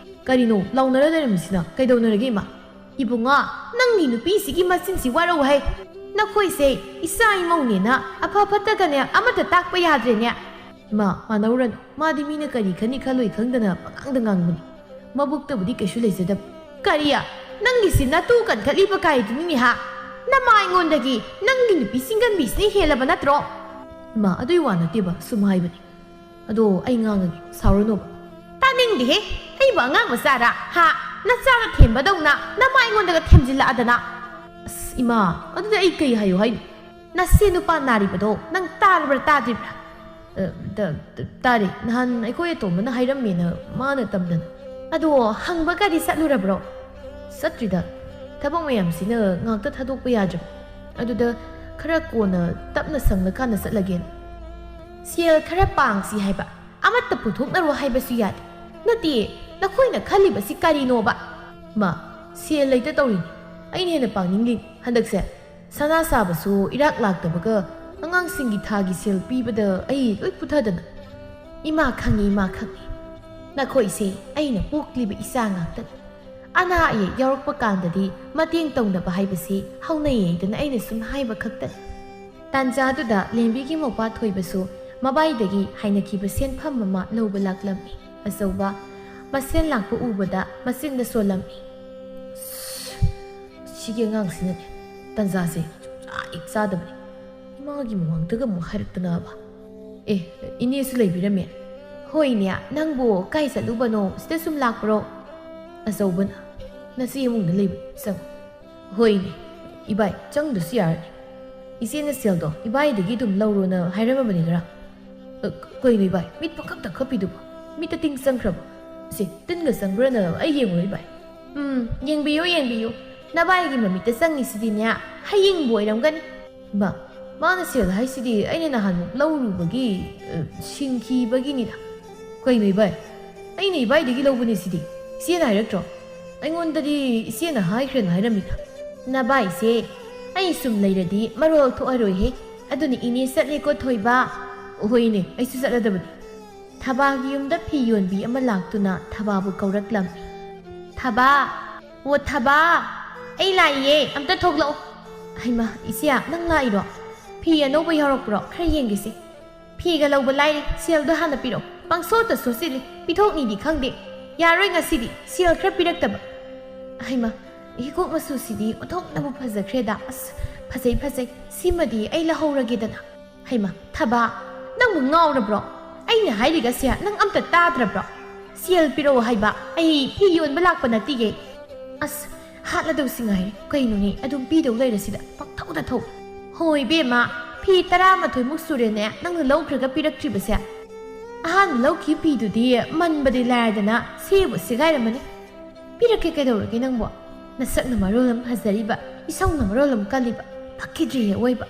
ꯀꯔꯤꯅꯣ ꯂꯥꯎꯅꯔ ꯂꯩꯔꯝꯃꯤꯁꯤꯅ? ꯀꯩꯗꯧꯅꯔꯒꯦ ꯏꯃꯥ? ꯏꯕꯨꯡꯉꯣ, ꯅꯪꯒꯤ ꯅꯨꯄꯤꯁꯤꯒꯤ ꯃꯆꯤꯟꯁꯤ ꯋꯥꯔꯧ ꯍꯩ꯫ ꯅꯈꯣꯏꯁꯦ ꯏꯆꯥ ꯏꯃꯧꯅꯦꯅ ꯑꯐ ꯐꯠꯇꯒꯅꯦ ꯑꯃꯠꯇ ꯇꯥꯛꯄ ꯌꯥꯗ꯭ꯔꯦꯅꯦ꯫ ꯏꯃꯥ, ꯃꯥꯟꯅꯧꯔꯅꯨ꯫ ꯃꯥꯗꯤ ꯃꯤꯅ ꯀꯔꯤ ꯈꯟꯅꯤ ꯈꯜꯂꯣꯏ ꯈꯪꯗꯅ ꯄꯉꯥꯡꯗ ꯉꯥꯡꯕꯅꯤ꯫ ꯃꯕꯨꯛꯇꯕꯨꯗꯤ ꯀꯩꯁꯨ ꯂꯩꯖꯗꯕ꯫ ꯀꯔꯤ? ꯅꯪꯒꯤꯁꯤ ꯅꯇꯨ ꯀꯟꯈꯠꯂꯤꯕ ꯀꯥꯏꯗꯨꯅꯤꯅꯦ ꯍꯥ? ꯅꯃꯥ ꯑꯩꯉꯣꯟꯗꯒꯤ ꯅꯪꯒꯤ ꯅꯨꯄꯤ ꯁꯤꯡꯒꯟꯕꯤꯁꯤꯅ ꯍꯦꯜꯂꯕ ꯅꯠꯇ꯭ꯔꯣ? ꯏꯃꯥ, ꯑꯗꯨꯏ ꯋꯥ ꯅꯠꯇꯦꯕ, ꯁꯨꯝ ꯍꯥꯏꯕꯅꯤ꯫ ꯑꯗꯣ ꯑꯩ ꯉꯥꯡꯉꯒꯦ, ꯁꯥꯎꯔꯅꯣꯕ꯫ ꯇꯥꯅꯤꯡꯗꯦꯍꯦ, ꯑꯩꯕꯨ ꯑꯉꯥꯡ ꯃꯆꯥꯔꯥ? ꯍꯥ? ꯅꯆꯥꯒ ꯊꯦꯝꯕꯗꯧꯅ ꯅꯃꯥ ꯑꯩꯉꯣꯟꯗꯒ ꯊꯦꯝꯖꯤꯜꯂꯛꯑꯗꯅ꯫ ꯑꯁ, ꯏꯃꯥ, ꯑꯗꯨꯗꯤ ꯑꯩ ꯀꯩ ꯍꯥꯏꯌꯨ ꯍꯥꯏꯅꯣ? ꯅꯁꯤ ꯅꯨꯄꯥ ꯅꯥꯔꯤꯕꯗꯣ ꯅꯪ ꯇꯥꯔꯕ꯭ꯔꯥ ꯇꯥꯗ꯭ꯔꯤꯕ꯭ꯔꯥ? ꯑ, ꯇ-, ꯇ-, ꯇꯥꯔꯦ꯫ ꯅꯍꯥꯟ ꯑꯩꯈꯣꯏ ꯑꯇꯣꯝꯕꯅ ꯍꯥꯏꯔꯝꯃꯦꯅ ꯃꯥꯅ ꯇꯝꯗꯅ꯫ ꯑꯗꯣ ꯍꯪꯕꯒꯗꯤ ꯆꯠꯂꯨꯔꯕ꯭ꯔꯣ? ꯆꯠꯇ꯭ꯔꯤꯗ꯫ ꯊꯕꯛ ꯃꯌꯥꯝꯁꯤꯅ ꯉꯥꯛꯇ ꯊꯥꯗꯣꯛꯄ ꯌꯥꯗ꯭ꯔꯕ꯫ ꯑꯗꯨꯗ ꯈꯔ ꯀꯣꯟꯅ ꯇꯞꯅ ꯁꯪꯂꯀꯥꯟꯗ ꯆꯠꯂꯒꯦꯅ꯫ ꯁꯦꯜ ꯈꯔ ꯄꯥꯡꯁꯤ ꯍꯥꯏꯕ, ꯑꯃꯠꯇ ꯄꯨꯊꯣꯛꯅꯔꯣ ꯍꯥꯏꯕꯁꯨ ꯌꯥꯗꯦ꯫ ꯅꯠꯇꯦ, ꯅꯈꯣꯏꯅ ꯈꯜꯂꯤꯕꯁꯤ ꯀꯔꯤꯅꯣꯕ? ꯃꯥ, ꯁꯦꯜ ꯂꯩꯇ ꯇꯧꯔꯤꯅꯤ꯫ ꯑꯩꯅ ꯍꯦꯟꯅ ꯄꯥꯡꯅꯤꯡꯂꯤ ꯍꯟꯗꯛꯁꯦ꯫ ꯁꯅꯥ ꯁꯥꯕꯁꯨ ꯏꯔꯥꯛ ꯂꯥꯛꯇꯕꯒ ꯑꯉꯥꯡꯁꯤꯡꯒꯤ ꯊꯥꯒꯤ ꯁꯦꯜ ꯄꯤꯕꯗ ꯑꯩ ꯂꯣꯏ ꯄꯨꯊꯗꯅ꯫ ꯏꯃꯥ ꯈꯪꯉꯤ, ꯏꯃꯥ ꯈꯪꯉꯤ꯫ ꯅꯈꯣꯏꯁꯦ ꯑꯩꯅ ꯄꯣꯛꯂꯤꯕ ꯏꯆꯥ ꯉꯥꯛꯇꯅꯤ꯫ ꯑꯅꯥ ꯑꯌꯦꯛ ꯌꯥꯎꯔꯛꯄ ꯀꯥꯟꯗꯗꯤ ꯃꯇꯦꯡ ꯇꯧꯅꯕ ꯍꯥꯏꯕꯁꯤ ꯍꯧꯅꯩ ꯍꯥꯏꯗꯅ ꯑꯩꯅ ꯁꯨꯝ ꯍꯥꯏꯕ ꯈꯛꯇꯅꯤ꯫ ꯇꯥꯟꯖꯥꯗꯨꯗ ꯂꯦꯝꯕꯤꯒꯤ ꯃꯧꯄꯥ ꯊꯣꯏꯕꯁꯨ ꯃꯕꯥꯏꯗꯒꯤ ꯍꯥꯏꯅꯈꯤꯕ ꯁꯦꯟꯐꯝ ꯑꯃ ꯂꯧꯕ ꯂꯥꯛꯂꯝꯃꯤ꯫ ꯑꯆꯧꯕ ꯃꯁꯦꯟ ꯂꯥꯛꯄ ꯎꯕꯗ ꯃꯆꯤꯟꯗ ꯁꯣꯜꯂꯝꯃꯤ꯫ "ꯁꯤꯒꯤ ꯑꯉꯥꯡꯁꯤꯅꯅꯦ, ꯇꯟꯖꯥꯁꯦ ꯁꯨꯡꯆꯥ ꯍꯦꯛ ꯆꯥꯗꯕꯅꯤ꯫ ꯏꯃꯥꯒꯤ ꯃꯃꯥꯡꯗꯒ ꯑꯃꯨꯛ ꯍꯥꯏꯔꯛꯇꯅꯕ꯫ ꯑꯦ, ꯏꯅꯦꯁꯨ ꯂꯩꯕꯤꯔꯝꯃꯦ?" "ꯍꯣꯏꯅꯦ, ꯅꯪꯕꯨ ꯀꯥꯏ ꯆꯠꯂꯨꯕꯅꯣ? ꯁꯤꯗ ꯁꯨꯝ ꯂꯥꯛꯄ꯭ꯔꯣ?" ꯑꯆꯧꯕꯅ, "ꯅꯆꯦ ꯏꯃꯨꯡꯗ ꯂꯩꯕꯅꯤ, ꯆꯪꯉꯨ꯫" "ꯍꯣꯏꯅꯦ, ꯏꯕꯥꯏ, ꯆꯪꯗ꯭ꯔꯁꯨ ꯌꯥꯔꯅꯤ꯫ ꯏꯆꯦꯅ ꯁꯦꯜꯗꯣ ꯏꯕꯥꯏꯗꯒꯤ ꯑꯗꯨꯝ ꯂꯧꯔꯣꯅ ꯍꯥꯏꯔꯝꯃꯕꯅꯤꯗ꯭ꯔꯥ?" "ꯑ, ꯀꯩꯅꯣ ꯏꯕꯥꯏ, ꯃꯤꯠ ꯄꯪꯀꯞꯇ ꯀꯞꯄꯤꯗꯨꯕꯣ? ꯃꯤꯠꯇ ꯇꯤꯡ ꯆꯪꯈ꯭ꯔꯕꯣ? ꯁꯦ, ꯇꯤꯟꯒ ꯆꯪꯕ꯭ꯔꯥꯅ ꯑꯩ ꯌꯦꯡꯉꯨꯔꯣ ꯏꯕꯥꯏ?" "ꯎꯝ, ꯌꯦꯡꯕꯤꯌꯨ, ꯌꯦꯡꯕꯤꯌꯨ꯫ ꯅꯕꯥꯏꯒꯤ ꯃꯃꯤꯠꯇ ꯆꯪꯉꯤꯁꯤꯗꯤꯅꯦ, ꯍꯌꯤꯡꯕꯨ ꯑꯣꯏꯔꯝꯒꯅꯤ꯫" "ꯏꯃꯥ, ꯃꯥꯅ ꯁꯦꯜ ꯍꯥꯏꯁꯤꯗꯤ ꯑꯩꯅ ꯅꯍꯥꯟꯃꯨꯛ ꯂꯧꯔꯨꯕꯒꯤ, ꯑ, ꯁꯤꯡꯈꯤꯕꯒꯤꯅꯤꯗ꯫" "ꯀꯩꯅꯣ ꯏꯕꯥꯏ? ꯑꯩꯅ ꯏꯕꯥꯏꯗꯒꯤ ꯂꯧꯕꯅꯦ ꯁꯤꯗꯤ꯫ ꯏꯆꯦꯅ ꯍꯥꯏꯔꯛꯇ꯭ꯔꯣ?" "ꯑꯩꯉꯣꯟꯗꯗꯤ ꯏꯆꯦꯅ ꯍꯥꯏꯈ꯭ꯔꯦꯅ ꯍꯥꯏꯔꯝꯃꯤꯗ꯫" "ꯅꯕꯥꯏꯁꯦ, ꯑꯩ ꯁꯨꯝ ꯂꯩꯔꯗꯤ ꯃꯔꯣꯜ ꯊꯣꯛꯑꯔꯣꯏꯍꯦ꯫ ꯑꯗꯨꯅ ꯏꯅꯦ ꯆꯠꯂꯦꯀꯣ ꯊꯣꯏꯕ꯫" "ꯍꯣꯏꯅꯦ, ꯑꯩꯁꯨ ꯆꯠꯂꯗꯕꯅꯤ꯫" ꯊꯕꯥꯒꯤ ꯌꯨꯝꯗ ꯐꯤ ꯌꯣꯟꯕꯤ ꯑꯃ ꯂꯥꯛꯇꯨꯅ ꯊꯕꯥꯕꯨ ꯀꯧꯔꯛꯂꯝꯃꯤ꯫ "ꯊꯕꯥ, ꯑꯣ ꯊꯕꯥ, ꯑꯩ ꯂꯥꯛꯏꯌꯦ, ꯑꯝꯇ ꯊꯣꯛꯂꯛꯑꯣ꯫" "ꯍꯩꯃꯥ, ꯏꯆꯦ, ꯅꯪ ꯂꯥꯛꯏꯔꯣ? ꯐꯤ ꯑꯅꯧꯕ ꯌꯥꯎꯔꯛꯄ꯭ꯔꯣ? ꯈꯔ ꯌꯦꯡꯒꯦꯁꯦ꯫" "ꯐꯤꯒ ꯂꯧꯕ ꯂꯥꯏꯔꯤ, ꯁꯦꯜꯗꯣ ꯍꯥꯟꯅ ꯄꯤꯔꯛꯑꯣ꯫ ꯄꯪꯁꯣꯠꯇ ꯁꯣꯠꯆꯤꯜꯂꯤ, ꯄꯤꯊꯣꯛꯅꯤꯗꯤ ꯈꯪꯗꯦ꯫ ꯌꯥꯔꯣꯏ ꯉꯁꯤꯗꯤ, ꯁꯦꯜ ꯈꯔ ꯄꯤꯔꯛꯇꯕ꯫" "ꯍꯩꯃꯥ, ꯍꯤꯒꯣꯛ ꯃꯆꯨꯁꯤꯗꯤ ꯑꯣꯟꯊꯣꯛꯅꯕꯨ ꯐꯖꯈ꯭ꯔꯦꯗ꯫ ꯑꯁ, ꯐꯖꯩ, ꯐꯖꯩ꯫ ꯁꯤꯃꯗꯤ ꯑꯩ ꯂꯧꯍꯧꯔꯒꯦꯗꯅ꯫" "ꯍꯩꯃꯥ, ꯊꯕꯥ, ꯅꯪꯕꯨ ꯉꯥꯎꯔꯕ꯭ꯔꯣ? ꯑꯩꯅ ꯍꯥꯏꯔꯤꯒꯁꯦ ꯅꯪ ꯑꯝꯇ ꯇꯥꯗ꯭ꯔꯕ꯭ꯔꯣ? ꯁꯦꯜ ꯄꯤꯔꯛꯑꯣ ꯍꯥꯏꯕ, ꯑꯩ ꯐꯤ ꯌꯣꯟꯕ ꯂꯥꯛꯄ ꯅꯠꯇꯤꯌꯦ꯫" "ꯑꯁ, ꯍꯥꯠꯂꯗꯧꯁꯤ ꯉꯥꯏꯔꯦ꯫ ꯀꯩꯅꯣꯅꯦ, ꯑꯗꯨꯝ ꯄꯤꯗꯧ ꯂꯩꯔꯁꯤꯗ, ꯄꯪꯊꯧꯗ ꯊꯧ꯫" "ꯍꯣ ꯏꯕꯦꯝꯃ, ꯐꯤ ꯇꯔꯥꯃꯥꯊꯣꯏꯃꯨꯛ ꯁꯨꯔꯦꯅꯦ ꯅꯪꯅ ꯂꯧꯈ꯭ꯔꯒ ꯄꯤꯔꯛꯇ꯭ꯔꯤꯕꯁꯦ꯫" ꯑꯍꯥꯟꯕ ꯂꯧꯈꯤꯕ ꯐꯤꯗꯨꯗꯤ ꯃꯟꯕꯗꯤ ꯂꯥꯏꯔꯗꯅ ꯁꯦꯕꯨ ꯁꯦꯒꯥꯏꯔꯝꯃꯅꯤ꯫ ꯄꯤꯔꯛꯀꯦ ꯀꯩꯗꯧꯔꯒꯦ ꯅꯪꯕꯣ? ꯅꯁꯛꯅ ꯃꯔꯣꯜ ꯑꯃ ꯐꯖꯔꯤꯕ, ꯏꯁꯧꯅ ꯃꯔꯣꯜ ꯑꯃ ꯀꯜꯂꯤꯕ, ꯐꯛꯈꯤꯗ꯭ꯔꯤꯍꯦ ꯑꯋꯣꯏꯕ꯫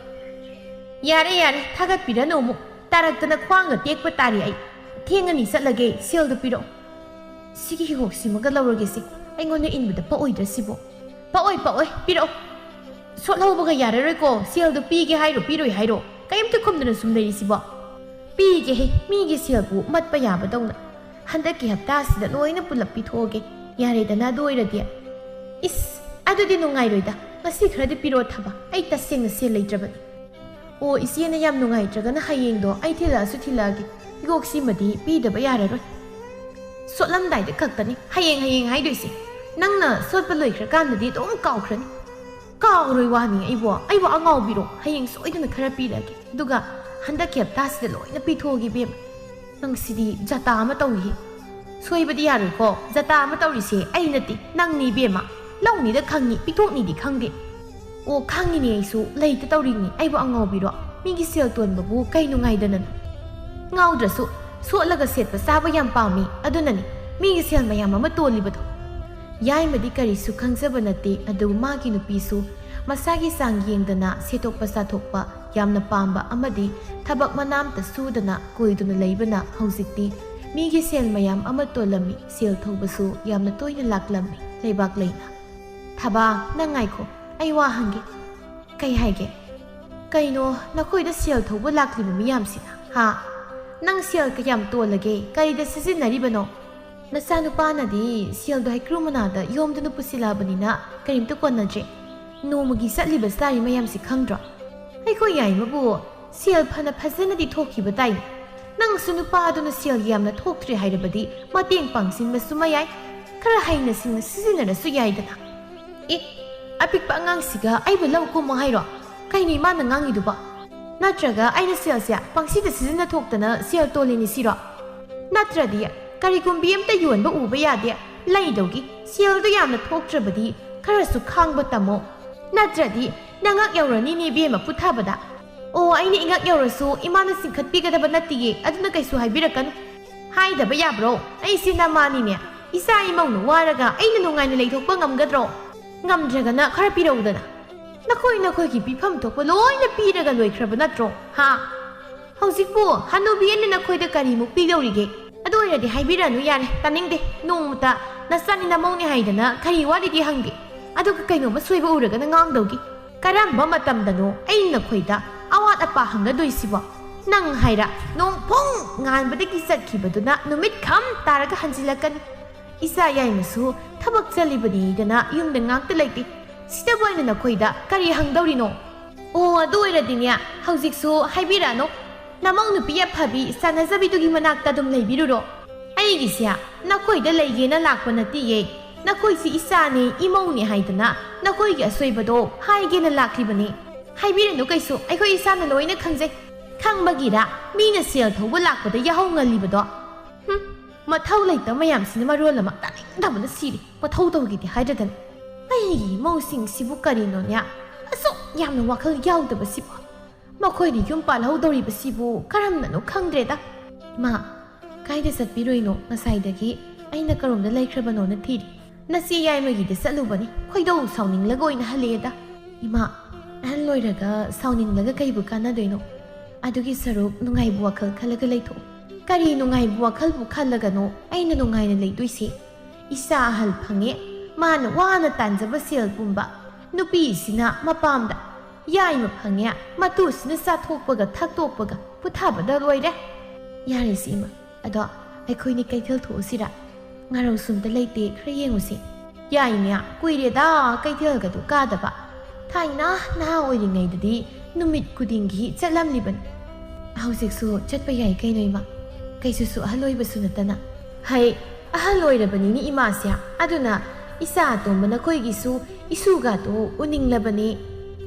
ꯌꯥꯔꯦ ꯌꯥꯔꯦ, ꯊꯥꯒꯠꯄꯤꯔꯅꯨ ꯑꯃꯨꯛ꯫ ꯇꯥꯔꯛꯇꯅ ꯈ꯭ꯋꯥꯡꯒ ꯇꯦꯛꯄ ꯇꯥꯔꯤ ꯑꯩ꯫ ꯊꯦꯡꯉꯅꯤ ꯆꯠꯂꯒꯦ, ꯁꯦꯜꯗꯨ ꯄꯤꯔꯛꯑꯣ꯫ ꯁꯤꯒꯤ ꯍꯤꯒꯣꯛꯁꯤꯃꯒ ꯂꯧꯔꯒꯦꯁꯦ, ꯑꯩꯉꯣꯟꯗ ꯏꯟꯕꯗ ꯄꯛꯑꯣꯏꯗ꯭ꯔꯥ ꯁꯤꯕꯣ? ꯄꯛꯑꯣꯏ, ꯄꯛꯑꯣꯏ, ꯄꯤꯔꯛꯑꯣ꯫ ꯁꯣꯠꯍꯧꯕꯒ ꯌꯥꯔꯔꯣꯏꯀꯣ, ꯁꯦꯜꯗꯣ ꯄꯤꯒꯦ ꯍꯥꯏꯔꯣ ꯄꯤꯔꯣꯏ ꯍꯥꯏꯔꯣ? ꯀꯩꯝꯇ ꯈꯨꯝꯗꯅ ꯁꯨꯝ ꯂꯩꯔꯤꯁꯤꯕꯣ? ꯄꯤꯒꯦꯍꯦ, ꯃꯤꯒꯤ ꯁꯦꯜꯕꯨ ꯃꯠꯄ ꯌꯥꯕꯗꯧꯅ꯫ ꯍꯟꯗꯛꯀꯤ ꯍꯞꯇꯥꯁꯤꯗ ꯂꯣꯏꯅ ꯄꯨꯂꯞ ꯄꯤꯊꯣꯛꯑꯒꯦ꯫ ꯌꯥꯔꯦꯗꯅ ꯑꯗꯨ ꯑꯣꯏꯔꯗꯤ꯫ ꯏꯁ, ꯑꯗꯨꯗꯤ ꯅꯨꯡꯉꯥꯏꯔꯣꯏꯗ꯫ ꯉꯁꯤ ꯈꯔꯗꯤ ꯄꯤꯔꯛꯑꯣ ꯊꯕ, ꯑꯩ ꯇꯁꯦꯡꯅ ꯁꯦꯜ ꯂꯩꯇ꯭ꯔꯕꯅꯤ꯫ ꯑꯣ, ꯏꯆꯦꯅ ꯌꯥꯝ ꯅꯨꯡꯉꯥꯏꯇ꯭ꯔꯒꯅ ꯍꯌꯦꯡꯗꯣ ꯑꯩ ꯊꯤꯜꯂꯛꯑꯁꯨ ꯊꯤꯜꯂꯛꯑꯒꯦ꯫ ꯍꯤꯒꯣꯛꯁꯤꯃꯗꯤ ꯄꯤꯗꯕ ꯌꯥꯔꯔꯣꯏ꯫ ꯁꯣꯠꯂꯝꯗꯥꯏꯗ ꯈꯛꯇꯅꯤ ꯍꯌꯦꯡ ꯍꯌꯦꯡ ꯍꯥꯏꯗꯣꯏꯁꯦ꯫ ꯅꯪꯅ ꯁꯣꯠꯄ ꯂꯣꯏꯈ꯭ꯔꯀꯥꯟꯗꯗꯤ ꯑꯗꯨꯝ ꯀꯥꯎꯈ꯭ꯔꯅꯤ꯫ ꯀꯥꯎꯔꯣꯏ ꯋꯥꯅꯤ ꯑꯩꯕꯣ, ꯑꯩꯕꯨ ꯑꯉꯥꯎꯕꯤꯔꯣ? ꯍꯌꯦꯡ ꯁꯣꯏꯗꯅ ꯈꯔ ꯄꯤꯔꯛꯑꯒꯦ, ꯑꯗꯨꯒ ꯍꯟꯗꯛꯀꯤ ꯍꯞꯇꯥꯁꯤꯗ ꯂꯣꯏꯅ ꯄꯤꯊꯣꯛꯑꯒꯦ ꯏꯕꯦꯝꯃ꯫ ꯅꯪ ꯁꯤꯗꯤ ꯖꯇꯥ ꯑꯃ ꯇꯧꯏꯍꯦ꯫ ꯁꯣꯏꯕꯗꯤ ꯌꯥꯔꯣꯏꯀꯣ, ꯖꯇꯥ ꯑꯃ ꯇꯧꯔꯤꯁꯦ ꯑꯩ ꯅꯠꯇꯦ, ꯅꯪꯅꯤ ꯏꯕꯦꯝꯃ꯫ ꯂꯧꯅꯤꯗ ꯈꯪꯉꯤ, ꯄꯤꯊꯣꯛꯅꯤꯗꯤ ꯈꯪꯗꯦ꯫ ꯑꯣ, ꯈꯪꯉꯤꯅꯦ ꯑꯩꯁꯨ, ꯂꯩꯇ ꯇꯧꯔꯤꯅꯤ, ꯑꯩꯕꯨ ꯑꯉꯥꯎꯕꯤꯔꯣ? ꯃꯤꯒꯤ ꯁꯦꯜ ꯇꯣꯟꯕꯕꯨ ꯀꯩ ꯅꯨꯡꯉꯥꯏꯗꯅꯅꯣ? ꯉꯥꯎꯗ꯭ꯔꯁꯨ, ꯁꯣꯠꯂꯒ ꯁꯦꯠꯄ ꯆꯥꯕ ꯌꯥꯝ ꯄꯥꯝꯃꯤ, ꯑꯗꯨꯅꯅꯤ ꯃꯤꯒꯤ ꯁꯦꯜ ꯃꯌꯥꯝ ꯑꯃ ꯇꯣꯜꯂꯤꯕꯗꯣ꯫ ꯌꯥꯏꯃꯗꯤ ꯀꯔꯤꯁꯨ ꯈꯪꯖꯕ ꯅꯠꯇꯦ, ꯑꯗꯨꯕꯨ ꯃꯥꯒꯤ ꯅꯨꯄꯤꯁꯨ ꯃꯁꯥꯒꯤ ꯆꯥꯡ ꯌꯦꯡꯗꯅ ꯁꯦꯠꯇꯣꯛꯄ ꯆꯥꯊꯣꯛꯄ ꯌꯥꯝꯅ ꯄꯥꯝꯕ ꯑꯃꯗꯤ ꯊꯕꯛ ꯃꯅꯥ ꯑꯝꯇ ꯁꯨꯗꯅ ꯀꯣꯏꯗꯨꯅ ꯂꯩꯕꯅ ꯍꯧꯖꯤꯛꯇꯤ ꯃꯤꯒꯤ ꯁꯦꯜ ꯃꯌꯥꯝ ꯑꯃ ꯇꯣꯜꯂꯝꯃꯤ, ꯁꯦꯜ ꯊꯧꯕꯁꯨ ꯌꯥꯝꯅ ꯇꯣꯏꯅ ꯂꯥꯛꯂꯝꯃꯤ ꯂꯩꯕꯥꯛ ꯂꯩꯅ꯫ ꯊꯕꯥ, ꯅꯪ ꯉꯥꯏꯈꯣ, ꯑꯩ ꯋꯥ ꯍꯪꯒꯦ꯫ ꯀꯩ ꯍꯥꯏꯒꯦ? ꯀꯩꯅꯣ, ꯅꯈꯣꯏꯗ ꯁꯦꯜ ꯊꯧꯕ ꯂꯥꯛꯂꯤꯕ ꯃꯤꯌꯥꯝꯁꯤꯅ, ꯍꯥ? ꯅꯪ ꯁꯦꯜ ꯀꯌꯥꯝ ꯇꯣꯜꯂꯒꯦ? ꯀꯔꯤꯗ ꯁꯤꯖꯤꯟꯅꯔꯤꯕꯅꯣ? ꯅꯆꯥꯅꯨꯄꯥꯅꯗꯤ ꯁꯦꯜꯗꯣ ꯍꯩꯀ꯭ꯔꯨ ꯃꯅꯥꯗ ꯌꯣꯝꯗꯨꯅ ꯄꯨꯁꯤꯜꯂꯛꯑꯕꯅꯤꯅ ꯀꯔꯤꯝꯇ ꯀꯣꯟꯅꯗ꯭ꯔꯦ꯫ ꯅꯣꯡꯃꯒꯤ ꯆꯠꯂꯤꯕ ꯆꯥꯔꯤ ꯃꯌꯥꯝꯁꯤ ꯈꯪꯗ꯭ꯔꯣ? ꯑꯩꯈꯣꯏ ꯌꯥꯏꯃꯕꯨ ꯁꯦꯜ ꯐꯅ ꯐꯖꯅꯗꯤ ꯊꯣꯛꯈꯤꯕ ꯇꯥꯏ꯫ ꯅꯪꯁꯨ ꯅꯨꯄꯥ ꯑꯗꯨꯅ ꯁꯦꯜ ꯌꯥꯝꯅ ꯊꯣꯛꯇ꯭ꯔꯦ ꯍꯥꯏꯔꯕꯗꯤ ꯃꯇꯦꯡ ꯄꯥꯡꯁꯤꯟꯕꯁꯨ ꯃꯌꯥꯏ, ꯈꯔ ꯍꯩꯅ ꯁꯤꯡꯅ ꯁꯤꯖꯤꯟꯅꯔꯁꯨ ꯌꯥꯏꯗꯅ꯫ ꯑꯦ, ꯑꯄꯤꯛꯄ ꯑꯉꯥꯡꯁꯤꯒ ꯑꯩꯕꯨ ꯂꯧ ꯀꯨꯝꯃꯣ ꯍꯥꯏꯔꯣ? ꯀꯩꯅꯣ ꯏꯃꯥꯅ ꯉꯥꯡꯉꯤꯗꯨꯕꯣ? ꯅꯠꯇ꯭ꯔꯒ ꯑꯩꯅ ꯁꯦꯜꯁꯦ ꯄꯪꯁꯤꯗ ꯁꯤꯖꯤꯟꯅꯊꯣꯛꯇꯅ ꯁꯦꯜ ꯇꯣꯜꯂꯤꯅꯤ ꯁꯤꯔꯣ? ꯅꯠꯇ꯭ꯔꯗꯤ ꯀꯔꯤꯒꯨꯝꯕꯤ ꯑꯝꯇ ꯌꯣꯟꯕ ꯎꯕ ꯌꯥꯗꯦ, ꯂꯩꯗꯧꯒꯤ ꯁꯦꯜꯗꯨ ꯌꯥꯝꯅ ꯊꯣꯛꯇ꯭ꯔꯕꯗꯤ ꯈꯔꯁꯨ ꯈꯥꯡꯕ ꯇꯝꯃꯣ꯫ ꯅꯠꯇ꯭ꯔꯗꯤ ꯅꯉꯛ ꯌꯧꯔꯅꯤꯅꯦ ꯏꯕꯦꯝꯃ ꯄꯨꯊꯕꯗ꯫ ꯑꯣ, ꯑꯩꯅ ꯏꯉꯛ ꯌꯧꯔꯁꯨ ꯏꯃꯥꯅ ꯆꯤꯡꯈꯠꯄꯤꯒꯗꯕ ꯅꯠꯇꯤꯌꯦ, ꯑꯗꯨꯅ ꯀꯩꯁꯨ ꯍꯥꯏꯕꯤꯔꯛꯀꯅꯨ꯫ ꯍꯥꯏꯗꯕ ꯌꯥꯕ꯭ꯔꯣ? ꯑꯩꯁꯦ ꯅꯃꯥꯅꯤꯅꯦ꯫ ꯏꯆꯥ ꯏꯃꯧꯅ ꯋꯥꯔꯒ ꯑꯩꯅ ꯅꯨꯡꯉꯥꯏꯅ ꯂꯩꯊꯣꯛꯄ ꯉꯝꯒꯗ꯭ꯔꯣ? ꯉꯝꯗ꯭ꯔꯒꯅ ꯈꯔ ꯄꯤꯔꯧꯗꯅ꯫ ꯅꯈꯣꯏ ꯅꯈꯣꯏꯒꯤ ꯄꯤꯐꯝ ꯊꯣꯛꯄ ꯂꯣꯏꯅ ꯄꯤꯔꯒ ꯂꯣꯏꯈ꯭ꯔꯕ ꯅꯠꯇ꯭ꯔꯣ? ꯍꯥ? ꯍꯧꯖꯤꯛꯄꯨ ꯍꯅꯨꯕꯤ ꯑꯩꯅ ꯅꯈꯣꯏꯗ ꯀꯔꯤꯃꯨꯛ ꯄꯤꯗꯧꯔꯤꯒꯦ? ꯑꯗꯨ ꯑꯣꯏꯔꯗꯤ ꯍꯥꯏꯕꯤꯔꯅꯨ ꯌꯥꯔꯦ, ꯇꯥꯅꯤꯡꯗꯦ꯫ ꯅꯣꯡꯃꯇ ꯅꯆꯥꯅꯤ ꯅꯃꯧꯅꯦ ꯍꯥꯏꯗꯅ ꯀꯔꯤ ꯋꯥꯠꯂꯤꯒꯦ ꯍꯪꯗꯦ꯫ ꯑꯗꯨꯒ ꯀꯩꯅꯣꯝꯃ ꯁꯣꯏꯕ ꯎꯔꯒꯅ ꯉꯥꯡꯗꯧꯒꯤ꯫ ꯀꯔꯝꯕ ꯃꯇꯝꯗꯅꯣ ꯑꯩꯅ ꯅꯈꯣꯏꯗ ꯑꯋꯥꯠ ꯑꯄꯥ ꯍꯪꯒꯗꯣꯏꯁꯤꯕꯣ? ꯅꯪ ꯍꯥꯏꯔ, ꯅꯣꯡ ꯐꯨꯡ ꯉꯥꯟꯕꯗꯒꯤ ꯆꯠꯈꯤꯕꯗꯨꯅ ꯅꯨꯃꯤꯠ ꯈꯝ ꯇꯥꯔꯒ ꯍꯟꯖꯤꯜꯂꯛꯀꯅꯤ꯫ ꯏꯆꯥ ꯌꯥꯏꯃꯁꯨ ꯊꯕꯛ ꯆꯠꯂꯤꯕꯅꯤꯗꯅ ꯌꯨꯝꯗ ꯉꯥꯛꯇ ꯂꯩꯇꯦ꯫ ꯁꯤꯗꯕꯨ ꯑꯩꯅ ꯅꯈꯣꯏꯗ ꯀꯔꯤ ꯍꯪꯗꯧꯔꯤꯅꯣ? ꯑꯣ, ꯑꯗꯨ ꯑꯣꯏꯔꯗꯤꯅꯦ, ꯍꯧꯖꯤꯛꯁꯨ ꯍꯥꯏꯕꯤꯔꯛꯑꯅꯨ꯫ ꯅꯃꯧ ꯅꯨꯄꯤ ꯑꯐꯕꯤ ꯆꯥꯟꯅꯖꯕꯤꯗꯨꯒꯤ ꯃꯅꯥꯛꯇ ꯑꯗꯨꯝ ꯂꯩꯕꯤꯔꯨꯔꯣ꯫ ꯑꯩꯒꯤꯁꯦ ꯅꯈꯣꯏꯗ ꯂꯩꯒꯦꯅ ꯂꯥꯛꯄ ꯅꯠꯇꯤꯌꯦ꯫ ꯅꯈꯣꯏꯁꯤ ꯏꯆꯥꯅꯦ, ꯏꯃꯧꯅꯦ ꯍꯥꯏꯗꯅ ꯅꯈꯣꯏꯒꯤ ꯑꯁꯣꯏꯕꯗꯣ ꯍꯥꯏꯒꯦꯅ ꯂꯥꯛꯂꯤꯕꯅꯤ꯫ ꯍꯥꯏꯕꯤꯔꯅꯨ ꯀꯩꯁꯨ, ꯑꯩꯈꯣꯏ ꯏꯁꯥꯅ ꯂꯣꯏꯅ ꯈꯪꯖꯩ꯫ ꯈꯪꯕꯒꯤꯔ ꯃꯤꯅ ꯁꯦꯜ ꯊꯧꯕ ꯂꯥꯛꯄꯗ ꯌꯥꯍꯧ ꯉꯜꯂꯤꯕꯗꯣ? ꯍꯨꯝ, ꯃꯊꯧ ꯂꯩꯇꯕ ꯃꯌꯥꯝꯁꯤꯅ ꯃꯔꯣꯜ ꯑꯃ ꯇꯥꯅꯤꯡꯗꯕꯅ ꯁꯤꯔꯦ꯫ ꯃꯊꯧ ꯇꯧꯒꯦꯗꯤ ꯍꯥꯏꯗ꯭ꯔꯗꯅ꯫ ꯑꯩꯒꯤ ꯏꯃꯧꯁꯤꯡꯁꯤꯕꯨ ꯀꯔꯤꯅꯣꯅꯦ? ꯑꯁꯨꯛ ꯌꯥꯝꯅ ꯋꯥꯈꯜ ꯌꯥꯎꯗꯕꯁꯤꯕꯨ꯫ ꯃꯈꯣꯏꯅ ꯌꯨꯝ ꯄꯥꯜꯍꯧꯗꯧꯔꯤꯕꯁꯤꯕꯨ ꯀꯔꯝꯅꯅꯣ ꯈꯪꯗ꯭ꯔꯦꯗ꯫ ꯏꯃꯥ, ꯀꯥꯏꯗ ꯆꯠꯄꯤꯔꯨꯏꯅꯣ? ꯉꯁꯥꯏꯗꯒꯤ ꯑꯩꯅ ꯀꯔꯣꯝꯗ ꯂꯩꯈ꯭ꯔꯕꯅꯣꯅ ꯊꯤꯔꯤ꯫ ꯅꯆꯦ ꯌꯥꯏꯃꯒꯤꯗ ꯆꯠꯂꯨꯕꯅꯤ, ꯈꯣꯏꯗꯧ ꯁꯥꯎꯅꯤꯡꯂꯒ ꯑꯣꯏꯅ ꯍꯜꯂꯛꯑꯦꯗ꯫ ꯏꯃꯥ, ꯑꯍꯜ ꯑꯣꯏꯔꯒ ꯁꯥꯎꯅꯤꯡꯂꯒ ꯀꯩꯕꯨ ꯀꯥꯟꯅꯗꯣꯏꯅꯣ? ꯑꯗꯨꯒꯤ ꯁꯔꯨꯛ ꯅꯨꯡꯉꯥꯏꯕ ꯋꯥꯈꯜ ꯈꯜꯂꯒ ꯂꯩꯊꯣꯛꯎ꯫ ꯀꯔꯤ ꯅꯨꯡꯉꯥꯏꯕ ꯋꯥꯈꯜꯕꯨ ꯈꯜꯂꯒꯅꯣ ꯑꯩꯅ ꯅꯨꯡꯉꯥꯏꯅ ꯂꯩꯗꯣꯏꯁꯦ? ꯏꯆꯥ ꯑꯍꯜ ꯐꯪꯉꯦ, ꯃꯥꯅ ꯋꯥꯅ ꯇꯥꯟꯖꯕ ꯁꯦꯜ ꯄꯨꯝꯕ꯫ ꯅꯨꯄꯤꯁꯤꯅ ꯃꯄꯥꯝꯗ ꯌꯥꯏꯃ ꯐꯪꯉꯦ, ꯃꯇꯨꯁꯤꯅ ꯆꯥꯊꯣꯛꯄꯒ ꯊꯛꯇꯣꯛꯄꯒ ꯄꯨꯊꯕꯗ ꯂꯣꯏꯔꯦ꯫ ꯌꯥꯔꯦꯁꯦ ꯏꯃꯥ, ꯑꯗꯣ ꯑꯩꯈꯣꯏꯅꯤ ꯀꯩꯊꯦꯜ ꯊꯣꯛꯎꯁꯤꯔꯥ? ꯉꯥꯔꯧꯁꯨ ꯑꯝꯇ ꯂꯩꯇꯦ, ꯈꯔ ꯌꯦꯡꯉꯨꯁꯤ꯫ ꯌꯥꯏꯅꯦ, ꯀꯨꯏꯔꯦꯗ ꯀꯩꯊꯦꯜꯒꯗꯨ ꯀꯥꯗꯕ꯫ ꯊꯥꯏꯅ ꯅꯍꯥ ꯑꯣꯏꯔꯤꯉꯩꯗꯗꯤ ꯅꯨꯃꯤꯠ ꯈꯨꯗꯤꯡꯒꯤ ꯆꯠꯂꯝꯂꯤꯕꯅꯤ꯫ ꯍꯧꯖꯤꯛꯁꯨ ꯆꯠꯄ ꯌꯥꯏ ꯀꯩꯅꯣ ꯏꯃꯥ, ꯀꯩꯁꯨꯁꯨ ꯑꯍꯜ ꯑꯣꯏꯕꯁꯨ ꯅꯠꯇꯅ꯫ ꯍꯩ, ꯑꯍꯜ ꯑꯣꯏꯔꯕꯅꯤꯅꯦ ꯏꯃꯥꯁꯦ, ꯑꯗꯨꯅ ꯏꯆꯥ ꯑꯇꯣꯝꯕ ꯅꯈꯣꯏꯒꯤꯁꯨ ꯏꯁꯨꯒꯗꯣ ꯎꯅꯤꯡꯂꯕꯅꯤ꯫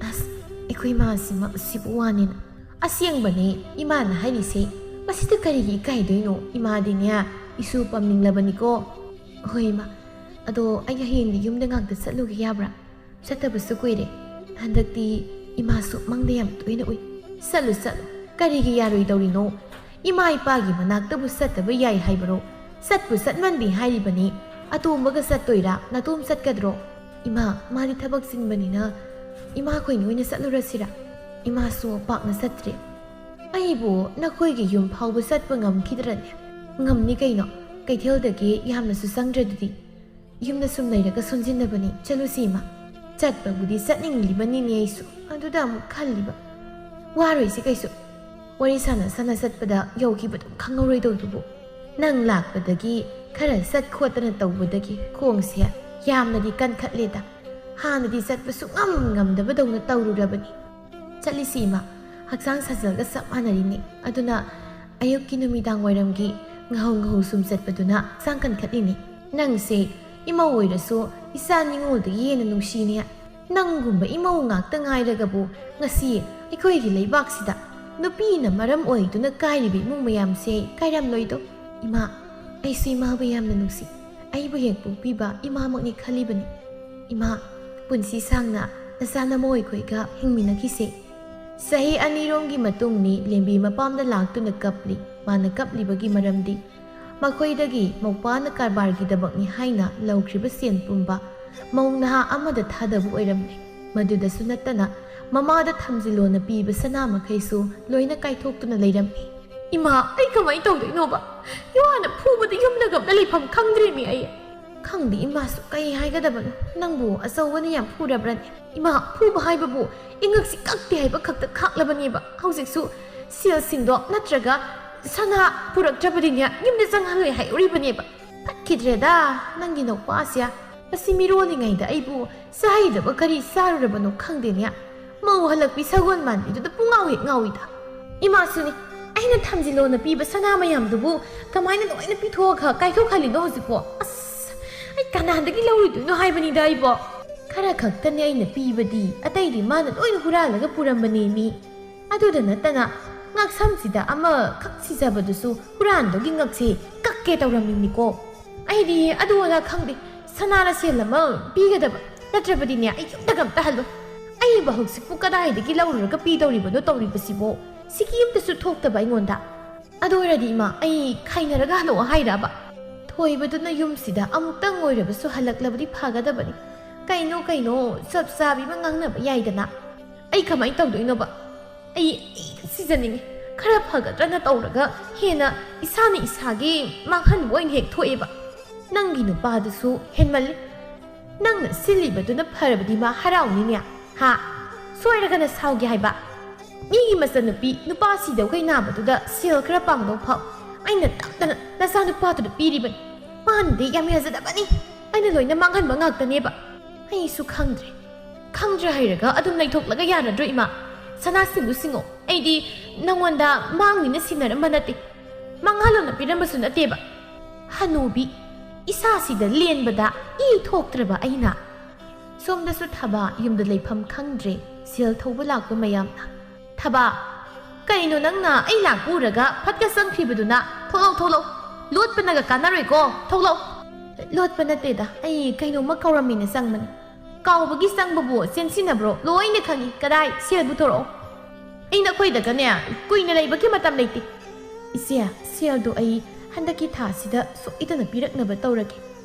ꯑꯁ, ꯑꯩꯈꯣꯏ ꯏꯃꯥꯁꯤꯃ ꯁꯤꯕꯨ ꯋꯥꯅꯤꯅ꯫ ꯑꯁꯦꯡꯕꯅꯦ ꯏꯃꯥꯅ ꯍꯥꯏꯔꯤꯁꯦ꯫ ꯃꯁꯤꯗ ꯀꯔꯤꯒꯤ ꯏꯀꯥꯏꯗꯣꯏꯅꯣ? ꯏꯃꯥꯗꯤꯅꯦ ꯏꯁꯨ ꯄꯝꯅꯤꯡꯂꯕꯅꯤꯀꯣ꯫ ꯍꯣꯏ ꯏꯃꯥ, ꯑꯗꯣ ꯑꯩ ꯍꯌꯦꯡꯗꯤ ꯌꯨꯝꯗ ꯉꯥꯛꯇ ꯆꯠꯂꯨꯒꯦ ꯌꯥꯕ꯭ꯔꯥ? ꯆꯠꯇꯕꯁꯨ ꯀꯨꯏꯔꯦ꯫ ꯍꯟꯗꯛꯇꯤ ꯏꯃꯥꯁꯨ ꯃꯪꯗ ꯌꯥꯝ ꯇꯣꯏꯅ ꯎꯏ꯫ "ꯆꯠꯂꯨ, ꯆꯠꯂꯨ꯫ ꯀꯔꯤꯒꯤ ꯌꯥꯔꯣꯏꯗꯧꯔꯤꯅꯣ? ꯏꯃꯥ ꯏꯄꯥꯒꯤ ꯃꯅꯥꯛꯇꯕꯨ ꯆꯠꯇꯕ ꯌꯥꯏ ꯍꯥꯏꯕꯔꯣ? ꯆꯠꯄꯨ ꯆꯠꯃꯟꯗꯦ ꯍꯥꯏꯔꯤꯕꯅꯤ꯫ ꯑꯇꯣꯝꯕꯒ ꯆꯠꯇꯣꯏꯔꯥ? ꯅꯇꯣꯝ ꯆꯠꯀꯗ꯭ꯔꯣ?" "ꯏꯃꯥ, ꯃꯥꯗꯤ ꯊꯕꯛ ꯆꯤꯟꯕꯅꯤꯅ ꯏꯃꯥꯈꯣꯏꯅ ꯑꯣꯏꯅ ꯆꯠꯂꯨꯔꯁꯤꯔꯥ? ꯏꯃꯥꯁꯨ ꯄꯥꯛꯅ ꯆꯠꯇ꯭ꯔꯦ꯫ ꯑꯩꯕꯨ ꯅꯈꯣꯏꯒꯤ ꯌꯨꯝ ꯐꯥꯎꯕ ꯆꯠꯄ ꯉꯝꯈꯤꯗ꯭ꯔꯅꯦ?" "ꯉꯝꯅꯤ ꯀꯩꯅꯣ, ꯀꯩꯊꯦꯜꯗꯒꯤ ꯌꯥꯝꯅꯁꯨ ꯆꯪꯗ꯭ꯔꯗꯨꯗꯤ꯫ ꯌꯨꯝꯗ ꯁꯨꯝ ꯂꯩꯔꯒ ꯁꯣꯟꯖꯤꯟꯅꯕꯅꯤ꯫ ꯆꯠꯂꯨꯁꯤ ꯏꯃꯥ꯫" ꯆꯠꯄꯕꯨꯗꯤ ꯆꯠꯅꯤꯡꯂꯤꯕꯅꯤꯅꯦ ꯑꯩꯁꯨ, ꯑꯗꯨꯗ ꯑꯃꯨꯛ ꯈꯜꯂꯤꯕ꯫ "ꯋꯥꯔꯣꯏꯁꯤ ꯀꯩꯁꯨ꯫ ꯋꯥꯔꯤ ꯁꯥꯟꯅ ꯁꯥꯟꯅ ꯆꯠꯄꯗ ꯌꯧꯈꯤꯕꯗꯨ ꯈꯪꯍꯧꯔꯣꯏꯗꯧꯗꯨꯕꯨ꯫ ꯅꯪ ꯂꯥꯛꯄꯗꯒꯤ ꯈꯔ ꯆꯠ ꯈꯣꯠꯇꯅ ꯇꯧꯕꯗꯒꯤ ꯈꯣꯡꯁꯦ ꯌꯥꯝꯅꯗꯤ ꯀꯟꯈꯠꯂꯦꯗ꯫ ꯍꯥꯟꯅꯗꯤ ꯆꯠꯄ ꯁꯨꯡꯉꯝ ꯉꯝꯗꯕꯗꯧꯅ ꯇꯧꯔꯨꯔꯕꯅꯤ꯫" "ꯆꯠꯂꯤꯁꯤ ꯏꯃꯥ, ꯍꯛꯆꯥꯡ ꯁꯥꯖꯦꯜꯒ ꯆꯞ ꯃꯥꯟꯅꯔꯤꯅꯦ꯫ ꯑꯗꯨꯅ ꯑꯌꯨꯛꯀꯤ ꯅꯨꯃꯤꯗꯥꯡ ꯋꯥꯏꯔꯝꯒꯤ ꯉꯍꯧ ꯉꯍꯧ ꯁꯨꯝ ꯆꯠꯄꯗꯨꯅ ꯍꯛꯆꯥꯡ ꯀꯟꯈꯠꯂꯤꯅꯤ꯫" "ꯅꯪꯁꯦ ꯏꯃꯧ ꯑꯣꯏꯔꯁꯨ ꯏꯆꯥ ꯅꯤꯉꯣꯜꯗꯒꯤ ꯍꯦꯟꯅ ꯅꯨꯡꯁꯤꯅꯦ꯫ ꯅꯪꯒꯨꯝꯕ ꯏꯃꯧ ꯉꯥꯛꯇ ꯉꯥꯏꯔꯒꯕꯨ ꯉꯁꯤ ꯑꯩꯈꯣꯏꯒꯤ ꯂꯩꯕꯥꯛꯁꯤꯗ ꯅꯨꯄꯤꯅ ꯃꯔꯝ ꯑꯣꯏꯗꯨꯅ ꯀꯥꯏꯔꯤꯕ ꯏꯃꯨꯡ ꯃꯌꯥꯝꯁꯦ ꯀꯥꯏꯔꯝꯂꯣꯏꯗꯣ?" "ꯏꯃꯥ, ꯑꯩꯁꯨ ꯏꯃꯥꯕꯨ ꯌꯥꯝꯅ ꯅꯨꯡꯁꯤ꯫ ꯑꯩꯕꯨ ꯍꯦꯛ ꯄꯣꯛꯄꯤꯕ ꯏꯃꯥꯃꯛꯅꯤ ꯈꯜꯂꯤꯕꯅꯤ꯫ ꯏꯃꯥ, ꯄꯨꯟꯁꯤ ꯁꯥꯡꯅ ꯅꯆꯥ ꯅꯃꯧ ꯑꯩꯈꯣꯏꯒ ꯍꯤꯡꯃꯤꯟꯅꯈꯤꯁꯦ꯫" ꯆꯍꯤ ꯑꯅꯤꯔꯣꯝꯒꯤ ꯃꯇꯨꯡꯅꯤ ꯂꯦꯝꯕꯤ ꯃꯄꯥꯝꯗ ꯂꯥꯛꯇꯨꯅ ꯀꯞꯂꯤ꯫ ꯃꯥꯅ ꯀꯞꯂꯤꯕꯒꯤ ꯃꯔꯝꯗꯤ ꯃꯈꯣꯏꯗꯒꯤ ꯃꯧꯄꯥꯅ ꯀꯔꯕꯥꯔꯒꯤꯗꯃꯛꯅꯤ ꯍꯥꯏꯅ ꯂꯧꯈ꯭ꯔꯤꯕ ꯁꯦꯟ ꯄꯨꯝꯕ ꯃꯧ ꯅꯍꯥ ꯑꯃꯗ ꯊꯥꯗꯕ ꯑꯣꯏꯔꯝꯂꯦ꯫ ꯃꯗꯨꯗꯁꯨ ꯅꯠꯇꯅ ꯃꯃꯥꯗ ꯊꯝꯖꯤꯜꯂꯣꯅ ꯄꯤꯕ ꯁꯅꯥ ꯃꯈꯩꯁꯨ ꯂꯣꯏꯅ ꯀꯥꯏꯊꯣꯛꯇꯨꯅ ꯂꯩꯔꯝꯃꯤ꯫ "ꯏꯃꯥ, ꯑꯩ ꯀꯃꯥꯏꯅ ꯇꯧꯗꯣꯏꯅꯣꯕ? ꯏꯋꯥꯅ ꯐꯨꯕꯗ ꯌꯨꯝꯗꯒ ꯑꯝꯇ ꯂꯩꯐꯝ ꯈꯪꯗ꯭ꯔꯦꯃꯤ ꯑꯩ꯫" "ꯈꯪꯗꯦ ꯏꯃꯥꯁꯨ, ꯀꯩ ꯍꯥꯏꯒꯗꯕꯅꯣ? ꯅꯪꯕꯨ ꯑꯆꯧꯕꯅ ꯌꯥꯝ ꯐꯨꯔꯕ꯭ꯔꯅꯦ?" "ꯏꯃꯥ, ꯐꯨꯕ ꯍꯥꯏꯕꯕꯨ ꯏꯉꯛꯁꯤ ꯀꯛꯇꯦ ꯍꯥꯏꯕ ꯈꯛꯇ ꯈꯥꯛꯂꯕꯅꯦꯕ꯫ ꯍꯧꯖꯤꯛꯁꯨ ꯁꯦꯜꯁꯤꯡꯗꯣ ꯅꯠꯇ꯭ꯔꯒ ꯁꯅꯥ ꯄꯨꯔꯛꯇ꯭ꯔꯕꯗꯤꯅꯦ ꯌꯨꯝꯗ ꯆꯪꯍꯜꯂꯣꯏ ꯍꯥꯏꯔꯤꯕꯅꯦꯕ꯫" "ꯐꯠꯈꯤꯗ꯭ꯔꯦꯗ, ꯅꯪꯒꯤ ꯅꯨꯄꯥꯁꯦ꯫ ꯃꯁꯤ ꯃꯤꯔꯣꯜꯂꯤꯉꯩꯗ ꯑꯩꯕꯨ ꯆꯥꯍꯩꯗꯕ ꯀꯔꯤ ꯆꯥꯔꯨꯔꯕꯅꯣ ꯈꯪꯗꯦꯅꯦ꯫ ꯃꯧ ꯍꯜꯂꯛꯄꯤ ꯁꯒꯣꯜ ꯃꯥꯟꯕꯤꯗꯨꯗ ꯄꯨꯡꯉꯥꯎ ꯍꯦꯛ ꯉꯥꯎꯏꯗ꯫" "ꯏꯃꯥꯁꯨꯅꯤ, ꯑꯩꯅ ꯊꯝꯖꯤꯜꯂꯣꯅ ꯄꯤꯕ ꯁꯅꯥ ꯃꯌꯥꯝꯗꯨꯕꯨ ꯀꯃꯥꯏꯅ ꯂꯣꯏꯅ ꯄꯤꯊꯣꯛꯑꯒ ꯀꯥꯏꯊꯣꯛꯍꯜꯂꯤꯅꯣ ꯍꯧꯖꯤꯛꯄꯣ? ꯑꯁ, ꯑꯩ ꯀꯅꯥꯗꯒꯤ ꯂꯧꯔꯨꯗꯣꯏꯅꯣ ꯍꯥꯏꯕꯅꯤꯗ ꯑꯩꯕꯣ꯫ ꯈꯔ ꯈꯛꯇꯅꯦ ꯑꯩꯅ ꯄꯤꯕꯗꯤ, ꯑꯇꯩꯗꯤ ꯃꯥꯅ ꯂꯣꯏꯅ ꯍꯨꯔꯥꯜꯂꯒ ꯄꯨꯔꯝꯕꯅꯦ ꯃꯤ꯫ ꯑꯗꯨꯗ ꯅꯠꯇꯅ ꯉꯛꯁꯝꯁꯤꯗ ꯑꯃꯈꯛ ꯁꯤꯖꯕꯗꯨꯁꯨ ꯍꯨꯔꯥꯟꯕꯒꯤ ꯉꯛꯁꯦ ꯀꯛꯀꯦ ꯇꯧꯔꯝꯃꯤꯅꯤꯀꯣ꯫ ꯑꯩꯗꯤ ꯑꯗꯨ ꯑꯗꯥ ꯈꯪꯗꯦ, ꯁꯅꯥꯅ ꯁꯦꯜ ꯑꯃ ꯄꯤꯒꯗꯕ, ꯅꯠꯇ꯭ꯔꯕꯗꯤꯅꯦ ꯑꯩ ꯌꯨꯝꯗꯒ ꯑꯝꯇ ꯍꯜꯂꯣꯏ꯫ ꯑꯩ ꯍꯧꯖꯤꯛꯄꯨ ꯀꯗꯥꯏꯗꯒꯤ ꯂꯧꯔꯨꯔꯒ ꯄꯤꯗꯧꯔꯤꯕꯅꯣ ꯇꯧꯔꯤꯕꯁꯤꯕꯣ? ꯁꯤꯀꯤ ꯑꯝꯇꯁꯨ ꯊꯣꯛꯇꯕ ꯑꯩꯉꯣꯟꯗ꯫ ꯑꯗꯨ ꯑꯣꯏꯔꯗꯤ ꯏꯃꯥ, ꯑꯩ ꯈꯥꯏꯅꯔꯒ ꯍꯜꯂꯛꯑꯣ ꯍꯥꯏꯔꯕ? ꯊꯣꯏꯕꯗꯨꯅ ꯌꯨꯝꯁꯤꯗ ꯑꯃꯨꯛꯇꯪ ꯑꯣꯏꯔꯕꯁꯨ ꯍꯜꯂꯛꯂꯕꯗꯤ ꯐꯒꯗꯕꯅꯤ꯫ ꯀꯩꯅꯣ ꯀꯩꯅꯣ ꯆꯞ ꯆꯥꯕꯤ ꯑꯃ ꯉꯥꯡꯅꯕ ꯌꯥꯏꯗꯅ꯫ ꯑꯩ ꯀꯃꯥꯏꯅ ꯇꯧꯗꯣꯏꯅꯣꯕ? ꯑꯩ, ꯑꯩ ꯁꯤꯖꯅꯤꯡꯉꯤ꯫ ꯈꯔ ꯐꯒꯗ꯭ꯔꯅ ꯇꯧꯔꯒ ꯍꯦꯟꯅ ꯏꯁꯥꯅ ꯏꯁꯥꯒꯤ ꯃꯥꯡꯍꯟꯕ ꯑꯣꯏꯅ ꯍꯦꯛ ꯊꯣꯛꯑꯦꯕ꯫ ꯅꯪꯒꯤ ꯅꯨꯄꯥꯗꯨꯁꯨ ꯍꯦꯟꯃꯜꯂꯤ꯫ ꯅꯪꯅ ꯁꯤꯜꯂꯤꯕꯗꯨꯅ ꯐꯔꯕꯗꯤ ꯃꯥ ꯍꯔꯥꯎꯅꯤꯅꯦ, ꯍꯥ? ꯁꯣꯏꯔꯒꯅ ꯁꯥꯎꯒꯦ ꯍꯥꯏꯕ? ꯃꯤꯒꯤ ꯃꯆꯟꯅꯨꯄꯤ ꯅꯨꯄꯥ ꯁꯤꯗꯧꯈꯩ ꯅꯥꯕꯗꯨꯗ ꯁꯦꯜ ꯈꯔ ꯄꯥꯡꯗꯧ ꯐꯥꯎ ꯑꯩꯅ ꯇꯞꯇꯅ ꯅꯆꯥꯅꯨꯄꯥꯗꯨꯗ ꯄꯤꯔꯤꯕꯅꯤ꯫ ꯃꯥꯅꯗꯤ ꯌꯥꯝ ꯌꯥꯖꯗꯕꯅꯤ꯫ ꯑꯩꯅ ꯂꯣꯏꯅ ꯃꯥꯡꯍꯟꯕ ꯉꯥꯛꯇꯅꯦꯕ꯫ ꯑꯩꯁꯨ ꯈꯪꯗ꯭ꯔꯦ꯫ ꯈꯪꯗ꯭ꯔꯦ ꯍꯥꯏꯔꯒ ꯑꯗꯨꯝ ꯂꯩꯊꯣꯛꯂꯒ ꯌꯥꯔꯗ꯭ꯔꯣ, ꯏꯃꯥ? ꯁꯅꯥ ꯁꯤꯡꯗꯨ ꯁꯤꯡꯉꯣ꯫ ꯑꯩꯗꯤ ꯅꯪꯉꯣꯟꯗ ꯃꯥꯡꯅꯤꯅ ꯁꯤꯟꯅꯔꯝꯕ ꯅꯠꯇꯦ꯫ ꯃꯥꯡꯍꯜꯂꯣꯅ ꯄꯤꯔꯝꯕꯁꯨ ꯅꯠꯇꯦꯕ꯫ ꯍꯅꯨꯕꯤ, ꯏꯁꯥꯁꯤꯗ ꯂꯦꯟꯕꯗ ꯏ ꯊꯣꯛꯇ꯭ꯔꯕ ꯑꯩꯅ꯫ ꯁꯣꯝꯗꯁꯨ ꯊꯕꯥ ꯌꯨꯝꯗ ꯂꯩꯐꯝ ꯈꯪꯗ꯭ꯔꯦ꯫ ꯁꯦꯜ ꯊꯧꯕ ꯂꯥꯛꯄ ꯃꯌꯥꯝꯅ꯫ ꯊꯕꯥ, ꯀꯩꯅꯣ ꯅꯪꯅ ꯑꯩ ꯂꯥꯛꯄ ꯎꯔꯒ ꯐꯠꯀ ꯆꯪꯈ꯭ꯔꯤꯕꯗꯨꯅ? ꯊꯣꯛꯂꯛꯑꯣ, ꯊꯣꯛꯂꯛꯑꯣ꯫ ꯂꯣꯠꯄꯅꯒ ꯀꯥꯟꯅꯔꯣꯏꯀꯣ꯫ ꯊꯣꯛꯂꯛꯑꯣ꯫ ꯂꯣꯠꯄ ꯅꯠꯇꯦꯗ, ꯑꯩ ꯀꯩꯅꯣꯝꯃ ꯀꯧꯔꯝꯃꯤꯅ ꯆꯪꯕꯅꯤ꯫ ꯀꯥꯎꯕꯒꯤ ꯆꯪꯕꯕꯨ ꯆꯦꯟꯁꯤꯟꯅꯕ꯭ꯔꯣ? ꯂꯣꯏꯅ ꯈꯪꯉꯤ꯫ ꯀꯗꯥꯏ? ꯁꯦꯜꯕꯨ ꯊꯣꯔꯛꯑꯣ꯫ ꯑꯩ ꯅꯈꯣꯏꯗꯒꯅꯦ ꯀꯨꯏꯅ ꯂꯩꯕꯒꯤ ꯃꯇꯝ ꯂꯩꯇꯦ꯫ ꯏꯆꯦ, ꯁꯦꯜꯗꯣ ꯑꯩ ꯍꯟꯗꯛꯀꯤ ꯊꯥꯁꯤꯗ ꯁꯣꯏꯗꯅ ꯄꯤꯔꯛꯅꯕ ꯇꯧꯔꯒꯦ꯫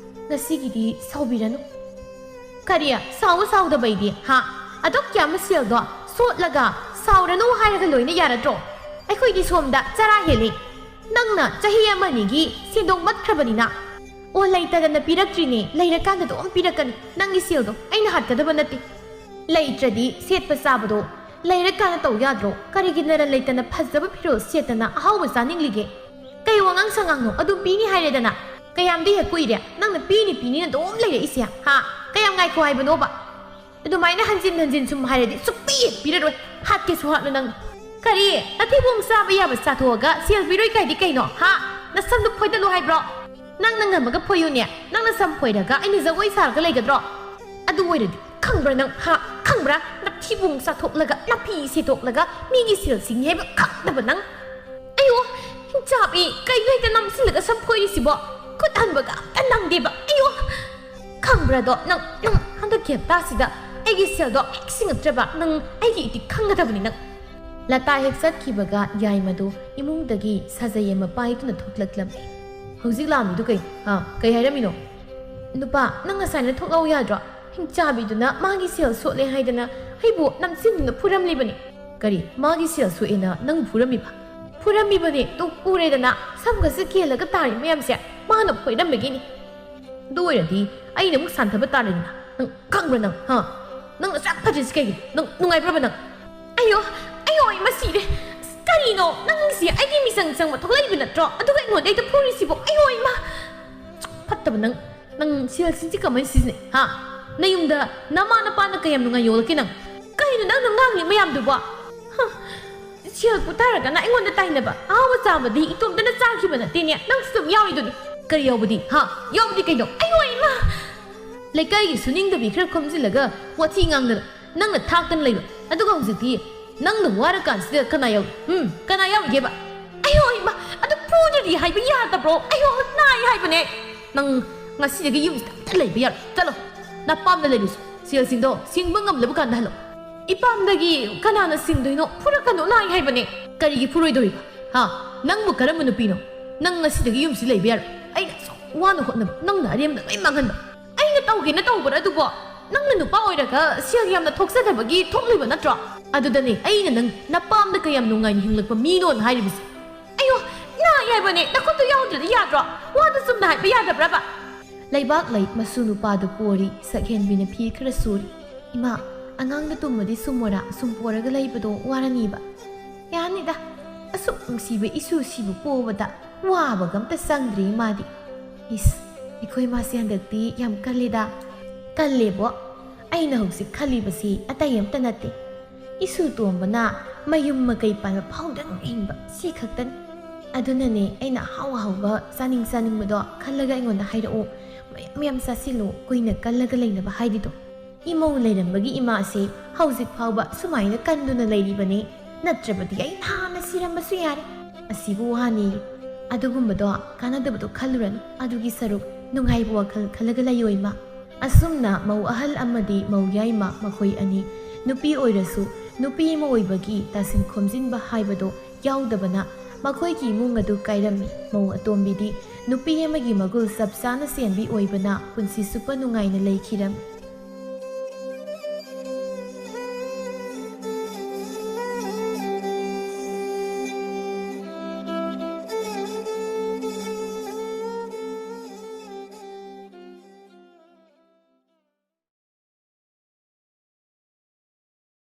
ꯉꯁꯤꯒꯤꯗꯤ ꯁꯥꯎꯕꯤꯔꯅꯨ꯫ ꯀꯔꯤ? ꯁꯥꯎ ꯁꯥꯎꯗꯕꯩꯗꯤ, ꯍꯥ? ꯑꯗꯨꯛ ꯌꯥꯝꯕ ꯁꯦꯜꯗꯣ ꯁꯣꯠꯂꯒ ꯁꯥꯎꯔꯅꯨ ꯍꯥꯏꯔꯒ ꯂꯣꯏꯅ ꯌꯥꯔꯗ꯭ꯔꯣ? ꯑꯩꯈꯣꯏꯗꯤ ꯁꯣꯝꯗ ꯆꯔꯥ ꯍꯦꯜꯂꯤ꯫ ꯅꯪꯅ ꯆꯍꯤ ꯑꯃꯅꯤꯒꯤ ꯁꯦꯟꯗꯣꯡ ꯃꯠꯈ꯭ꯔꯕꯅꯤꯅ꯫ ꯑꯣ, ꯂꯩꯇꯗꯅ ꯄꯤꯔꯛꯇ꯭ꯔꯤꯅꯦ, ꯂꯩꯔꯀꯥꯟꯗ ꯑꯗꯨꯝ ꯄꯤꯔꯛꯀꯅꯤ꯫ ꯅꯪꯒꯤ ꯁꯦꯜꯗꯣ ꯑꯩꯅ ꯍꯥꯠꯀꯗꯕ ꯅꯠꯇꯦ꯫ ꯂꯩꯇ꯭ꯔꯗꯤ ꯁꯦꯠꯄ ꯆꯥꯕꯗꯣ ꯂꯩꯔꯀꯥꯟꯗ ꯇꯧ ꯌꯥꯗ꯭ꯔꯣ? ꯀꯔꯤꯒꯤ ꯅꯔꯟ ꯂꯩꯇꯅ ꯐꯖꯕ ꯐꯤꯔꯣꯜ ꯁꯦꯠꯇꯅ ꯑꯍꯥꯎꯕ ꯆꯥꯅꯤꯡꯂꯤꯒꯦ? ꯀꯩ ꯋꯥꯉꯥꯡ ꯁꯉꯥꯡꯅꯣ? ꯑꯗꯨꯝ ꯄꯤꯅꯤ ꯍꯥꯏꯔꯦꯗꯅ꯫ ꯀꯌꯥꯝꯗꯤ ꯍꯦꯛ ꯀꯨꯏꯔꯦ ꯅꯪꯅ ꯄꯤꯅꯤ ꯄꯤꯅꯤꯅ ꯑꯗꯨꯝ ꯂꯩꯔꯛꯏꯁꯦ, ꯍꯥ? ꯀꯌꯥꯝ ꯉꯥꯏꯈꯣ ꯍꯥꯏꯕꯅꯣꯕ? ꯑꯗꯨꯃꯥꯏꯅ ꯍꯟꯖꯤꯟ ꯍꯟꯖꯤꯟ ꯁꯨꯝ ꯍꯥꯏꯔꯗꯤ ꯁꯨꯛꯄꯤ ꯍꯦꯛ ꯄꯤꯔꯔꯣꯏ꯫ ꯍꯥꯠꯀꯦꯁꯨ ꯍꯥꯠꯂꯨ ꯅꯪ꯫ ꯀꯔꯤ? ꯅꯊꯤꯕꯣꯡ ꯆꯥꯕ ꯌꯥꯕ ꯆꯥꯊꯣꯛꯑꯒ ꯁꯦꯜ ꯄꯤꯔꯣꯏ ꯀꯥꯏꯗꯤ ꯀꯩꯅꯣ, ꯍꯥ? ꯅꯁꯝꯗꯨ ꯐꯣꯏꯗꯠꯂꯨ ꯍꯥꯏꯕ꯭ꯔꯣ? ꯅꯪꯅ ꯉꯝꯃꯒ ꯐꯣꯏꯌꯨꯅꯦ꯫ ꯅꯪꯅ ꯁꯝ ꯐꯣꯏꯔꯒ ꯑꯩꯅ ꯖꯒꯣꯏ ꯁꯥꯔꯒ ꯂꯩꯒꯗ꯭ꯔꯣ? ꯑꯗꯨ ꯑꯣꯏꯔꯗꯤ ꯈꯪꯕ꯭ꯔꯥ ꯅꯪ, ꯍꯥ? ꯈꯪꯕ꯭ꯔꯥ? ꯅꯊꯤꯕꯣꯡ ꯆꯥꯊꯣꯛꯂꯒ ꯅꯥꯄꯤ ꯁꯦꯠꯇꯣꯛꯂꯒ ꯃꯤꯒꯤ ꯁꯦꯜ ꯁꯤꯡꯉꯤ ꯍꯥꯏꯕ ꯈꯪꯗꯕ ꯅꯪ꯫ ꯑꯌꯣ! ꯍꯤꯡꯆꯥꯕꯤ, ꯀꯩꯅꯣ ꯍꯦꯛꯇ ꯅꯝꯁꯤꯜꯂꯒ ꯁꯝ ꯐꯣꯏꯔꯤꯁꯤꯕꯣ? ꯈꯨꯠ ꯍꯟꯕꯒ ꯑꯝꯇ ꯅꯪꯗꯦꯕ꯫ ꯑꯌꯣ! ꯈꯪꯕ꯭ꯔꯥꯗꯣ ꯅꯪ, ꯅꯪ ꯍꯟꯗꯛꯀꯤ ꯍꯞꯇꯥꯁꯤꯗ ꯑꯩꯒꯤ ꯁꯦꯜꯗꯣ ꯍꯦꯛ ꯁꯤꯡꯉꯛꯇ꯭ꯔꯕ ꯅꯪ ꯑꯩꯒꯤ ꯏꯇꯤꯛ ꯈꯪꯒꯗꯕꯅꯤ ꯅꯪ꯫ ꯂꯇꯥ ꯍꯦꯛ ꯆꯠꯈꯤꯕꯒ ꯌꯥꯏꯃꯗꯨ ꯏꯃꯨꯡꯗꯒꯤ ꯁꯥꯖꯩ ꯑꯃ ꯄꯥꯏꯗꯨꯅ ꯊꯣꯛꯂꯛꯂꯝꯃꯤ꯫ ꯍꯧꯖꯤꯛ ꯂꯥꯛꯑꯝꯃꯤꯗꯨ ꯀꯩ? ꯍꯥ? ꯀꯩ ꯍꯥꯏꯔꯝꯃꯤꯅꯣ? ꯅꯨꯄꯥ, ꯅꯪ ꯉꯁꯥꯏꯅ ꯊꯣꯛꯂꯛꯎ ꯌꯥꯗ꯭ꯔꯣ? ꯍꯤꯡꯆꯥꯕꯤꯗꯨꯅ ꯃꯥꯒꯤ ꯁꯦꯜ ꯁꯣꯠꯂꯦ ꯍꯥꯏꯗꯅ ꯑꯩꯕꯨ ꯅꯝꯁꯤꯟꯗꯨꯅ ꯐꯨꯔꯝꯂꯤꯕꯅꯤ꯫ ꯀꯔꯤ? ꯃꯥꯒꯤ ꯁꯦꯜ ꯁꯣꯛꯑꯦꯅ ꯅꯪꯕꯨ ꯐꯨꯔꯝꯃꯤꯕ? ꯐꯨꯔꯝꯃꯤꯕꯅꯤ꯫ ꯇꯨ ꯎꯔꯦꯗꯅ, ꯁꯝꯒꯁꯦ ꯀꯦꯜꯂꯒ ꯇꯥꯔꯤ ꯃꯌꯥꯝꯁꯦ ꯃꯥꯅ ꯐꯣꯏꯔꯝꯕꯒꯤꯅꯤ꯫ ꯑꯗꯨ ꯑꯣꯏꯔꯗꯤ ꯑꯩꯅ ꯑꯃꯨꯛ ꯁꯥꯟꯊꯕ ꯇꯥꯔꯦꯗꯅ꯫ ꯅꯪ ꯈꯪꯕ꯭ꯔꯥ ꯅꯪ? ꯍꯥ? ꯅꯪ ꯅꯁꯥ ꯌꯥꯝ ꯐꯗ꯭ꯔꯤꯁꯤ ꯀꯩꯒꯤꯅꯣ? ꯅꯪ ꯅꯨꯡꯉꯥꯏꯕ꯭ꯔꯕ ꯅꯪ? ꯑꯌꯣ, ꯑꯌꯣ, ꯑꯩ ꯃꯁꯤꯔꯦ꯫ ꯑꯁ, ꯀꯔꯤꯅꯣ? ꯅꯪꯁꯦ ꯑꯩꯒꯤ ꯃꯤꯆꯪ ꯆꯪꯕ ꯊꯣꯛꯂꯛꯏꯕ ꯅꯠꯇ꯭ꯔꯣ? ꯑꯗꯨꯒ ꯑꯩꯉꯣꯟꯗ ꯍꯦꯛꯇ ꯐꯨꯔꯤꯁꯤꯕꯣ? ꯑꯌꯣ, ꯏꯃꯥ! ꯐꯠꯇꯕ ꯅꯪ꯫ ꯅꯪ ꯁꯦꯜꯁꯤꯡꯁꯤ ꯀꯃꯥꯏꯅ ꯁꯤꯖꯤꯟꯅꯩ? ꯍꯥ? ꯅꯌꯨꯝꯗ ꯅꯃꯥ ꯅꯄꯥꯅ ꯀꯌꯥꯝ ꯅꯨꯡꯉꯥꯏ ꯌꯣꯛꯂꯛꯀꯦ ꯅꯪ? ꯀꯔꯤꯅꯣ ꯅꯪꯅ ꯉꯥꯡꯂꯤ ꯃꯌꯥꯝꯗꯨꯕꯣ? ꯍ, ꯁꯦꯜ ꯄꯨꯊꯔꯒꯅ ꯑꯩꯉꯣꯟꯗ ꯇꯥꯏꯅꯕ꯫ ꯑꯍꯥꯎꯕ ꯆꯥꯕꯗꯤ ꯏꯇꯣꯝꯇꯅ ꯆꯥꯈꯤꯕ ꯅꯠꯇꯦꯅꯦ꯫ ꯅꯪꯁꯨ ꯑꯗꯨꯝ ꯌꯥꯎꯔꯤꯗꯨꯅꯤ꯫ ꯀꯔꯤ ꯌꯥꯎꯕꯗꯤ? ꯍꯥ? ꯌꯥꯎꯕꯗꯤ ꯀꯩꯅꯣ? ꯑꯌꯣ ꯏꯃꯥ! ꯂꯩꯀꯥꯏꯒꯤ ꯁꯨꯅꯤꯡꯗꯕꯤ ꯈꯔ ꯈꯣꯝꯖꯤꯜꯂꯒ ꯋꯥꯊꯤ ꯉꯥꯡꯗꯅ ꯅꯪꯅ ꯊꯥꯛꯇꯅ ꯂꯩꯕ꯫ ꯑꯗꯨꯒ ꯍꯧꯖꯤꯛꯇꯤ ꯅꯪꯅ ꯋꯥꯔꯀꯥꯟꯁꯤꯗ ꯀꯅꯥ ꯌꯥꯎꯏ? ꯎꯝ, ꯀꯅꯥ ꯌꯥꯎꯔꯤꯒꯦꯕ? ꯑꯌꯣ ꯏꯃꯥ! ꯑꯗꯨ ꯐꯨꯗ꯭ꯔꯗꯤ ꯍꯥꯏꯕ ꯌꯥꯗꯕ꯭ꯔꯣ? ꯑꯌꯣ, ꯅꯥꯏ ꯍꯥꯏꯕꯅꯦ꯫ ꯅꯪ ꯉꯁꯤꯗꯒꯤ ꯌꯨꯝꯁꯤꯗ ꯑꯝꯇ ꯂꯩꯕ ꯌꯥꯔꯣꯏ꯫ ꯆꯠꯂꯣ꯫ ꯅꯄꯥꯝꯗ ꯂꯩꯔꯨꯁꯨ꯫ ꯁꯦꯜꯁꯤꯡꯗꯣ ꯁꯤꯡꯕ ꯉꯝꯂꯕ ꯀꯥꯟꯗ ꯍꯜꯂꯣ꯫ ꯏꯄꯥꯝꯗꯒꯤ ꯀꯅꯥꯅ ꯁꯤꯡꯗꯣꯏꯅꯣ? ꯐꯨꯔꯛꯀꯅꯨ, ꯅꯥꯏ ꯍꯥꯏꯕꯅꯦ꯫ ꯀꯔꯤꯒꯤ ꯐꯨꯔꯣꯏꯗꯧꯔꯤꯕ? ꯍꯥ? ꯅꯪꯕꯨ ꯀꯔꯝꯕ ꯅꯨꯄꯤꯅꯣ? ꯅꯪ ꯉꯁꯤꯗꯒꯤ ꯌꯨꯝꯁꯤ ꯂꯩꯕ ꯌꯥꯔꯣꯏ꯫ ꯑꯩꯅ ꯑꯁꯨꯛ ꯋꯥꯅ ꯍꯣꯠꯅꯕ, ꯅꯪꯅ ꯑꯔꯦꯝꯕꯗ ꯂꯣꯏ ꯃꯥꯡꯍꯟꯕ꯫ ꯑꯩꯅ ꯇꯧꯒꯦꯅ ꯇꯧꯕ꯭ꯔꯥ ꯑꯗꯨꯕꯣ? ꯅꯪꯅ ꯅꯨꯄꯥ ꯑꯣꯏꯔꯒ ꯁꯦꯜ ꯌꯥꯝꯅ ꯊꯣꯛꯆꯗꯕꯒꯤ ꯊꯣꯛꯂꯤꯕ ꯅꯠꯇ꯭ꯔꯣ? ꯑꯗꯨꯗꯅꯦ ꯑꯩꯅ ꯅꯪ ꯅꯄꯥꯝꯗ ꯀꯌꯥꯝ ꯅꯨꯡꯉꯥꯏꯅ ꯍꯤꯡꯂꯛꯄ ꯃꯤꯅꯣꯅ ꯍꯥꯏꯔꯤꯕꯁꯦ꯫ ꯑꯌꯣ, ꯅꯥꯏ ꯍꯥꯏꯕꯅꯦ, ꯅꯈꯨꯠꯇꯣ ꯌꯥꯎꯗ꯭ꯔꯗꯤ ꯌꯥꯗ꯭ꯔꯣ? ꯋꯥꯗꯣ ꯆꯨꯝꯅ ꯍꯥꯏꯕ ꯌꯥꯗꯕ꯭ꯔꯕ? ꯂꯩꯕꯥꯛ ꯂꯩ ꯃꯁꯨ ꯅꯨꯄꯥꯗꯨ ꯄꯣꯔꯤ, ꯁꯛꯍꯦꯟꯕꯤꯅ ꯐꯤ ꯈꯔ ꯁꯨꯔꯤ꯫ ꯏꯃꯥ, ꯑꯉꯥꯡꯗ ꯇꯨꯝꯃꯗꯤ ꯁꯨꯝꯃꯣꯔꯥ, ꯁꯨꯝ ꯄꯣꯔꯒ ꯂꯩꯕꯗꯣ ꯋꯥꯔꯅꯤꯕ꯫ ꯌꯥꯅꯤꯗ, ꯑꯁꯨꯛ ꯅꯨꯡꯁꯤꯕ ꯏꯁꯨꯁꯤꯕꯨ ꯄꯣꯕꯗ ꯋꯥꯕꯒ ꯑꯝꯇ ꯆꯪꯗ꯭ꯔꯤ ꯏꯃꯥꯗꯤ꯫ ꯏꯁ, ꯑꯩꯈꯣꯏ ꯏꯃꯥꯁꯦ ꯍꯟꯗꯛꯇꯤ ꯌꯥꯝ ꯀꯜꯂꯤꯗ꯫ ꯀꯜꯂꯦꯕꯣ꯫ ꯑꯩꯅ ꯍꯧꯖꯤꯛ ꯈꯜꯂꯤꯕꯁꯤ ꯑꯇꯩ ꯑꯝꯇ ꯅꯠꯇꯦ꯫ ꯏꯁꯨ ꯇꯣꯝꯕꯅ ꯃꯌꯨꯝ ꯃꯀꯩ ꯄꯥꯟꯕ ꯐꯥꯎꯗꯪ ꯍꯤꯡꯕ ꯁꯤ ꯈꯛꯇꯅꯤ꯫ ꯑꯗꯨꯅꯅꯦ ꯑꯩꯅ ꯑꯍꯥꯎ ꯑꯍꯥꯎꯕ ꯆꯥꯅꯤꯡ ꯆꯥꯅꯤꯡꯕꯗꯣ ꯈꯜꯂꯒ ꯑꯩꯉꯣꯟꯗ ꯍꯥꯏꯔꯛꯑꯣ꯫ ꯃꯌꯥꯝ ꯃꯌꯥꯝ ꯆꯥꯁꯤꯜꯂꯣ, ꯀꯨꯏꯅ ꯀꯜꯂꯒ ꯂꯩꯅꯕ ꯍꯥꯏꯔꯤꯗꯣ꯫ ꯏꯃꯧ ꯂꯩꯔꯝꯕꯒꯤ ꯏꯃꯥꯁꯦ ꯍꯧꯖꯤꯛ ꯐꯥꯎꯕ ꯁꯨꯃꯥꯏꯅ ꯀꯟꯗꯨꯅ ꯂꯩꯔꯤꯕꯅꯤ꯫ ꯅꯠꯇ꯭ꯔꯕꯗꯤ ꯑꯩ ꯅꯍꯥꯟꯅ ꯁꯤꯔꯝꯕꯁꯨ ꯌꯥꯔꯦ꯫ ꯑꯁꯤꯕꯨ ꯋꯥꯅꯤ꯫ ꯑꯗꯨꯒꯨꯝꯕꯗꯣ ꯀꯥꯟꯅꯗꯕꯗꯣ ꯈꯜꯂꯨꯔꯅꯨ꯫ ꯑꯗꯨꯒꯤ ꯁꯔꯨꯛ ꯅꯨꯡꯉꯥꯏꯕ ꯋꯥꯈꯜ ꯈꯜꯂꯒ ꯂꯩꯌꯣ ꯏꯃꯥ꯫ ꯑꯁꯨꯝꯅ ꯃꯧ ꯑꯍꯜ ꯑꯃꯗꯤ ꯃꯧ ꯌꯥꯏꯃ ꯃꯈꯣꯏ ꯑꯅꯤ ꯅꯨꯄꯤ ꯑꯣꯏꯔꯁꯨ ꯅꯨꯄꯤ ꯑꯃ ꯑꯣꯏꯕꯒꯤ ꯇꯥꯁꯤꯟ ꯈꯣꯝꯖꯤꯟꯕ ꯍꯥꯏꯕꯗꯣ ꯌꯥꯎꯗꯕꯅ ꯃꯈꯣꯏꯒꯤ ꯏꯃꯨꯡ ꯑꯗꯨ ꯀꯥꯏꯔꯝꯃꯤ꯫ ꯃꯧ ꯑꯇꯣꯝꯕꯤꯗꯤ ꯅꯨꯄꯤ ꯑꯃꯒꯤ ꯃꯒꯨꯜ ꯆꯞ ꯆꯥꯅ ꯆꯦꯟꯕꯤ ꯑꯣꯏꯕꯅ ꯄꯨꯟꯁꯤ ꯆꯨꯞꯄ ꯅꯨꯡꯉꯥꯏꯅ ꯂꯩꯈꯤꯔꯝꯃꯤ꯫